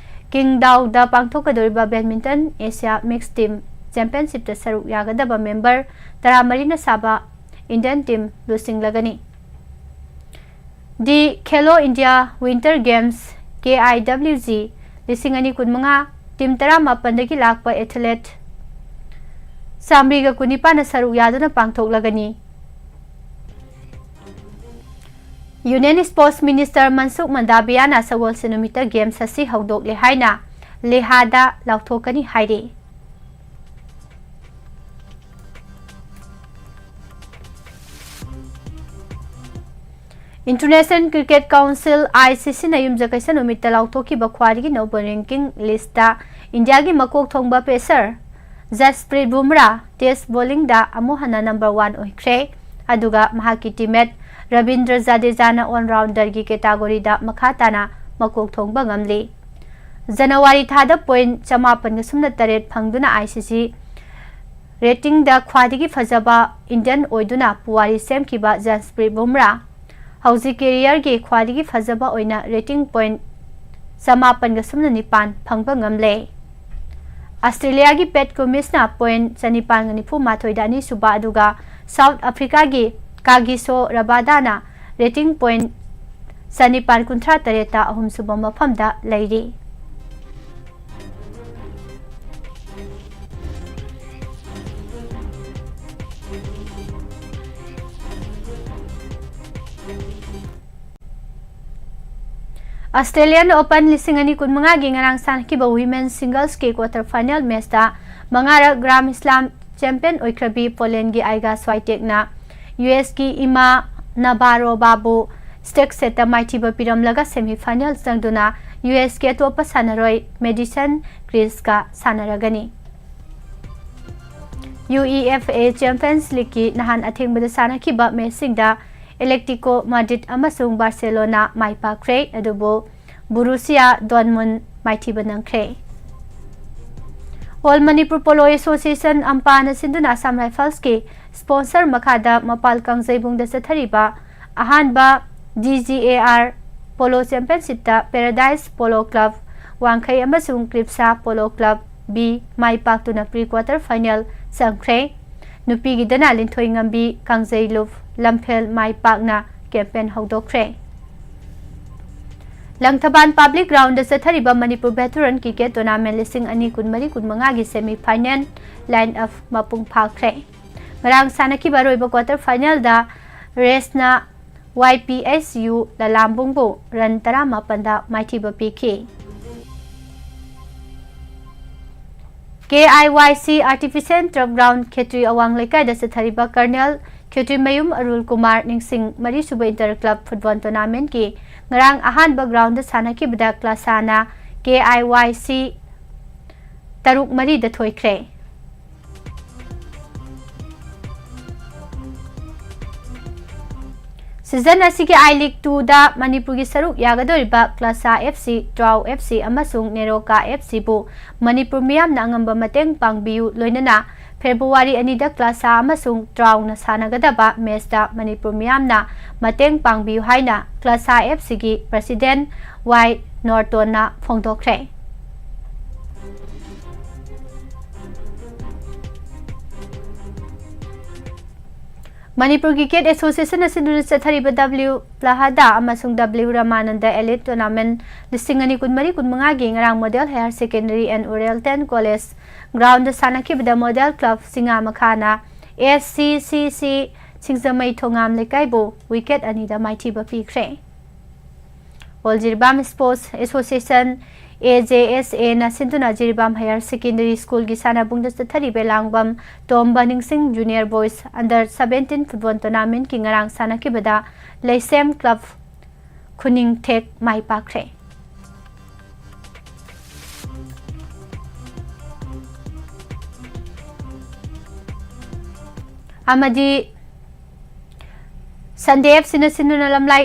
Qingdao-ꯗ ꯄꯥꯡꯊꯣꯛꯀꯗꯧꯔꯤꯕ badminton Asia Mixed Team Championship-ꯇ ꯁꯔꯨꯛ ꯌꯥꯒꯗꯕ member ꯇꯔꯥꯃꯔꯤꯅ ꯁꯥꯕ Indian team ꯂꯨꯆꯤꯡꯂꯒꯅꯤ꯫ The Khelo India Winter Games, K I W G, ꯂꯤꯁꯤꯡ ꯑꯅꯤ ꯀꯨꯟꯃꯉꯥ, team ꯇꯔꯥꯃꯥꯄꯟꯗꯒꯤ ꯂꯥꯛꯄ athlete ꯆꯥꯃꯔꯤꯒ ꯀꯨꯟꯅꯤꯄꯥꯟꯅ ꯁꯔꯨꯛ ꯌꯥꯗꯨꯅ ꯄꯥꯡꯊꯣꯛꯂꯒꯅꯤ꯫ Union Sports Minister ꯃꯟꯁꯨꯈ ꯃꯟꯗꯥꯕꯤꯌꯥꯅ ꯁꯒꯣꯜꯁꯦꯟ ꯅꯨꯃꯤꯠꯇ games ꯑꯁꯤ ꯍꯧꯗꯣꯛꯂꯦ ꯍꯥꯏꯅ ꯂꯦꯍꯥꯗ ꯂꯥꯎꯊꯣꯛꯀꯅꯤ ꯍꯥꯏꯔꯤ꯫ International Cricket Council, I C C-ꯅ ꯌꯨꯝꯁꯀꯩꯁ ꯅꯨꯃꯤꯠꯇ ꯂꯥꯎꯊꯣꯛꯈꯤꯕ ꯈ꯭ꯋꯥꯏꯗꯒꯤ ꯅꯧꯕ ranking list-ꯇ ꯏꯟꯗꯤꯌꯥꯒꯤ ꯃꯀꯣꯛ ꯊꯣꯡꯕ pacer ꯖꯁꯄ꯭ꯔꯤꯠ ꯕꯨꯝꯔꯥ test bowling-ꯗ ꯑꯃꯨꯛ ꯍꯟꯅ number one ꯑꯣꯏꯈ꯭ꯔꯦ꯫ ꯑꯗꯨꯒ ꯃꯍꯥꯛꯀꯤ teammate ꯔꯕꯤꯟꯗ꯭ꯔ ꯖꯗꯦꯖꯥꯅ all-rounder-ꯒꯤ category-ꯗ ꯃꯈꯥ ꯇꯥꯅ ꯃꯀꯣꯛ ꯊꯣꯡꯕ ꯉꯝꯂꯤ꯫ ꯖꯅꯋꯥꯔꯤ ꯊꯥꯗ point ꯆꯃꯥꯄꯟꯒ ꯁꯨꯞꯅ ꯇꯔꯦꯠ ꯐꯪꯗꯨꯅ I C C rating-ꯗ ꯈ꯭ꯋꯥꯏꯗꯒꯤ ꯐꯖꯕ Indian ꯑꯣꯏꯗꯨꯅ ꯄꯨꯋꯥꯔꯤ ꯁꯦꯝꯈꯤꯕ ꯖꯁꯄ꯭ꯔꯤꯠ ꯕꯨꯝꯔꯥ ꯍꯧꯖꯤꯛ career-ꯒꯤ ꯈ꯭ꯋꯥꯏꯗꯒꯤ ꯐꯖꯕ ꯑꯣꯏꯅ rating point ꯆꯃꯥꯄꯟꯒ ꯁꯨꯞꯅ ꯅꯤꯄꯥꯟ ꯐꯪꯕ ꯉꯝꯂꯦ꯫ ꯑꯁꯇ꯭ꯔꯦꯂꯤꯌꯥꯒꯤ Pat Cummins-ꯅ point ꯆꯅꯤꯄꯥꯟꯒ ꯅꯤꯐꯨ ꯃꯥꯊꯣꯏꯗ ꯑꯅꯤꯁꯨꯕ, ꯑꯗꯨꯒ South Africa-ꯒꯤ Kagiso Rabada-ꯅ rating point ꯆꯅꯤꯄꯥꯟ ꯀꯨꯟꯊ꯭ꯔꯥ ꯇꯔꯦꯠꯇ ꯑꯍꯨꯝꯁꯨꯕ ꯃꯐꯝꯗ ꯂꯩꯔꯤ꯫ Australian Open ꯂꯤꯁꯤꯡ ꯑꯅꯤ ꯀꯨꯟꯃꯉꯥꯒꯤ ꯉꯔꯥꯡ ꯁꯥꯟꯅꯈꯤꯕ women singles-ꯀꯤ quarter final match-ꯇ ꯃꯉꯥꯔꯛ Grand Slam champion ꯑꯣꯏꯈ꯭ꯔꯕꯤ Poland-ꯒꯤ Iga Swiatek-ꯅ U S-ꯀꯤ Emma Navarrova-ꯕꯨ ꯁ꯭ꯇꯦꯛ ꯁꯦꯠꯇ ꯃꯥꯏꯊꯤꯕ ꯄꯤꯔꯝꯂꯒ ꯁꯦꯃꯤ ꯐꯥꯏꯅꯦꯜ ꯆꯪꯗꯨꯅ ꯌꯨ ꯑꯦꯁꯀꯤ ꯑꯇꯣꯞꯄ ꯁꯥꯟꯅꯔꯣꯏ Madison ꯀ꯭ꯔꯤꯁꯀ ꯁꯥꯟꯅꯔꯒꯅꯤ꯫ U E F A champions ꯂꯤꯒꯀꯤ ꯅꯍꯥꯟ ꯑꯊꯦꯡꯕꯗ ꯁꯥꯟꯅꯈꯤꯕ ꯃꯦꯆꯁꯤꯡꯗ ꯑꯦꯂꯦꯛꯇꯤꯀꯣ ꯃꯥꯗ꯭ꯔꯤꯗ ꯑꯃꯁꯨꯡ ꯕꯥꯔꯁꯦꯂꯣꯅꯥ ꯃꯥꯏ ꯄꯥꯛꯈ꯭ꯔꯦ, ꯑꯗꯨꯕꯨ ꯕꯨꯔꯨꯁꯤꯌꯥ ꯗꯣꯔꯠꯃꯨꯟ ꯃꯥꯏꯊꯤꯕ ꯅꯪꯈ꯭ꯔꯦ꯫ ꯑꯣꯜ ꯃꯅꯤꯄꯨꯔ ꯄꯣꯂꯣ ꯑꯦꯁꯣꯁꯤꯌꯦꯁꯟ, ꯑꯝꯄꯥꯅ ꯁꯤꯟꯗꯨꯅ ꯑꯁꯥꯝ ꯔꯥꯏꯐꯜꯁꯀꯤ ꯁ꯭ꯄꯣꯟꯁꯔ ꯃꯈꯥꯗ ꯃꯄꯥꯜ ꯀꯥꯡꯖꯩꯕꯨꯡꯗ ꯆꯠꯊꯔꯤꯕ ꯑꯍꯥꯟꯕ D G A R polo ꯆꯦꯝꯄꯤꯌꯟꯁꯤꯞꯇ ꯄꯦꯔꯥꯗꯥꯏꯁ ꯄꯣꯂꯣ ꯀ꯭ꯂꯕ ꯋꯥꯡꯈꯩ ꯑꯃꯁꯨꯡ ꯀ꯭ꯔꯤꯞꯁꯥ ꯄꯣꯂꯣ ꯀ꯭ꯂꯕ ꯕꯤ ꯃꯥꯏ ꯄꯥꯛꯇꯨꯅ ꯄ꯭ꯔꯤ ꯀ꯭ꯋꯥꯇꯔ ꯐꯥꯏꯅꯦꯜ ꯆꯪꯈ꯭ꯔꯦ꯫ ꯅꯨꯄꯤꯒꯤꯗꯅ ꯂꯤꯟꯊꯣꯏ ꯉꯝꯕꯤ ꯀꯥꯡꯖꯩ ꯂꯨꯞ ꯂꯝꯐꯦꯜ ꯃꯥꯏ ꯄꯥꯛꯅ ꯀꯦꯝꯄꯦꯟ ꯍꯧꯗꯣꯛꯈ꯭ꯔꯦ꯫ ꯂꯪꯊꯕꯥꯜ ꯄꯕ꯭ꯂꯤꯛ ꯒ꯭ꯔꯥꯎꯟꯗ ꯆꯠꯊꯔꯤꯕ ꯃꯅꯤꯄꯨꯔ ꯚꯦꯇꯔꯟ ꯀ꯭ꯔꯤꯀꯦꯠ ꯇꯣꯔꯅꯥꯃꯦꯟ ꯂꯤꯁꯤꯡ ꯑꯅꯤ ꯀꯨꯟꯃꯔꯤ ꯀꯨꯟꯃꯉꯥꯒꯤ ꯁꯦꯃꯤ ꯐꯥꯏꯅꯦꯜ ꯂꯥꯏꯟ ꯑꯞ ꯃꯄꯨꯡ ꯐꯥꯈ꯭ꯔꯦ꯫ ꯉꯔꯥꯡ ꯁꯥꯟꯅꯈꯤꯕ ꯑꯔꯣꯏꯕ ꯀ꯭ꯋꯥꯇꯔ ꯐꯥꯏꯅꯦꯜꯗ ꯔꯦꯁꯅ ꯋꯥꯏ ꯄꯤ ꯑꯦꯁ ꯌꯨ ꯂꯂꯥꯝꯕꯨꯡꯕꯨ ꯔꯟ ꯇꯔꯥꯃꯥꯄꯟꯗ ꯃꯥꯏꯊꯤꯕ ꯄꯤꯈꯤ꯫ ꯀꯦ ꯑꯥꯏ ꯋꯥꯏ ꯁꯤ ꯑꯥꯔꯇꯤꯐꯤꯁꯤꯌꯦꯜ ꯇꯔꯐ ꯒ꯭ꯔꯥꯎꯟ, ꯈꯦꯇ꯭ꯔꯤ ꯑꯋꯥꯡ ꯂꯩꯀꯥꯏꯗ ꯆꯠꯊꯔꯤꯕ ꯀꯔꯅꯦꯜ ꯈꯦꯇ꯭ꯔꯤꯃꯌꯨꯝ ꯑꯔꯨꯜ ꯀꯨꯃꯥꯔ ꯅꯤꯡꯁꯤꯡ ꯃꯔꯤꯁꯨꯕ ꯏꯟꯇꯔ ꯀ꯭ꯂꯕ ꯐꯨꯠꯕꯣꯜ ꯇꯣꯔꯅꯥꯃꯦꯟꯠꯀꯤ ꯉꯔꯥꯡ ꯑꯍꯥꯟꯕ ꯒ꯭ꯔꯥꯎꯟꯗ ꯁꯥꯟꯅꯈꯤꯕꯗ ꯀ꯭ꯂꯥꯁꯥꯅ ꯀꯦ ꯑꯥꯏ ꯋꯥꯏ ꯁꯤ ꯇꯔꯨꯛ ꯃꯔꯤꯗ ꯊꯣꯏꯈ꯭ꯔꯦ꯫ ꯁꯤꯖꯟ ꯑꯁꯤꯒꯤ ꯑꯥꯏ ꯂꯤꯒ ꯇꯨꯗ ꯃꯅꯤꯄꯨꯔꯒꯤ ꯁꯔꯨꯛ ꯌꯥꯒꯗꯧꯔꯤꯕ ꯀ꯭ꯂꯥꯁꯥ ꯑꯦꯐ ꯁꯤ, ꯇ꯭ꯔꯥꯎ ꯑꯦꯐ ꯁꯤ ꯑꯃꯁꯨꯡ ꯅꯦꯔꯣꯀꯥ ꯑꯦꯐ ꯁꯤꯕꯨ ꯃꯅꯤꯄꯨꯔ ꯃꯤꯌꯥꯝꯅ ꯑꯉꯝꯕ ꯃꯇꯦꯡ ꯄꯥꯡꯕꯤꯌꯨ, ꯂꯣꯏꯅꯅ ꯐꯦꯕ꯭ꯔꯨꯋꯥꯔꯤ ꯑꯅꯤꯗ ꯀ꯭ꯂꯥꯁꯥ ꯑꯃꯁꯨꯡ ꯇ꯭ꯔꯥꯎꯅ ꯁꯥꯟꯅꯒꯗꯕ ꯃꯦꯆꯇ ꯃꯅꯤꯄꯨꯔ ꯃꯤꯌꯥꯝꯅ ꯃꯇꯦꯡ ꯄꯥꯡꯕꯤꯌꯨ ꯍꯥꯏꯅ ꯀ꯭ꯂꯥꯁꯥ ꯑꯦꯐ ꯁꯤꯒꯤ ꯄ꯭ꯔꯁꯤꯗꯦꯟꯠ ꯋꯥꯏ ꯅꯣꯔꯇꯣꯟꯅ ꯐꯣꯡꯗꯣꯛꯈ꯭ꯔꯦ꯫ ꯃꯅꯤꯄꯨꯔ ꯀ꯭ꯔꯤꯀꯦꯠ ꯑꯦꯁꯣꯁꯤꯌꯦꯁꯟꯅ ꯁꯤꯟꯗꯨꯅ ꯆꯠꯊꯔꯤꯕ ꯗꯕ꯭ꯂꯤꯎ ꯄ꯭ꯂꯥꯍꯥꯗꯥ ꯑꯃꯁꯨꯡ ꯗꯕ꯭ꯂꯤꯎ ꯔꯃꯥꯅꯟꯗ ꯑꯦꯂꯤꯠ ꯇꯣꯔꯅꯥꯃꯦꯟꯠ ꯂꯤꯁꯤꯡ ꯑꯅꯤ ꯀꯨꯟꯃꯔꯤ ꯀꯨꯟꯃꯉꯥꯒꯤ ꯉꯔꯥꯡ model higher secondary and oriental college ground ꯁꯥꯟꯅꯈꯤꯕꯗ ꯃꯣꯗꯦꯜ ꯀ꯭ꯂꯕ ꯆꯤꯡꯉꯥ ꯃꯈꯥꯅ ꯑꯦꯁ ꯁꯤ ꯁꯤ ꯁꯤ ꯁꯤꯡꯖꯃꯩ ꯊꯣꯉꯥꯝ ꯂꯩꯀꯥꯏꯕꯨ ꯋꯤꯀꯦꯠ ꯑꯅꯤꯗ ꯃꯥꯏꯊꯤꯕ ꯄꯤꯈ꯭ꯔꯦ꯫ ꯑꯣꯜ ꯖꯤꯔꯤꯕꯥꯝ ꯁ꯭ꯄꯣꯔꯠꯁ ꯑꯦꯁꯣꯁꯤꯌꯦꯁꯟ, ꯑꯦ ꯖꯦ ꯑꯦꯁ ꯑꯦꯅ ꯁꯤꯟꯗꯨꯅ ꯖꯤꯔꯤꯕꯥꯝ ꯍꯥꯌꯔ ꯁꯦꯀꯦꯟꯗꯔꯤ ꯁ꯭ꯀꯨꯜꯒꯤ ꯁꯥꯟꯅꯕꯨꯡꯗ ꯆꯠꯊꯔꯤꯕ ꯂꯥꯡꯕꯝ ꯇꯣꯝꯕ ꯅꯤꯡꯁꯤꯡ junior boys under seventeen football ꯇꯣꯔꯅꯥꯃꯦꯟꯠꯀꯤ ꯉꯔꯥꯡ ꯁꯥꯟꯅꯈꯤꯕꯗ ꯂꯩꯁꯦꯝ ꯀ꯭ꯂꯕ ꯈꯨꯅꯤꯡꯊꯦꯛ ꯃꯥꯏ ꯄꯥꯛꯈ꯭ꯔꯦ꯫ ꯑꯃꯗꯤ ꯁꯟꯗꯦ ꯑꯦꯐ ꯁꯤꯅ ꯁꯤꯟꯗꯨꯅ ꯂꯝꯂꯥꯏ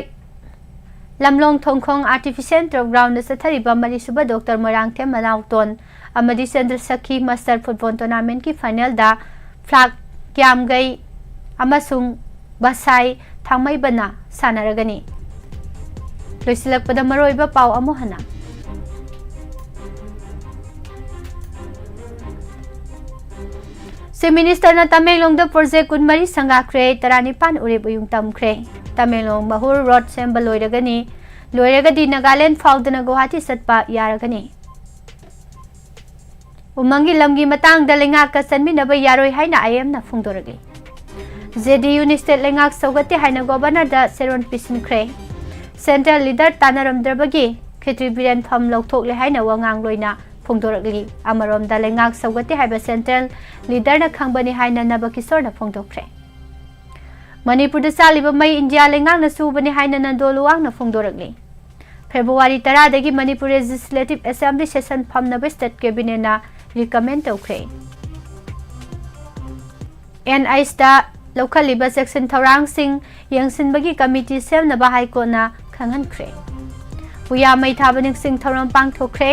ꯂꯝꯂꯣꯡ ꯊꯣꯡꯈꯣꯡ ꯑꯥꯔꯇꯤꯐꯤꯁꯤꯌꯦꯜ ꯇꯔꯐ ꯒ꯭ꯔꯥꯎꯟꯗ ꯆꯠꯊꯔꯤꯕ ꯃꯔꯤꯁꯨꯕ ꯗꯣꯛꯇꯔ ꯃꯣꯏꯔꯥꯡꯊꯦꯝ ꯃꯅꯥꯎꯇꯣꯟ ꯑꯃꯗꯤ ꯆꯟꯗ꯭ꯔꯁꯈꯤ ꯃꯁꯇꯔ ꯐꯨꯠꯕꯣꯜ ꯇꯣꯔꯅꯥꯃꯦꯟꯠꯀꯤ ꯐꯥꯏꯅꯦꯜꯗ ꯐ꯭ꯂꯥꯛ ꯀ꯭ꯌꯥꯝꯒꯩ ꯑꯃꯁꯨꯡ ꯕꯁꯥꯏ ꯊꯥꯡꯃꯩꯕꯟꯅ ꯁꯥꯟꯅꯔꯒꯅꯤ꯫ ꯂꯣꯏꯁꯤꯜꯂꯛꯄꯗ ꯃꯔꯨꯑꯣꯏꯕ ꯄꯥꯎ ꯑꯃꯨꯛ ꯍꯟꯅ꯫ ꯆꯤꯐ ꯃꯤꯅꯤꯁꯇꯔꯅ ꯇꯃꯦꯡꯂꯣꯡꯗ ꯄ꯭ꯔꯣꯖꯦꯛ ꯀꯨꯟꯃꯔꯤ ꯁꯪꯒꯥꯈ꯭ꯔꯦ, ꯇꯔꯥꯅꯤꯄꯥꯟ ꯎꯔꯤꯞ ꯎꯌꯨꯡ ꯇꯝꯈ꯭ꯔꯦ꯫ ꯇꯃꯦꯡꯂꯣꯡ ꯃꯍꯨꯔ ꯔꯣꯗ ꯁꯦꯝꯕ ꯂꯣꯏꯔꯒꯅꯤ, ꯂꯣꯏꯔꯒꯗꯤ ꯅꯥꯒꯥꯂꯦꯟꯗ ꯐꯥꯎꯗꯨꯅ ꯒꯨꯋꯥꯍꯥꯇꯤ ꯆꯠꯄ ꯌꯥꯔꯒꯅꯤ꯫ ꯎꯃꯪꯒꯤ ꯂꯝꯒꯤ ꯃꯇꯥꯡꯗ ꯂꯩꯉꯥꯛꯀ ꯆꯟꯃꯤꯟꯅꯕ ꯌꯥꯔꯣꯏ ꯍꯥꯏꯅ ꯑꯥꯏ ꯑꯦꯝꯅ ꯐꯣꯡꯗꯣꯔꯛꯂꯤ꯫ ꯖꯦ ꯗꯤ ꯌꯨꯅ ꯁ꯭ꯇꯦꯠ ꯂꯩꯉꯥꯛ ꯁꯧꯒꯠꯇꯦ ꯍꯥꯏꯅ ꯒꯣꯕꯔꯅꯔꯗ ꯆꯦꯔꯣꯜ ꯄꯤꯁꯤꯟꯈ꯭ꯔꯦ꯫ ꯁꯦꯟꯇ꯭ꯔꯦꯜ ꯂꯤꯗꯔ ꯇꯥꯟꯅꯔꯝꯗ꯭ꯔꯕꯒꯤ ꯈꯦꯇ꯭ꯔꯤ ꯕꯤꯔꯦꯟ ꯐꯝ ꯂꯧꯊꯣꯛꯂꯦ ꯍꯥꯏꯅ ꯋꯥꯉꯥꯡꯂꯣꯏꯅ ꯐꯣꯡꯗꯣꯔꯛꯂꯤ꯫ ꯑꯃꯔꯣꯝꯗ ꯂꯩꯉꯥꯛ ꯁꯧꯒꯠꯇꯦ ꯍꯥꯏꯕ ꯁꯦꯟꯇ꯭ꯔꯦꯜ ꯂꯤꯗꯔꯅ ꯈꯪꯕꯅꯤ ꯍꯥꯏꯅ ꯅꯕ ꯀꯤꯁꯣꯔꯅ ꯐꯣꯡꯗꯣꯛꯈ꯭ꯔꯦ꯫ ꯃꯅꯤꯄꯨꯔꯗ ꯆꯥꯛꯂꯤꯕ ꯃꯩ ꯏꯟꯗꯤꯌꯥ ꯂꯩꯉꯥꯛꯅ ꯁꯨꯕꯅꯤ ꯍꯥꯏꯅ ꯅꯟꯗꯣ ꯂꯨꯋꯥꯡꯅ ꯐꯣꯡꯗꯣꯔꯛꯂꯤ꯫ ꯐꯦꯕ꯭ꯔꯨꯋꯥꯔꯤ ꯇꯔꯥꯗꯒꯤ ꯃꯅꯤꯄꯨꯔ ꯂꯦꯖꯤꯁꯂꯦꯇꯤꯚ ꯑꯦꯁꯦꯝꯕ꯭ꯂꯤ ꯁꯦꯁꯟ ꯐꯝꯅꯕ ꯁ꯭ꯇꯦꯠ ꯀꯦꯕꯤꯅꯦꯠꯅ ꯔꯤꯀꯃꯦꯟ ꯇꯧꯈ꯭ꯔꯦ꯫ ꯑꯦꯟ ꯑꯩꯆꯇ ꯂꯧꯈꯠꯂꯤꯕ ꯆꯦꯛꯁꯤꯟ ꯊꯧꯔꯥꯡꯁꯤꯡ ꯌꯦꯡꯁꯤꯟꯕꯒꯤ ꯀꯃꯤꯇꯤ ꯁꯦꯝꯅꯕ ꯍꯥꯏ ꯀꯣꯔꯠꯅ ꯈꯪꯍꯟꯈ꯭ꯔꯦ꯫ ꯄꯨꯌꯥ ꯃꯩ ꯊꯥꯕ ꯅꯤꯡꯁꯤꯡ ꯊꯧꯔꯝ ꯄꯥꯡꯊꯣꯛꯈ꯭ꯔꯦ꯫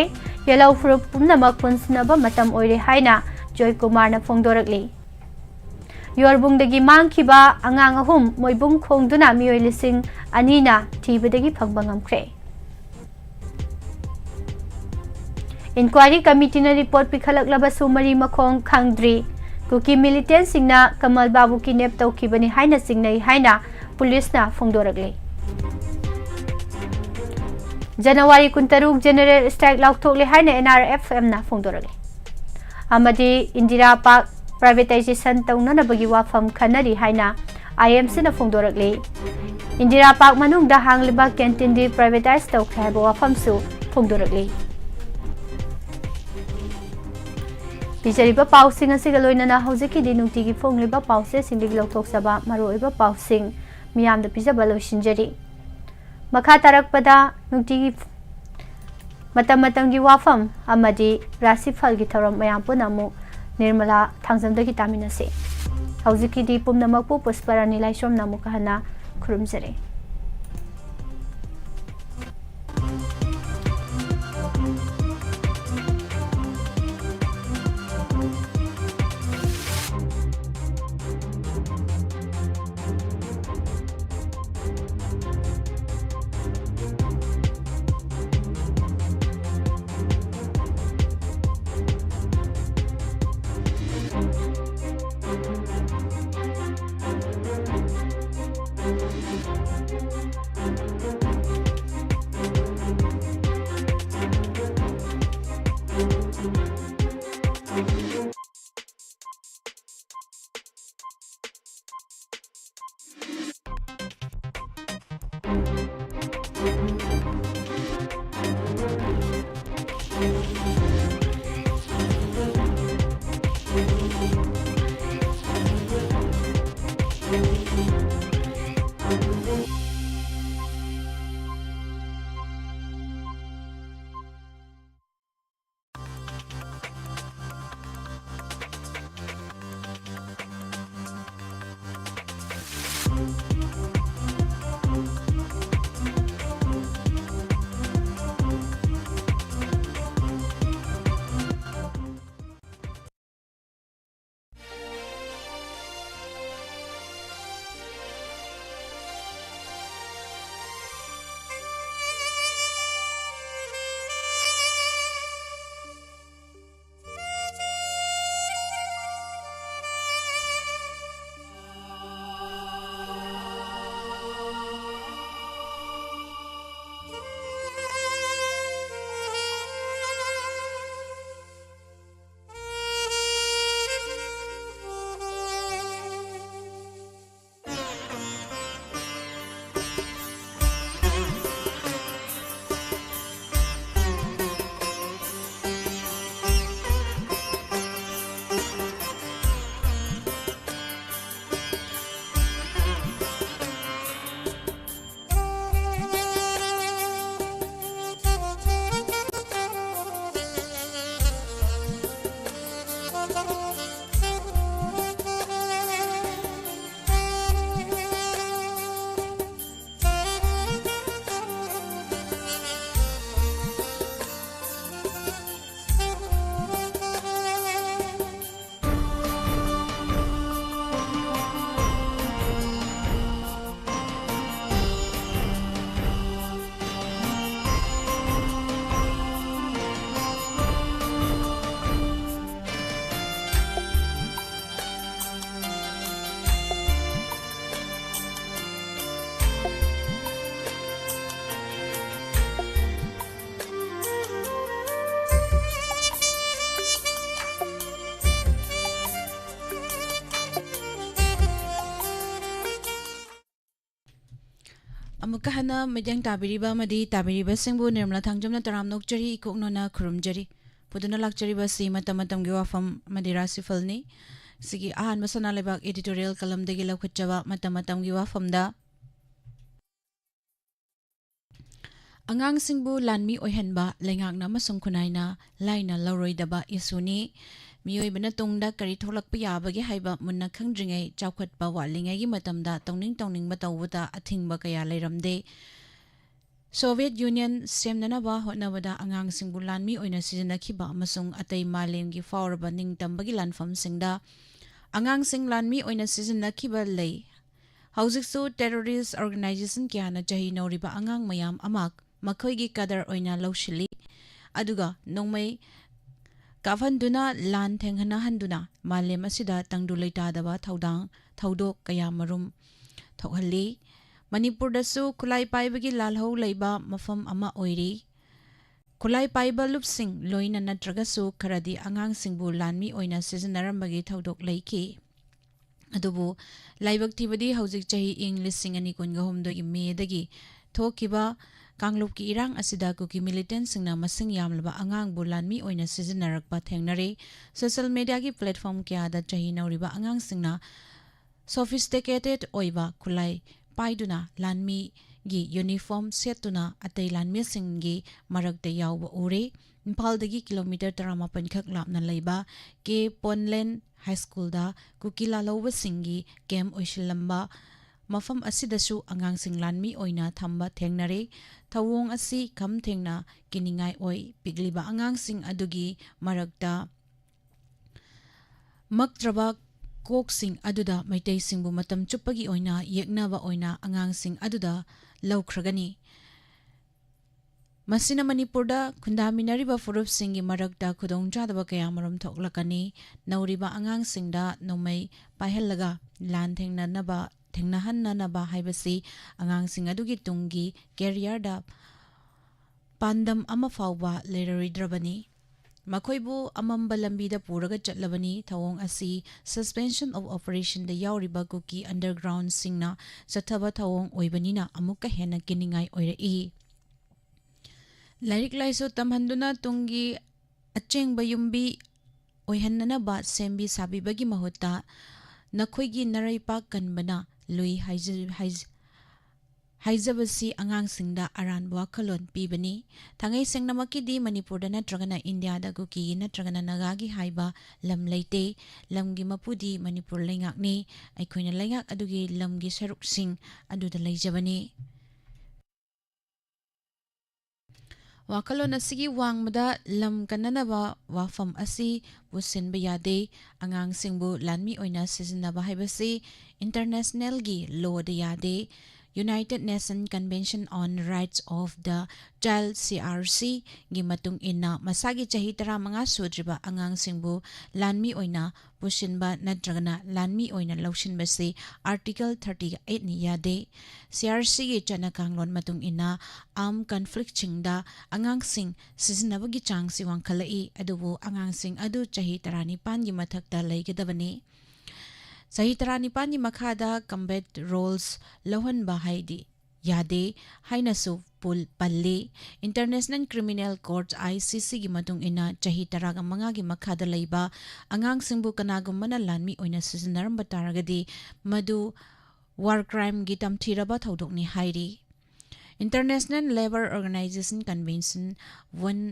ꯌꯦꯜꯍꯧ ꯐꯨꯔꯨꯞ ꯄꯨꯝꯅꯃꯛ ꯄꯨꯟꯁꯤꯟꯅꯕ ꯃꯇꯝ ꯑꯣꯏꯔꯦ ꯍꯥꯏꯅ ꯖꯣꯏꯀꯨꯃꯥꯔꯅ ꯐꯣꯡꯗꯣꯔꯛꯂꯤ꯫ ꯌꯣꯔꯕꯨꯡꯗꯒꯤ ꯃꯥꯡꯈꯤꯕ ꯑꯉꯥꯡ ꯑꯍꯨꯝ ꯃꯣꯏꯕꯨꯡ ꯈꯣꯡꯗꯨꯅ ꯃꯤꯑꯣꯏ ꯂꯤꯁꯤꯡ ꯑꯅꯤꯅ ꯊꯤꯕꯗꯒꯤ ꯐꯪꯕ ꯉꯝꯈ꯭ꯔꯦ꯫ ꯏꯟꯀ꯭ꯋꯥꯏꯔꯤ ꯀꯃꯤꯇꯤꯅ ꯔꯤꯄꯣꯔꯠ ꯄꯤꯈꯠꯂꯛꯂꯕꯁꯨ ꯃꯔꯤ ꯃꯈꯣꯡ ꯈꯪꯗ꯭ꯔꯤ꯫ ꯀꯨꯀꯤ ꯃꯤꯂꯤꯇꯦꯟꯁꯤꯡꯅ ꯀꯃꯜ ꯕꯥꯕꯨ ꯀꯤꯗꯅꯦꯞ ꯇꯧꯈꯤꯕꯅꯤ ꯍꯥꯏꯅ ꯆꯤꯡꯅꯩ ꯍꯥꯏꯅ ꯄꯨꯂꯤꯁꯅ ꯐꯣꯡꯗꯣꯔꯛꯂꯤ꯫ ꯖꯅꯋꯥꯔꯤ ꯀꯨꯟꯇꯔꯨꯛ ꯖꯦꯅꯔꯦꯜ ꯁ꯭ꯇ꯭ꯔꯥꯏꯛ ꯂꯥꯎꯊꯣꯛꯂꯦ ꯍꯥꯏꯅ ꯑꯦꯟ ꯑꯥꯔ ꯑꯦꯐ ꯑꯦꯝꯅ ꯐꯣꯡꯗꯣꯔꯛꯂꯤ꯫ ꯑꯃꯗꯤ ꯏꯟꯗꯤꯔꯥ ꯄꯥꯔꯛ ꯄ꯭ꯔꯥꯏꯚꯦꯇꯥꯏꯖꯦꯁꯟ ꯇꯧꯅꯅꯕꯒꯤ ꯋꯥꯐꯝ ꯈꯟꯅꯔꯤ ꯍꯥꯏꯅ ꯑꯥꯏ ꯑꯦꯝ ꯁꯤꯅ ꯐꯣꯡꯗꯣꯔꯛꯂꯤ꯫ ꯏꯟꯗꯤꯔꯥ ꯄꯥꯔꯛ ꯃꯅꯨꯡꯗ ꯍꯥꯡꯂꯤꯕ ꯀꯦꯟꯇꯤꯟꯗꯤ ꯄ꯭ꯔꯥꯏꯚꯦꯇꯥꯏꯖ ꯇꯧꯈ꯭ꯔꯦ ꯍꯥꯏꯕ ꯋꯥꯐꯝꯁꯨ ꯐꯣꯡꯗꯣꯔꯛꯂꯤ꯫ ꯄꯤꯖꯔꯤꯕ ꯄꯥꯎꯁꯤꯡ ꯑꯁꯤꯒ ꯂꯣꯏꯅꯅ ꯍꯧꯖꯤꯛꯀꯤꯗꯤ ꯅꯨꯡꯇꯤꯒꯤ ꯐꯣꯡꯂꯤꯕ ꯄꯥꯎꯆꯦꯁꯤꯡꯗꯒꯤ ꯂꯧꯊꯣꯛꯆꯕ ꯃꯔꯨꯑꯣꯏꯕ ꯄꯥꯎꯁꯤꯡ ꯃꯤꯌꯥꯝꯗ ꯄꯤꯖꯕ ꯂꯣꯏꯁꯤꯟꯖꯔꯤ꯫ ꯃꯈꯥ ꯇꯥꯔꯛꯄꯗ ꯅꯨꯡꯇꯤꯒꯤ ꯃꯇꯝ ꯃꯇꯝꯒꯤ ꯋꯥꯐꯝ ꯑꯃꯗꯤ ꯔꯥꯁꯤꯐꯜꯒꯤ ꯊꯧꯔꯝ ꯃꯌꯥꯝ ꯄꯨꯟꯅ ꯑꯃꯨꯛ ꯅꯤꯔꯃꯂꯥ ꯊꯥꯡꯖꯝꯗꯒꯤ ꯇꯥꯃꯤꯟꯅꯁꯤ꯫ ꯍꯧꯖꯤꯛꯀꯤꯗꯤ ꯄꯨꯝꯅꯃꯛꯄꯨ ꯄꯨꯁꯄꯔꯥꯅꯤ ꯂꯥꯏꯁ꯭ꯔꯝꯅ ꯑꯃꯨꯛꯀ ꯍꯟꯅ ꯈꯨꯔꯨꯝꯖꯔꯤ꯫ ꯑꯃꯨꯛꯀ ꯍꯟꯅ ꯃꯤꯠꯌꯦꯡ ꯇꯥꯕꯤꯔꯤꯕ ꯑꯃꯗꯤ ꯇꯥꯕꯤꯔꯤꯕꯁꯤꯡꯕꯨ ꯅꯤꯔꯃꯂꯥ ꯊꯥꯡꯖꯝꯅ ꯇꯔꯥꯝꯅ ꯑꯣꯛꯆꯔꯤ, ꯏꯀꯣꯛꯅꯣꯅ ꯈꯨꯔꯨꯝꯖꯔꯤ꯫ ꯄꯨꯗꯨꯅ ꯂꯥꯛꯆꯔꯤꯕ ꯑꯁꯤ ꯃꯇꯝ ꯃꯇꯝꯒꯤ ꯋꯥꯐꯝ ꯑꯃꯗꯤ ꯔꯥꯁꯤꯐꯜꯅꯤ꯫ ꯁꯤꯒꯤ ꯑꯍꯥꯟꯕ ꯁꯅꯥ ꯂꯩꯕꯥꯛ editorial columnꯗꯒꯤ ꯂꯧꯈꯠꯆꯕ ꯃꯇꯝ ꯃꯇꯝꯒꯤ ꯋꯥꯐꯝꯗ, ꯑꯉꯥꯡꯁꯤꯡꯕꯨ ꯂꯥꯟꯃꯤ ꯑꯣꯏꯍꯟꯕ ꯂꯩꯉꯥꯛꯅ ꯑꯃꯁꯨꯡ ꯈꯨꯟꯅꯥꯏꯅ ꯂꯥꯏꯅ ꯂꯧꯔꯣꯏꯗꯕ issueꯅꯤ꯫ ꯃꯤꯑꯣꯏꯕꯅ ꯇꯨꯡꯗ ꯀꯔꯤ ꯊꯣꯛꯂꯛꯄ ꯌꯥꯕꯒꯦ ꯍꯥꯏꯕ ꯃꯨꯟꯅ ꯈꯪꯗ꯭ꯔꯤꯉꯩ, ꯆꯥꯎꯈꯠꯄ ꯋꯥꯠꯂꯤꯉꯩꯒꯤ ꯃꯇꯝꯗ ꯇꯧꯅꯤꯡ ꯇꯧꯅꯤꯡꯕ ꯇꯧꯕꯗ ꯑꯊꯤꯡꯕ ꯀꯌꯥ ꯂꯩꯔꯝꯗꯦ꯫ Soviet Union ꯁꯦꯝꯅꯅꯕ ꯍꯣꯠꯅꯕꯗ ꯑꯉꯥꯡꯁꯤꯡꯕꯨ ꯂꯥꯟꯃꯤ ꯑꯣꯏꯅ ꯁꯤꯖꯤꯟꯅꯈꯤꯕ ꯑꯃꯁꯨꯡ ꯑꯇꯩ ꯃꯥꯂꯦꯝꯒꯤ ꯐꯥꯎꯔꯕ ꯅꯤꯡꯇꯝꯕꯒꯤ ꯂꯥꯟꯐꯝꯁꯤꯡꯗ ꯑꯉꯥꯡꯁꯤꯡ ꯂꯥꯟꯃꯤ ꯑꯣꯏꯅ ꯁꯤꯖꯤꯟꯅꯈꯤꯕ ꯂꯩ꯫ ꯍꯧꯖꯤꯛꯁꯨ terrorist organisation ꯀꯌꯥꯅ ꯆꯍꯤ ꯅꯧꯔꯤꯕ ꯑꯉꯥꯡ ꯃꯌꯥꯝ ꯑꯃ ꯃꯈꯣꯏꯒꯤ ꯀꯗꯔ ꯑꯣꯏꯅ ꯂꯧꯁꯤꯜꯂꯤ꯫ ꯑꯗꯨꯒ ꯅꯣꯡꯃꯩ ꯀꯥꯞꯍꯟꯗꯨꯅ ꯂꯥꯟ ꯊꯦꯡꯅꯍꯟꯗꯨꯅ ꯃꯥꯂꯦꯝ ꯑꯁꯤꯗ ꯇꯪꯗꯨ ꯂꯩꯇꯥꯗꯕ ꯊꯧꯗꯥꯡ, ꯊꯧꯗꯣꯛ ꯀꯌꯥ ꯃꯔꯨꯝ ꯊꯣꯛꯍꯜꯂꯤ꯫ ꯃꯅꯤꯄꯨꯔꯗꯁꯨ ꯈꯨꯠꯂꯥꯏ ꯄꯥꯏꯕꯒꯤ ꯂꯥꯜꯍꯧ ꯂꯩꯕ ꯃꯐꯝ ꯑꯃ ꯑꯣꯏꯔꯤ꯫ ꯈꯨꯠꯂꯥꯏ ꯄꯥꯏꯕ ꯂꯨꯞꯁꯤꯡ ꯂꯣꯏꯅ ꯅꯠꯇ꯭ꯔꯒꯁꯨ ꯈꯔꯗꯤ ꯑꯉꯥꯡꯁꯤꯡꯕꯨ ꯂꯥꯟꯃꯤ ꯑꯣꯏꯅ ꯁꯤꯖꯤꯟꯅꯔꯝꯕꯒꯤ ꯊꯧꯗꯣꯛ ꯂꯩꯈꯤ꯫ ꯑꯗꯨꯕꯨ ꯂꯥꯏꯕꯛ ꯊꯤꯕꯗꯤ ꯍꯧꯖꯤꯛ ꯆꯍꯤ ꯏꯪ ꯂꯤꯁꯤꯡ ꯑꯅꯤ ꯀꯨꯟꯒ ꯍꯨꯝꯗꯣꯏꯒꯤ ꯃꯦꯗꯒꯤ ꯊꯣꯛꯈꯤꯕ ꯀꯥꯡꯂꯨꯞꯀꯤ ꯏꯔꯥꯡ ꯑꯁꯤꯗ ꯀꯨꯀꯤ militantꯁꯤꯡꯅ ꯃꯁꯤꯡ ꯌꯥꯝꯂꯕ ꯑꯉꯥꯡꯕꯨ ꯂꯥꯟꯃꯤ ꯑꯣꯏꯅ ꯁꯤꯖꯤꯟꯅꯔꯛꯄ ꯊꯦꯡꯅꯔꯦ꯫ Social mediaꯒꯤ platform ꯀꯌꯥꯗ ꯆꯍꯤ ꯅꯧꯔꯤꯕ ꯑꯉꯥꯡꯁꯤꯡꯅ sophisticated ꯑꯣꯏꯕ ꯈꯨꯠꯂꯥꯏ ꯄꯥꯏꯗꯨꯅ ꯂꯥꯟꯃꯤꯒꯤ uniform ꯁꯦꯠꯇꯨꯅ ꯑꯇꯩ ꯂꯥꯟꯃꯤꯁꯤꯡꯒꯤ ꯃꯔꯛꯇ ꯌꯥꯎꯕ ꯎꯔꯦ꯫ ꯏꯝꯐꯥꯜꯗꯒꯤ kilometre ꯇꯔꯥꯃꯥꯄꯟ ꯈꯛ ꯂꯥꯞꯅ ꯂꯩꯕ ꯀꯦ ꯄꯣꯟꯂꯦꯟ High Schoolꯗ ꯀꯨꯀꯤ ꯂꯥꯜꯍꯧꯕꯁꯤꯡꯒꯤ camp ꯑꯣꯏꯁꯤꯜꯂꯝꯕ ꯃꯐꯝ ꯑꯁꯤꯗꯁꯨ ꯑꯉꯥꯡꯁꯤꯡ ꯂꯥꯟꯃꯤ ꯑꯣꯏꯅ ꯊꯝꯕ ꯊꯦꯡꯅꯔꯦ꯫ ꯊꯧꯑꯣꯡ ꯑꯁꯤ ꯈꯝ ꯊꯦꯡꯅ ꯀꯤꯅꯤꯡꯉꯥꯏ ꯑꯣꯏ꯫ ꯄꯤꯛꯂꯤꯕ ꯑꯉꯥꯡꯁꯤꯡ ꯑꯗꯨꯒꯤ ꯃꯔꯛꯇ ꯃꯛꯇ꯭ꯔꯕ ꯀꯣꯛꯁꯤꯡ ꯑꯗꯨꯗ ꯃꯩꯇꯩꯁꯤꯡꯕꯨ ꯃꯇꯝ ꯆꯨꯞꯄꯒꯤ ꯑꯣꯏꯅ ꯌꯦꯛꯅꯕ ꯑꯣꯏꯅ ꯑꯉꯥꯡꯁꯤꯡ ꯑꯗꯨꯗ ꯂꯧꯈ꯭ꯔꯒꯅꯤ꯫ ꯃꯁꯤꯅ ꯃꯅꯤꯄꯨꯔꯗ ꯈꯨꯟꯗꯥꯃꯤꯟꯅꯔꯤꯕ ꯐꯨꯔꯨꯞꯁꯤꯡꯒꯤ ꯃꯔꯛꯇ ꯈꯨꯗꯣꯡꯆꯥꯗꯕ ꯀꯌꯥꯃꯔꯨꯝ ꯊꯣꯛꯂꯛꯀꯅꯤ꯫ ꯅꯧꯔꯤꯕ ꯑꯉꯥꯡꯁꯤꯡꯗ ꯅꯣꯡꯃꯩ ꯄꯥꯏꯍꯜꯂꯒ ꯂꯥꯟ ꯊꯦꯡꯅꯅꯕ, ꯊꯦꯡꯅꯍꯟꯅꯅꯕ ꯍꯥꯏꯕꯁꯤ ꯑꯉꯥꯡꯁꯤꯡ ꯑꯗꯨꯒꯤ ꯇꯨꯡꯒꯤ careerꯗ ꯄꯥꯟꯗꯝ ꯑꯃ ꯐꯥꯎꯕ ꯂꯩꯔꯔꯣꯏꯗ꯭ꯔꯕꯅꯤ꯫ ꯃꯈꯣꯏꯕꯨ ꯑꯃꯝꯕ ꯂꯝꯕꯤꯗ ꯄꯨꯔꯒ ꯆꯠꯂꯕꯅꯤ꯫ ꯊꯧꯑꯣꯡ ꯑꯁꯤ suspension of operationꯗ ꯌꯥꯎꯔꯤꯕ ꯀꯨꯀꯤ undergroundꯁꯤꯡꯅ ꯆꯠꯊꯕ ꯊꯧꯑꯣꯡ ꯑꯣꯏꯕꯅꯤꯅ ꯑꯃꯨꯛꯀ ꯍꯦꯟꯅ ꯀꯤꯅꯤꯡꯉꯥꯏ ꯑꯣꯏꯔꯛꯏ꯫ ꯂꯥꯏꯔꯤꯛ ꯂꯥꯏꯁꯨ ꯇꯝꯍꯟꯗꯨꯅ ꯇꯨꯡꯒꯤ ꯑꯆꯦꯡꯕ ꯌꯨꯝꯕꯤ ꯑꯣꯏꯍꯟꯅꯅꯕ ꯁꯦꯝꯕꯤ ꯁꯥꯕꯤꯕꯒꯤ ꯃꯍꯨꯠꯇ ꯅꯈꯣꯏꯒꯤ ꯅꯔꯩꯄꯥꯛ ꯀꯟꯕꯅ ꯂꯨꯏ ꯍꯥꯏꯖ-, ꯍꯥꯏꯖ-, ꯍꯥꯏꯖꯕꯁꯤ ꯑꯉꯥꯡꯁꯤꯡꯗ ꯑꯔꯥꯟꯕ ꯋꯥꯈꯜꯂꯣꯟ ꯄꯤꯕꯅꯤ꯫ ꯊꯥꯡꯉꯩ ꯁꯦꯡꯅꯃꯛꯀꯤꯗꯤ ꯃꯅꯤꯄꯨꯔꯗ ꯅꯠꯇ꯭ꯔꯒꯅ ꯏꯟꯗꯤꯌꯥꯗ ꯀꯨꯀꯤꯒꯤ ꯅꯠꯇ꯭ꯔꯒꯅ ꯅꯥꯒꯥꯒꯤ ꯍꯥꯏꯕ ꯂꯝ ꯂꯩꯇꯦ꯫ ꯂꯝꯒꯤ ꯃꯄꯨꯗꯤ ꯃꯅꯤꯄꯨꯔ ꯂꯩꯉꯥꯛꯅꯤ꯫ ꯑꯩꯈꯣꯏꯅ ꯂꯩꯉꯥꯛ ꯑꯗꯨꯒꯤ ꯂꯝꯒꯤ ꯁꯔꯨꯛꯁꯤꯡ ꯑꯗꯨꯗ ꯂꯩꯖꯕꯅꯤ꯫ ꯋꯥꯈꯜꯂꯣꯟ ꯑꯁꯤꯒꯤ ꯋꯥꯡꯃꯗ ꯂꯝ ꯀꯟꯅꯅꯕ ꯋꯥꯐꯝ ꯑꯁꯤ ꯄꯨꯁꯤꯟꯕ ꯌꯥꯗꯦ꯫ ꯑꯉꯥꯡꯁꯤꯡꯕꯨ ꯂꯥꯟꯃꯤ ꯑꯣꯏꯅ ꯁꯤꯖꯤꯟꯅꯕ ꯍꯥꯏꯕꯁꯤ internationalꯒꯤ lawꯗ ꯌꯥꯗꯦ꯫ United Nations Convention on Rights of the Child, CRCꯒꯤ ꯃꯇꯨꯡ ꯏꯟꯅ ꯃꯁꯥꯒꯤ ꯆꯍꯤ ꯇꯔꯥꯃꯉꯥ ꯁꯨꯗ꯭ꯔꯤꯕ ꯑꯉꯥꯡꯁꯤꯡꯕꯨ ꯂꯥꯟꯃꯤ ꯑꯣꯏꯅ ꯄꯨꯁꯤꯟꯕ ꯅꯠꯇ꯭ꯔꯒꯅ ꯂꯥꯟꯃꯤ ꯑꯣꯏꯅ ꯂꯧꯁꯤꯟꯕꯁꯤ Article thirty eightꯅ ꯌꯥꯗꯦ꯫ CRCꯒꯤ ꯆꯠꯅ ꯀꯥꯡꯂꯣꯟ ꯃꯇꯨꯡ ꯏꯟꯅ armed conflictꯁꯤꯡꯗ ꯑꯉꯥꯡꯁꯤꯡ ꯁꯤꯖꯤꯟꯅꯕꯒꯤ ꯆꯥꯡꯁꯤ ꯋꯥꯡꯈꯠꯂꯛꯏ, ꯑꯗꯨꯕꯨ ꯑꯉꯥꯡꯁꯤꯡ ꯑꯗꯨ ꯆꯍꯤ ꯇꯔꯥꯅꯤꯄꯥꯟꯒꯤ ꯃꯊꯛꯇ ꯂꯩꯒꯗꯕꯅꯤ꯫ ꯆꯍꯤ ꯇꯔꯥꯅꯤꯄꯥꯟꯒꯤ ꯃꯈꯥꯗ combat roles ꯂꯧꯍꯟꯕ ꯍꯥꯏꯗꯤ ꯌꯥꯗꯦ ꯍꯥꯏꯅꯁꯨ ꯄꯨꯜ-, ꯄꯜꯂꯤ꯫ International Criminal Court, ICCꯒꯤ ꯃꯇꯨꯡ ꯏꯟꯅ ꯆꯍꯤ ꯇꯔꯥꯒ ꯃꯉꯥꯒꯤ ꯃꯈꯥꯗ ꯂꯩꯕ ꯑꯉꯥꯡꯁꯤꯡꯕꯨ ꯀꯅꯥꯒꯨꯝꯕꯅ ꯂꯥꯟꯃꯤ ꯑꯣꯏꯅ ꯁꯤꯖꯤꯟꯅꯔꯝꯕ ꯇꯥꯔꯒꯗꯤ ꯃꯗꯨ war crimeꯒꯤ ꯇꯝꯊꯤꯔꯕ ꯊꯧꯗꯣꯛꯅꯤ ꯍꯥꯏꯔꯤ꯫ International Labour Organization Convention one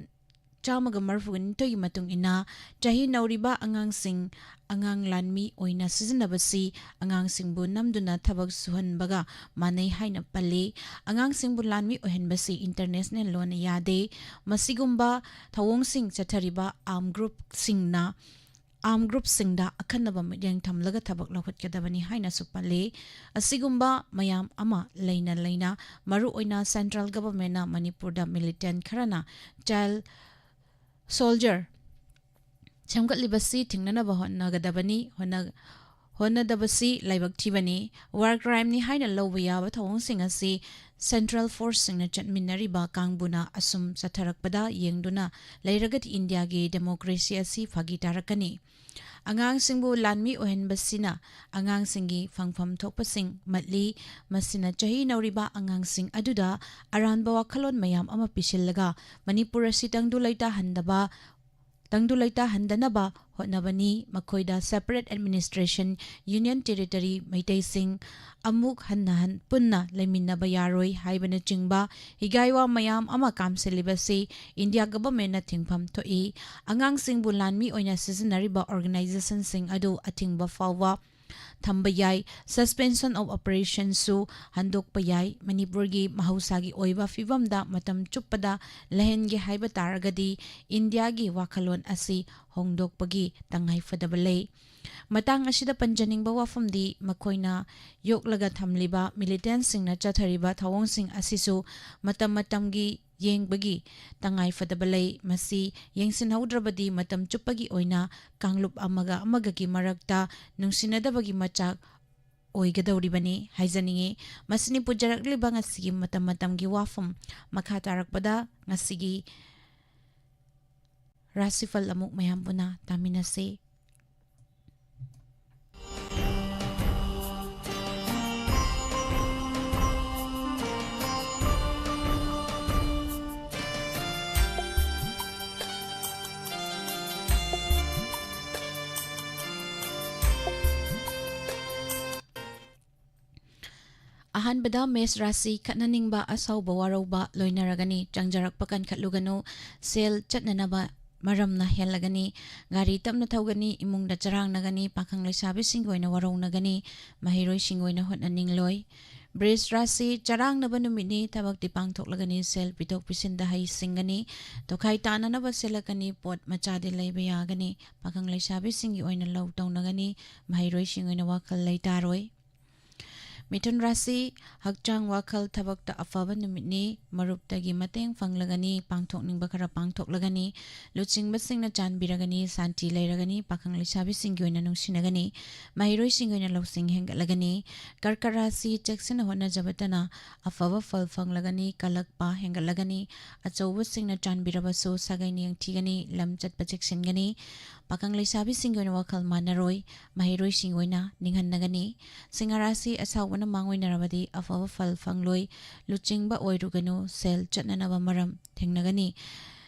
ꯆꯥꯝꯃꯒ ꯃꯔꯤꯐꯨꯅꯤꯊꯣꯏꯒꯤ ꯃꯇꯨꯡ ꯏꯟꯅ ꯆꯍꯤ ꯅꯧꯔꯤꯕ ꯑꯉꯥꯡꯁꯤꯡ ꯑꯉꯥꯡ ꯂꯥꯟꯃꯤ ꯑꯣꯏꯅ ꯁꯤꯖꯤꯟꯅꯕꯁꯤ ꯑꯉꯥꯡꯁꯤꯡꯕꯨ ꯅꯝꯗꯨꯅ ꯊꯕꯛ ꯁꯨꯍꯟꯕꯒ ꯃꯥꯟꯅꯩ ꯍꯥꯏꯅ ꯄꯜꯂꯤ꯫ ꯑꯉꯥꯡꯁꯤꯡꯕꯨ ꯂꯥꯟꯃꯤ ꯑꯣꯏꯍꯟꯕꯁꯤ international lawꯅ ꯌꯥꯗꯦ꯫ ꯃꯁꯤꯒꯨꯝꯕ ꯊꯧꯑꯣꯡꯁꯤꯡ ꯆꯠꯊꯔꯤꯕ armed groupꯁꯤꯡꯅ armed groupꯁꯤꯡꯗ ꯑꯈꯟꯅꯕ ꯃꯤꯠꯌꯦꯡ ꯊꯝꯂꯒ ꯊꯕꯛ ꯂꯧꯈꯠꯀꯗꯕꯅꯤ ꯍꯥꯏꯅꯁꯨ ꯄꯜꯂꯤ꯫ ꯑꯁꯤꯒꯨꯝꯕ ꯃꯌꯥꯝ ꯑꯃ ꯂꯩꯅ ꯂꯩꯅ ꯃꯔꯨꯑꯣꯏꯅ central governmentꯅ ꯃꯅꯤꯄꯨꯔꯗ militant ꯈꯔꯅ child soldier ꯁꯦꯝꯒꯠꯂꯤꯕꯁꯤ ꯊꯤꯡꯅꯅꯕ ꯍꯣꯠꯅꯒꯗꯕꯅꯤ꯫ ꯍꯣꯠꯅ-, ꯍꯣꯠꯅꯗꯕꯁꯤ ꯂꯥꯏꯕꯛ ꯊꯤꯕꯅꯤ꯫ War crimeꯅꯤ ꯍꯥꯏꯅ ꯂꯧꯕ ꯌꯥꯕ ꯊꯧꯑꯣꯡꯁꯤꯡ ꯑꯁꯤ Central Forceꯁꯤꯡꯅ ꯆꯠꯃꯤꯟꯅꯔꯤꯕ ꯀꯥꯡꯕꯨꯅ ꯑꯁꯨꯝ ꯆꯠꯊꯔꯛꯄꯗ ꯌꯦꯡꯗꯨꯅ ꯂꯩꯔꯒꯗꯤ ꯏꯟꯗꯤꯌꯥꯒꯤ democracy ꯑꯁꯤ ꯐꯥꯒꯤ ꯇꯥꯔꯛꯀꯅꯤ꯫ ꯑꯉꯥꯡꯁꯤꯡꯕꯨ ꯂꯥꯟꯃꯤ ꯑꯣꯏꯍꯟꯕꯁꯤꯅ ꯑꯉꯥꯡꯁꯤꯡꯒꯤ ꯐꯪꯐꯝ ꯊꯣꯛꯄꯁꯤꯡ ꯃꯠꯂꯤ꯫ ꯃꯁꯤꯅ ꯆꯍꯤ ꯅꯧꯔꯤꯕ ꯑꯉꯥꯡꯁꯤꯡ ꯑꯗꯨꯗ ꯑꯔꯥꯟꯕ ꯋꯥꯈꯜꯂꯣꯟ ꯃꯌꯥꯝ ꯑꯃ ꯄꯤꯁꯤꯜꯂꯒ ꯃꯅꯤꯄꯨꯔ ꯑꯁꯤ ꯇꯪꯗꯨ ꯂꯩꯇꯥꯍꯟꯗꯕ, ꯇꯪꯗꯨ ꯂꯩꯇꯥꯍꯟꯗꯅꯕ ꯍꯣꯠꯅꯕꯅꯤ꯫ ꯃꯈꯣꯏꯗ separate administration, union territory, ꯃꯩꯇꯩꯁꯤꯡ ꯑꯃꯨꯛ ꯍꯟꯅ ꯍꯟ-, ꯄꯨꯟꯅ ꯂꯩꯃꯤꯟꯅꯕ ꯌꯥꯔꯣꯏ ꯍꯥꯏꯕꯅꯆꯤꯡꯕ ꯍꯤꯒꯥꯏꯋꯥ ꯃꯌꯥꯝ ꯑꯃ ꯀꯥꯝꯁꯤꯜꯂꯤꯕꯁꯤ ꯏꯟꯗꯤꯌꯥ governmentꯅ ꯊꯤꯡꯐꯝ ꯊꯣꯛꯏ꯫ ꯑꯉꯥꯡꯁꯤꯡꯕꯨ ꯂꯥꯟꯃꯤ ꯑꯣꯏꯅ ꯁꯤꯖꯤꯟꯅꯔꯤꯕ organizationꯁꯤꯡ ꯑꯗꯨ ꯑꯊꯤꯡꯕ ꯐꯥꯎꯕ ꯊꯝꯕ ꯌꯥꯏ꯫ Suspension of operationꯁꯨ ꯍꯟꯗꯣꯛꯄ ꯌꯥꯏ꯫ ꯃꯅꯤꯄꯨꯔꯒꯤ ꯃꯍꯧꯁꯥꯒꯤ ꯑꯣꯏꯕ ꯐꯤꯕꯝꯗ ꯃꯇꯝ ꯆꯨꯞꯄꯗ ꯂꯩꯍꯟꯒꯦ ꯍꯥꯏꯕ ꯇꯥꯔꯒꯗꯤ ꯏꯟꯗꯤꯌꯥꯒꯤ ꯋꯥꯈꯜꯂꯣꯟ ꯑꯁꯤ ꯍꯣꯡꯗꯣꯛꯄꯒꯤ ꯇꯉꯥꯏꯐꯗꯕ ꯂꯩ꯫ ꯃꯇꯥꯡ ꯑꯁꯤꯗ ꯄꯟꯖꯅꯤꯡꯕ ꯋꯥꯐꯝꯗꯤ ꯃꯈꯣꯏꯅ ꯌꯣꯛꯂꯒ ꯊꯝꯂꯤꯕ militantꯁꯤꯡꯅ ꯆꯠꯊꯔꯤꯕ ꯊꯧꯑꯣꯡꯁꯤꯡ ꯑꯁꯤꯁꯨ ꯃꯇꯝ ꯃꯇꯝꯒꯤ ꯌꯦꯡꯕꯒꯤ ꯇꯉꯥꯏꯐꯗꯕ ꯂꯩ꯫ ꯃꯁꯤ ꯌꯦꯡꯁꯤꯟꯍꯧꯗ꯭ꯔꯕꯗꯤ ꯃꯇꯝ ꯆꯨꯞꯄꯒꯤ ꯑꯣꯏꯅ ꯀꯥꯡꯂꯨꯞ ꯑꯃꯒ ꯑꯃꯒꯒꯤ ꯃꯔꯛꯇ ꯅꯨꯡꯁꯤꯅꯗꯕꯒꯤ ꯃꯆꯥꯛ ꯑꯣꯏꯒꯗꯧꯔꯤꯕꯅꯤ ꯍꯥꯏꯖꯅꯤꯡꯏ꯫ ꯃꯁꯤꯅꯤ ꯄꯨꯖꯔꯛꯂꯤꯕ ꯉꯁꯤꯒꯤ ꯃꯇꯝ ꯃꯇꯝꯒꯤ ꯋꯥꯐꯝ꯫ ꯃꯈꯥ ꯇꯥꯔꯛꯄꯗ ꯉꯁꯤꯒꯤ ꯔꯥꯁꯤꯐꯜ ꯑꯃꯨꯛ ꯃꯌꯥꯝ ꯄꯨꯟꯅ ꯇꯥꯃꯤꯟꯅꯁꯤ꯫ ꯑꯍꯥꯟꯕꯗ ꯃꯦꯁ ꯔꯥꯁꯤ, ꯈꯠꯅꯅꯤꯡꯕ, ꯑꯁꯥꯎꯕ, ꯋꯥꯔꯧꯕ ꯂꯣꯏꯅꯔꯒꯅꯤ꯫ ꯆꯪꯖꯔꯛꯄ ꯀꯟꯈꯠꯂꯨꯒꯅꯨ꯫ ꯁꯦꯜ ꯆꯠꯅꯅꯕ ꯃꯔꯝꯅ ꯍꯦꯜꯂꯒꯅꯤ꯫ ꯒꯥꯔꯤ ꯇꯞꯅ ꯊꯧꯒꯅꯤ꯫ ꯏꯃꯨꯡꯗ ꯆꯔꯥꯡꯅꯒꯅꯤ꯫ ꯄꯥꯈꯪ ꯂꯩꯁꯥꯕꯤꯁꯤꯡꯒꯤ ꯑꯣꯏꯅ ꯋꯥꯔꯧꯅꯒꯅꯤ꯫ ꯃꯍꯩꯔꯣꯏꯁꯤꯡꯒꯤ ꯑꯣꯏꯅ ꯍꯣꯠꯅꯅꯤꯡꯂꯣꯏ꯫ ꯕ꯭ꯔꯤꯖ ꯔꯥꯁꯤ, ꯆꯔꯥꯡꯅꯕ ꯅꯨꯃꯤꯠꯅꯤ꯫ ꯊꯕꯛꯇꯤ ꯄꯥꯡꯊꯣꯛꯂꯒꯅꯤ꯫ ꯁꯦꯜ ꯄꯤꯊꯣꯛ ꯄꯤꯁꯤꯟꯗ ꯍꯩ ꯁꯤꯡꯒꯅꯤ꯫ ꯇꯣꯈꯥꯏ ꯇꯥꯅꯅꯕ ꯁꯤꯜꯂꯛꯀꯅꯤ꯫ ꯄꯣꯠ ꯃꯆꯥꯗꯤ ꯂꯩꯕ ꯌꯥꯒꯅꯤ꯫ ꯄꯥꯈꯪ ꯂꯩꯁꯥꯕꯤꯁꯤꯡꯒꯤ ꯑꯣꯏꯅ ꯂꯧ ꯇꯧꯅꯒꯅꯤ꯫ ꯃꯍꯩꯔꯣꯏꯁꯤꯡ ꯑꯣꯏꯅ ꯋꯥꯈꯜ ꯂꯩꯇꯥꯔꯣꯏ꯫ ꯃꯤꯊꯨꯟ ꯔꯥꯁꯤ, ꯍꯛꯆꯥꯡ ꯋꯥꯈꯜ ꯊꯕꯛꯇ ꯑꯐꯕ ꯅꯨꯃꯤꯠꯅꯤ꯫ ꯃꯔꯨꯞꯇꯒꯤ ꯃꯇꯦꯡ ꯐꯪꯂꯒꯅꯤ, ꯄꯥꯡꯊꯣꯛꯅꯤꯡꯕ ꯈꯔ ꯄꯥꯡꯊꯣꯛꯂꯒꯅꯤ꯫ ꯂꯨꯆꯤꯡꯕꯁꯤꯡꯅ ꯆꯥꯟꯕꯤꯔꯒꯅꯤ, ꯁꯥꯟꯇꯤ ꯂꯩꯔꯒꯅꯤ꯫ ꯄꯥꯈꯪ ꯂꯩꯁꯥꯕꯤꯁꯤꯡꯒꯤ ꯑꯣꯏꯅ ꯅꯨꯡꯁꯤꯅꯒꯅꯤ꯫ ꯃꯍꯩꯔꯣꯏꯁꯤꯡꯒꯤ ꯑꯣꯏꯅ ꯂꯧꯁꯤꯡ ꯍꯦꯟꯒꯠꯂꯒꯅꯤ꯫ ꯀꯔꯀꯠ ꯔꯥꯁꯤ, ꯆꯦꯛꯁꯤꯟꯅ ꯍꯣꯠꯅꯖꯕꯇꯅ ꯑꯐꯕ ꯐꯜ ꯐꯪꯂꯒꯅꯤ꯫ ꯀꯜꯂꯛꯄ ꯍꯦꯟꯒꯠꯂꯒꯅꯤ꯫ ꯑꯆꯧꯕꯁꯤꯡꯅ ꯆꯥꯟꯕꯤꯔꯕꯁꯨ ꯁꯥꯒꯩꯅ ꯌꯦꯡꯊꯤꯒꯅꯤ꯫ ꯂꯝ ꯆꯠꯄ ꯆꯦꯛꯁꯤꯟꯒꯅꯤ꯫ ꯄꯥꯈꯪ ꯂꯩꯁꯥꯕꯤꯁꯤꯡꯒꯤ ꯑꯣꯏꯅ ꯋꯥꯈꯜ ꯃꯥꯟꯅꯔꯣꯏ꯫ ꯃꯍꯩꯔꯣꯏꯁꯤꯡꯒꯤ ꯑꯣꯏꯅ ꯅꯤꯡꯍꯟꯅꯒꯅꯤ꯫ ꯁꯤꯡꯍ ꯔꯥꯁꯤ, ꯑꯁꯥꯎꯕꯅ ꯃꯥꯡꯑꯣꯏꯅꯔꯕꯗꯤ ꯑꯐꯕ ꯐꯜ ꯐꯪꯂꯣꯏ꯫ ꯂꯨꯆꯤꯡꯕ ꯑꯣꯏꯔꯨꯒꯅꯨ, ꯁꯦꯜ ꯆꯠꯅꯅꯕ ꯃꯔꯝ ꯊꯦꯡꯅꯒꯅꯤ꯫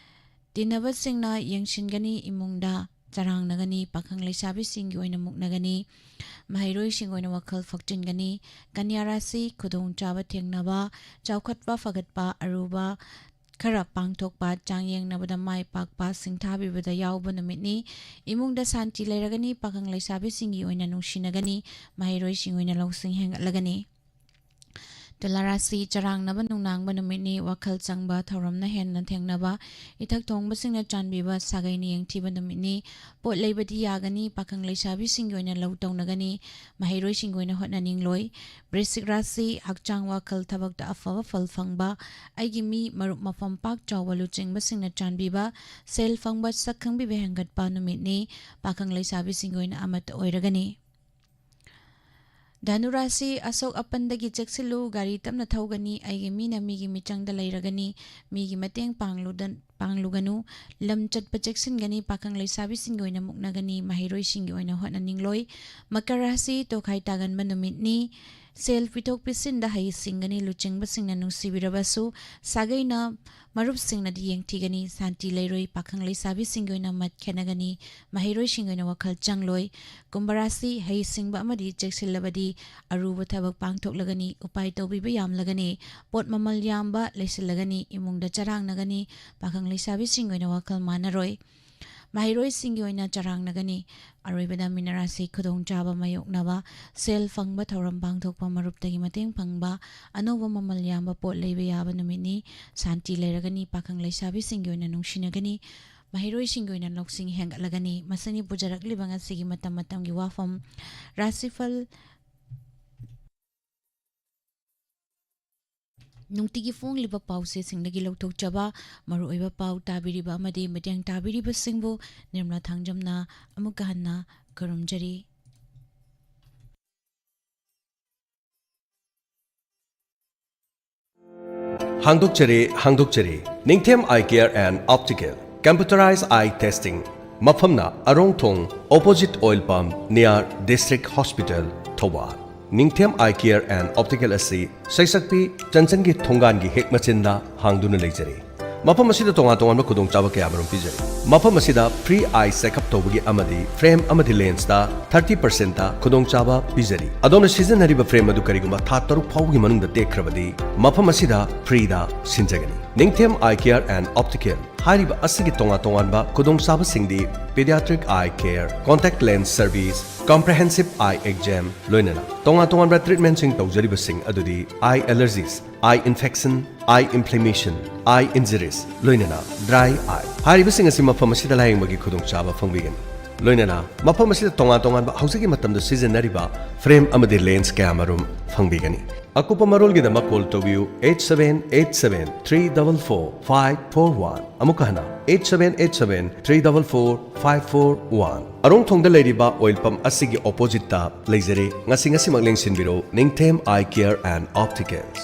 ꯇꯤꯟꯅꯕꯁꯤꯡꯅ ꯌꯦꯡꯁꯤꯟꯒꯅꯤ꯫ ꯏꯃꯨꯡꯗ ꯆꯔꯥꯡꯅꯒꯅꯤ꯫ ꯄꯥꯈꯪ ꯂꯩꯁꯥꯕꯤꯁꯤꯡꯒꯤ ꯑꯣꯏꯅ ꯃꯨꯛꯅꯒꯅꯤ꯫ ꯃꯍꯩꯔꯣꯏꯁꯤꯡꯒꯤ ꯑꯣꯏꯅ ꯋꯥꯈꯜ ꯐꯛꯆꯤꯟꯒꯅꯤ꯫ ꯀꯟꯌꯥ ꯔꯥꯁꯤ, ꯈꯨꯗꯣꯡꯆꯥꯕ ꯊꯦꯡꯅꯕ, ꯆꯥꯎꯈꯠꯄ ꯐꯒꯠꯄ, ꯑꯔꯨꯕ ꯈꯔ ꯄꯥꯡꯊꯣꯛꯄ, ꯆꯥꯡꯌꯦꯡꯅꯕꯗ ꯃꯥꯏ ꯄꯥꯛꯄ, ꯁꯤꯡꯊꯥꯕꯤꯕꯗ ꯌꯥꯎꯕ ꯅꯨꯃꯤꯠꯅꯤ꯫ ꯏꯃꯨꯡꯗ ꯁꯥꯟꯇꯤ ꯂꯩꯔꯒꯅꯤ꯫ ꯄꯥꯈꯪ ꯂꯩꯁꯥꯕꯤꯁꯤꯡꯒꯤ ꯑꯣꯏꯅ ꯅꯨꯡꯁꯤꯅꯒꯅꯤ꯫ ꯃꯍꯩꯔꯣꯏꯁꯤꯡꯒꯤ ꯑꯣꯏꯅ ꯂꯧꯁꯤꯡ ꯍꯦꯟꯒꯠꯂꯒꯅꯤ꯫ ꯇꯨꯂꯥ ꯔꯥꯁꯤ, ꯆꯔꯥꯡꯅꯕ ꯅꯨꯡꯅꯥꯡꯕ ꯅꯨꯃꯤꯠꯅꯤ꯫ ꯋꯥꯈꯜ ꯆꯪꯕ ꯊꯧꯔꯝꯅ ꯍꯦꯟꯅ ꯊꯦꯡꯅꯕ, ꯏꯊꯛ ꯊꯣꯡꯕꯁꯤꯡꯅ ꯆꯥꯟꯕꯤꯕ, ꯁꯥꯒꯩꯅ ꯌꯦꯡꯊꯤꯕ ꯅꯨꯃꯤꯠꯅꯤ꯫ ꯄꯣꯠ ꯂꯩꯕꯗꯤ ꯌꯥꯒꯅꯤ꯫ ꯄꯥꯈꯪ ꯂꯩꯁꯥꯕꯤꯁꯤꯡꯒꯤ ꯑꯣꯏꯅ ꯂꯧ ꯇꯧꯅꯒꯅꯤ꯫ ꯃꯍꯩꯔꯣꯏꯁꯤꯡꯒꯤ ꯑꯣꯏꯅ ꯍꯣꯠꯅꯅꯤꯡꯂꯣꯏ꯫ ꯕ꯭ꯔꯤꯁꯤꯛ ꯔꯥꯁꯤ, ꯍꯛꯆꯥꯡ ꯋꯥꯈꯜ ꯊꯕꯛꯇ ꯑꯐꯕ ꯐꯜ ꯐꯪꯕ, ꯑꯩꯒꯤ ꯃꯤ ꯃꯔꯨꯞ ꯃꯐꯝ ꯄꯥꯛ ꯆꯥꯎꯕ ꯂꯨꯆꯤꯡꯕꯁꯤꯡꯅ ꯆꯥꯟꯕꯤꯕ, ꯁꯦꯜ ꯐꯪꯕ ꯁꯛ ꯈꯪꯕꯤꯕ ꯍꯦꯟꯒꯠꯄ ꯅꯨꯃꯤꯠꯅꯤ꯫ ꯄꯥꯈꯪ ꯂꯩꯁꯥꯕꯤꯁꯤꯡꯒꯤ ꯑꯣꯏꯅ ꯑꯃꯠꯇ ꯑꯣꯏꯔꯒꯅꯤ꯫ ꯙꯅꯨ ꯔꯥꯁꯤ, ꯑꯁꯣꯛ ꯑꯄꯟꯗꯒꯤ ꯆꯦꯛꯁꯤꯜꯂꯨ꯫ ꯒꯥꯔꯤ ꯇꯞꯅ ꯊꯧꯒꯅꯤ꯫ ꯑꯩꯒꯤ ꯃꯤꯅ ꯃꯤꯒꯤ ꯃꯤꯆꯪꯗ ꯂꯩꯔꯒꯅꯤ꯫ ꯃꯤꯒꯤ ꯃꯇꯦꯡ ꯄꯥꯡꯂꯨꯗ-, ꯄꯥꯡꯂꯨꯒꯅꯨ꯫ ꯂꯝ ꯆꯠꯄ ꯆꯦꯛꯁꯤꯟꯒꯅꯤ꯫ ꯄꯥꯈꯪ ꯂꯩꯁꯥꯕꯤꯁꯤꯡꯒꯤ ꯑꯣꯏꯅ ꯃꯨꯛꯅꯒꯅꯤ꯫ ꯃꯍꯩꯔꯣꯏꯁꯤꯡꯒꯤ ꯑꯣꯏꯅ ꯍꯣꯠꯅꯅꯤꯡꯂꯣꯏ꯫ ꯃꯀꯔ ꯔꯥꯁꯤ, ꯇꯣꯈꯥꯏ ꯇꯥꯒꯟꯕ ꯅꯨꯃꯤꯠꯅꯤ꯫ ꯁꯦꯜ ꯄꯤꯊꯣꯛ ꯄꯤꯁꯤꯟꯗ ꯍꯩꯁꯤꯡꯒꯅꯤ꯫ ꯂꯨꯆꯤꯡꯕꯁꯤꯡꯅ ꯅꯨꯡꯁꯤꯕꯤꯔꯕꯁꯨ ꯁꯥꯒꯩꯅ ꯃꯔꯨꯞꯁꯤꯡꯅꯗꯤ ꯌꯦꯡꯊꯤꯒꯅꯤ꯫ ꯁꯥꯟꯇꯤ ꯂꯩꯔꯣꯏ꯫ ꯄꯥꯈꯪ ꯂꯩꯁꯥꯕꯤꯁꯤꯡꯒꯤ ꯑꯣꯏꯅ ꯃꯠ ꯈꯦꯠꯅꯒꯅꯤ꯫ ꯃꯍꯩꯔꯣꯏꯁꯤꯡꯒꯤ ꯑꯣꯏꯅ ꯋꯥꯈꯜ ꯆꯪꯂꯣꯏ꯫ ꯀꯨꯝꯚ ꯔꯥꯁꯤ, ꯍꯩꯁꯤꯡꯕ ꯑꯃꯗꯤ ꯆꯦꯛꯁꯤꯜꯂꯕꯗꯤ ꯑꯔꯨꯕ ꯊꯕꯛ ꯄꯥꯡꯊꯣꯛꯂꯒꯅꯤ꯫ ꯎꯄꯥꯏ ꯇꯧꯕꯤꯕ ꯌꯥꯝꯂꯒꯅꯤ꯫ ꯄꯣꯠ ꯃꯃꯜ ꯌꯥꯝꯕ ꯂꯩꯁꯤꯜꯂꯒꯅꯤ꯫ ꯏꯃꯨꯡꯗ ꯆꯔꯥꯡꯅꯒꯅꯤ꯫ ꯄꯥꯈꯪ ꯂꯩꯁꯥꯕꯤꯁꯤꯡꯒꯤ ꯑꯣꯏꯅ ꯋꯥꯈꯜ ꯃꯥꯟꯅꯔꯣꯏ꯫ ꯃꯍꯩꯔꯣꯏꯁꯤꯡꯒꯤ ꯑꯣꯏꯅ ꯆꯔꯥꯡꯅꯒꯅꯤ꯫ ꯑꯔꯣꯏꯕꯗ ꯃꯤꯅ ꯔꯥꯁꯤ, ꯈꯨꯗꯣꯡꯆꯥꯕ ꯃꯥꯌꯣꯛꯅꯕ, ꯁꯦꯜ ꯐꯪꯕ, ꯊꯧꯔꯝ ꯄꯥꯡꯊꯣꯛꯄ, ꯃꯔꯨꯞꯇꯒꯤ ꯃꯇꯦꯡ ꯐꯪꯕ, ꯑꯅꯧꯕ ꯃꯃꯜ ꯌꯥꯝꯕ ꯄꯣꯠ ꯂꯩꯕ ꯌꯥꯕ ꯅꯨꯃꯤꯠꯅꯤ꯫ ꯁꯥꯟꯇꯤ ꯂꯩꯔꯒꯅꯤ꯫ ꯄꯥꯈꯪ ꯂꯩꯁꯥꯕꯤꯁꯤꯡꯒꯤ ꯑꯣꯏꯅ ꯅꯨꯡꯁꯤꯅꯒꯅꯤ꯫ ꯃꯍꯩꯔꯣꯏꯁꯤꯡꯒꯤ ꯑꯣꯏꯅ ꯂꯧꯁꯤꯡ ꯍꯦꯟꯒꯠꯂꯒꯅꯤ꯫ ꯃꯁꯤꯅꯤ ꯄꯨꯖꯔꯛꯂꯤꯕ ꯉꯁꯤꯒꯤ ꯃꯇꯝ ꯃꯇꯝꯒꯤ ꯋꯥꯐꯝ꯫ ꯔꯥꯁꯤꯐꯜ ꯅꯨꯡꯇꯤꯒꯤ ꯐꯣꯡꯂꯤꯕ ꯄꯥꯎꯆꯦꯁꯤꯡꯗꯒꯤ ꯂꯧꯊꯣꯛꯆꯕ ꯃꯔꯨꯑꯣꯏꯕ ꯄꯥꯎ ꯇꯥꯕꯤꯔꯤꯕ ꯑꯃꯗꯤ ꯃꯇꯦꯡ ꯇꯥꯕꯤꯔꯤꯕꯁꯤꯡꯕꯨ ꯅꯤꯔꯃꯂꯥ ꯊꯥꯡꯖꯝꯅ ꯑꯃꯨꯛꯀ ꯍꯟꯅ ꯈꯨꯔꯨꯝꯖꯔꯤ꯫ ꯍꯥꯡꯗꯣꯛꯆꯔꯤ, ꯍꯥꯡꯗꯣꯛꯆꯔꯤ꯫ ꯅꯤꯡꯊꯦꯝ Eye Care and Optical, Computerized Eye Testing, ꯃꯐꯝꯅ ꯑꯔꯣꯡꯊꯣꯡ, opposite oil pump, near District Hospital, Thoubal. ꯅꯤꯡꯊꯦꯝ Eye Care and Optical ꯑꯁꯤ ꯁꯩꯁꯛꯄꯤ ꯆꯟꯆꯟꯒꯤ ꯊꯣꯡꯒꯥꯟꯒꯤ ꯍꯦꯛ ꯃꯆꯤꯟꯗ ꯍꯥꯡꯗꯨꯅ ꯂꯩꯖꯔꯤ꯫ ꯃꯐꯝ ꯑꯁꯤꯗ ꯇꯣꯉꯥꯟ ꯇꯣꯉꯥꯟꯕ ꯈꯨꯗꯣꯡꯆꯥꯕ ꯀꯌꯥꯃꯔꯨꯝ ꯄꯤꯖꯔꯤ꯫ ꯃꯐꯝ ꯑꯁꯤꯗ free eye checkup ꯇꯧꯕꯒꯤ ꯑꯃꯗꯤ frame ꯑꯃꯗꯤ lensꯇ thirty percentꯇ ꯈꯨꯗꯣꯡꯆꯥꯕ ꯄꯤꯖꯔꯤ꯫ ꯑꯗꯣꯝꯅ ꯁꯤꯖꯤꯟꯅꯔꯤꯕ frame ꯑꯗꯨ ꯀꯔꯤꯒꯨꯝꯕ ꯊꯥ ꯇꯔꯨꯛ ꯐꯥꯎꯕꯒꯤ ꯃꯅꯨꯡꯗ ꯇꯦꯛꯈ꯭ꯔꯕꯗꯤ, ꯃꯐꯝ ꯑꯁꯤꯗ freeꯗ ꯁꯤꯟꯖꯒꯅꯤ꯫ ꯅꯤꯡꯊꯦꯝ Eye Care and Optical ꯍꯥꯏꯔꯤꯕ ꯑꯁꯤꯒꯤ ꯇꯣꯉꯥꯟ ꯇꯣꯉꯥꯟꯕ ꯈꯨꯗꯣꯡꯆꯥꯕꯁꯤꯡꯗꯤ pediatric eye care, contact lens service, comprehensive eye exam, ꯂꯣꯏꯅꯅ ꯇꯣꯉꯥꯟ ꯇꯣꯉꯥꯟꯕ treatmentꯁꯤꯡ ꯇꯧꯖꯔꯤꯕꯁꯤꯡ ꯑꯗꯨꯗꯤ eye allergies, eye infection, eye inflammation, eye injuries, ꯂꯣꯏꯅꯅ dry eye꯫ ꯍꯥꯏꯔꯤꯕꯁꯤꯡ ꯑꯁꯤ ꯃꯐꯝ ꯑꯁꯤꯗ ꯂꯥꯌꯦꯡꯕꯒꯤ ꯈꯨꯗꯣꯡꯆꯥꯕ ꯐꯪꯕꯤꯒꯅꯤ꯫ ꯂꯣꯏꯅꯅ ꯃꯐꯝ ꯑꯁꯤꯗ ꯇꯣꯉꯥꯟ ꯇꯣꯉꯥꯟꯕ ꯍꯧꯖꯤꯛꯀꯤ ꯃꯇꯝꯗ ꯁꯤꯖꯤꯟꯅꯔꯤꯕ frame ꯑꯃꯗꯤ lens ꯀꯌꯥꯃꯔꯨꯝ ꯐꯪꯕꯤꯒꯅꯤ꯫ ꯑꯀꯨꯞꯄ ꯃꯔꯣꯜꯒꯤꯗꯃꯛ call ꯇꯧꯕꯤꯌꯨ eight seven eight seven three double four five four one꯫ ꯑꯃꯨꯛꯀ ꯍꯟꯅ eight seven eight seven three double four five four one꯫ ꯑꯔꯣꯡꯊꯣꯡꯗ ꯂꯩꯔꯤꯕ oil pump ꯑꯁꯤꯒꯤ oppositeꯇ ꯂꯩꯖꯔꯦ꯫ ꯉꯁꯤ ꯉꯁꯤꯃꯛ ꯂꯦꯡꯁꯤꯟꯕꯤꯔꯣ ꯅꯤꯡꯊꯦꯝ Eye Care and Opticals꯫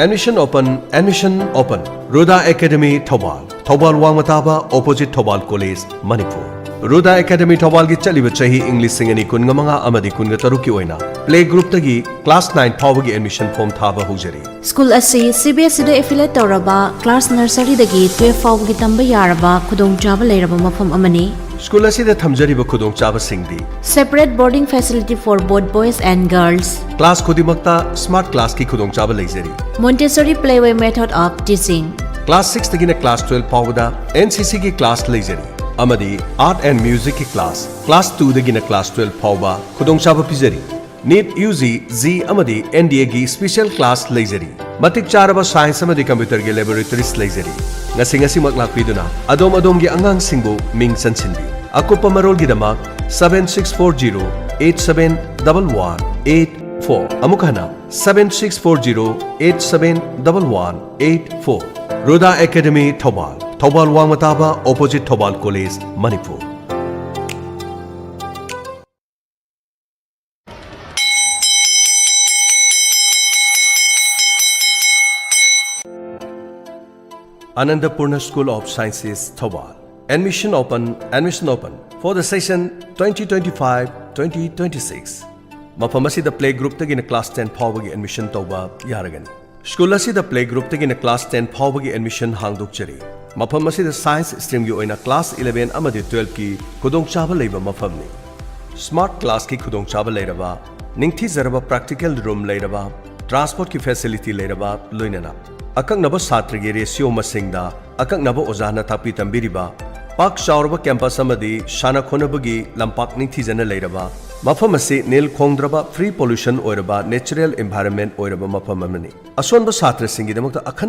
Admission open, admission open. Ruda Academy, Thoubal. Thoubal ꯋꯥꯡꯃ ꯇꯥꯕ opposite ꯊꯧꯕꯥꯜ College, ꯃꯅꯤꯄꯨꯔ꯫ ꯔꯨꯗꯥ ꯑꯦꯀꯥꯗꯃꯤ ꯊꯧꯕꯥꯜꯒꯤ ꯆꯠꯂꯤꯕ ꯆꯍꯤ ꯏꯪ ꯂꯤꯁꯤꯡ ꯑꯅꯤ ꯀꯨꯟꯃꯉꯥ ꯑꯃꯗꯤ ꯀꯨꯟꯇꯔꯨꯛꯀꯤ ꯑꯣꯏꯅ play groupꯇꯒꯤ class nine ꯐꯥꯎꯕꯒꯤ admission form ꯊꯥꯕ ꯍꯧꯖꯔꯤ꯫ School ꯑꯁꯤ C B S Eꯗ affiliate ꯇꯧꯔꯕ class nurseryꯗꯒꯤ twelve ꯐꯥꯎꯕꯒꯤ ꯇꯝꯕ ꯌꯥꯔꯕ ꯈꯨꯗꯣꯡꯆꯥꯕ ꯂꯩꯔꯕ ꯃꯐꯝ ꯑꯃꯅꯤ꯫ School ꯑꯁꯤꯗ ꯊꯝꯖꯔꯤꯕ ꯈꯨꯗꯣꯡꯆꯥꯕꯁꯤꯡꯗꯤ: Separate boarding facility for both boys and girls. Class ꯈꯨꯗꯤꯡꯃꯛꯇ smart classꯀꯤ ꯈꯨꯗꯣꯡꯆꯥꯕ ꯂꯩꯖꯔꯤ꯫ Montessori playway method of teaching. Class sixꯇꯒꯤꯅ class twelve ꯐꯥꯎꯕꯗ N C Cꯒꯤ class ꯂꯩꯖꯔꯤ ꯑꯃꯗꯤ Art and Musicꯀꯤ class class twoꯗꯒꯤꯅ class twelve ꯐꯥꯎꯕ ꯈꯨꯗꯣꯡꯆꯥꯕ ꯄꯤꯖꯔꯤ꯫ NEET, U G, JEE ꯑꯃꯗꯤ N D Aꯒꯤ special class ꯂꯩꯖꯔꯤ꯫ ꯃꯇꯤꯛ ꯆꯥꯔꯕ science ꯑꯃꯗꯤ computerꯒꯤ laboratories ꯂꯩꯖꯔꯤ꯫ ꯉꯁꯤ ꯉꯁꯤꯃꯛ ꯂꯥꯛꯄꯤꯗꯨꯅ ꯑꯗꯣꯝ ꯑꯗꯣꯝꯒꯤ ꯑꯉꯥꯡꯁꯤꯡꯕꯨ ꯃꯤꯡ ꯆꯟꯁꯤꯟꯕꯤꯌꯨ꯫ ꯑꯀꯨꯞꯄ ꯃꯔꯣꯜꯒꯤꯗꯃꯛ seven six four zero eight seven double one eight four. ꯑꯃꯨꯛ ꯍꯟꯅ, seven six four zero eight seven double one eight four. ꯔꯨꯗꯥ ꯑꯦꯀꯥꯗꯦꯃꯤ ꯊꯧꯕꯥꯜ, ꯊꯧꯕꯥꯜ ꯋꯥꯡꯃ ꯇꯥꯕ, opposite Thoubal college, Manipur. Anandapurna School of Sciences, Thoubal. Admission open, admission open for the session twenty twenty-five twenty twenty-six꯫ ꯃꯐꯝ ꯑꯁꯤꯗ play group ꯇꯒꯤꯅ class ten ꯐꯥꯎꯕꯒꯤ admission ꯇꯧꯕ ꯌꯥꯔꯒꯅꯤ꯫ ꯁ꯭ꯀꯨꯜ ꯑꯁꯤꯗ play group ꯇꯒꯤꯅ class ten ꯐꯥꯎꯕꯒꯤ admission ꯍꯥꯡꯗꯣꯛꯆꯔꯤ꯫ ꯃꯐꯝ ꯑꯁꯤꯗ science stream ꯒꯤ ꯑꯣꯏꯅ class eleven ꯑꯃꯗꯤ twelve ꯀꯤ ꯈꯨꯗꯣꯡꯆꯥꯕ ꯂꯩꯕ ꯃꯐꯝꯅꯤ꯫ Smart class ꯀꯤ ꯈꯨꯗꯣꯡꯆꯥꯕ ꯂꯩꯔꯕ, ꯅꯤꯡꯊꯤꯖꯔꯕ practical room ꯂꯩꯔꯕ, transport ꯀꯤ facility ꯂꯩꯔꯕ, ꯂꯣꯏꯅꯅ ꯑꯀꯛꯅꯕ ꯁꯥꯇ꯭ꯔꯒꯤ ratio ꯃꯁꯤꯡꯗ ꯑꯀꯛꯅꯕ ꯑꯣꯖꯥꯅ ꯇꯥꯛꯄꯤ ꯇꯝꯕꯤꯔꯤꯕ, ꯄꯥꯛ ꯆꯥꯎꯔꯕ campus ꯑꯃꯗꯤ ꯁꯥꯟꯅ ꯈꯣꯠꯅꯕꯒꯤ ꯂꯝꯄꯥꯛ ꯅꯤꯡꯊꯤꯖꯅ ꯂꯩꯔꯕ, ꯃꯐꯝ ꯑꯁꯤ ꯅꯤꯜ ꯈꯣꯡꯗ꯭ꯔꯕ, free pollution ꯑꯣꯏꯔꯕ natural environment ꯑꯣꯏꯔꯕ ꯃꯐꯝ ꯑꯃꯅꯤ꯫ ꯑꯁꯣꯟꯕ ꯁꯥꯇ꯭ꯔꯁꯤꯡꯒꯤꯗꯃꯛꯇ ꯑꯈꯟ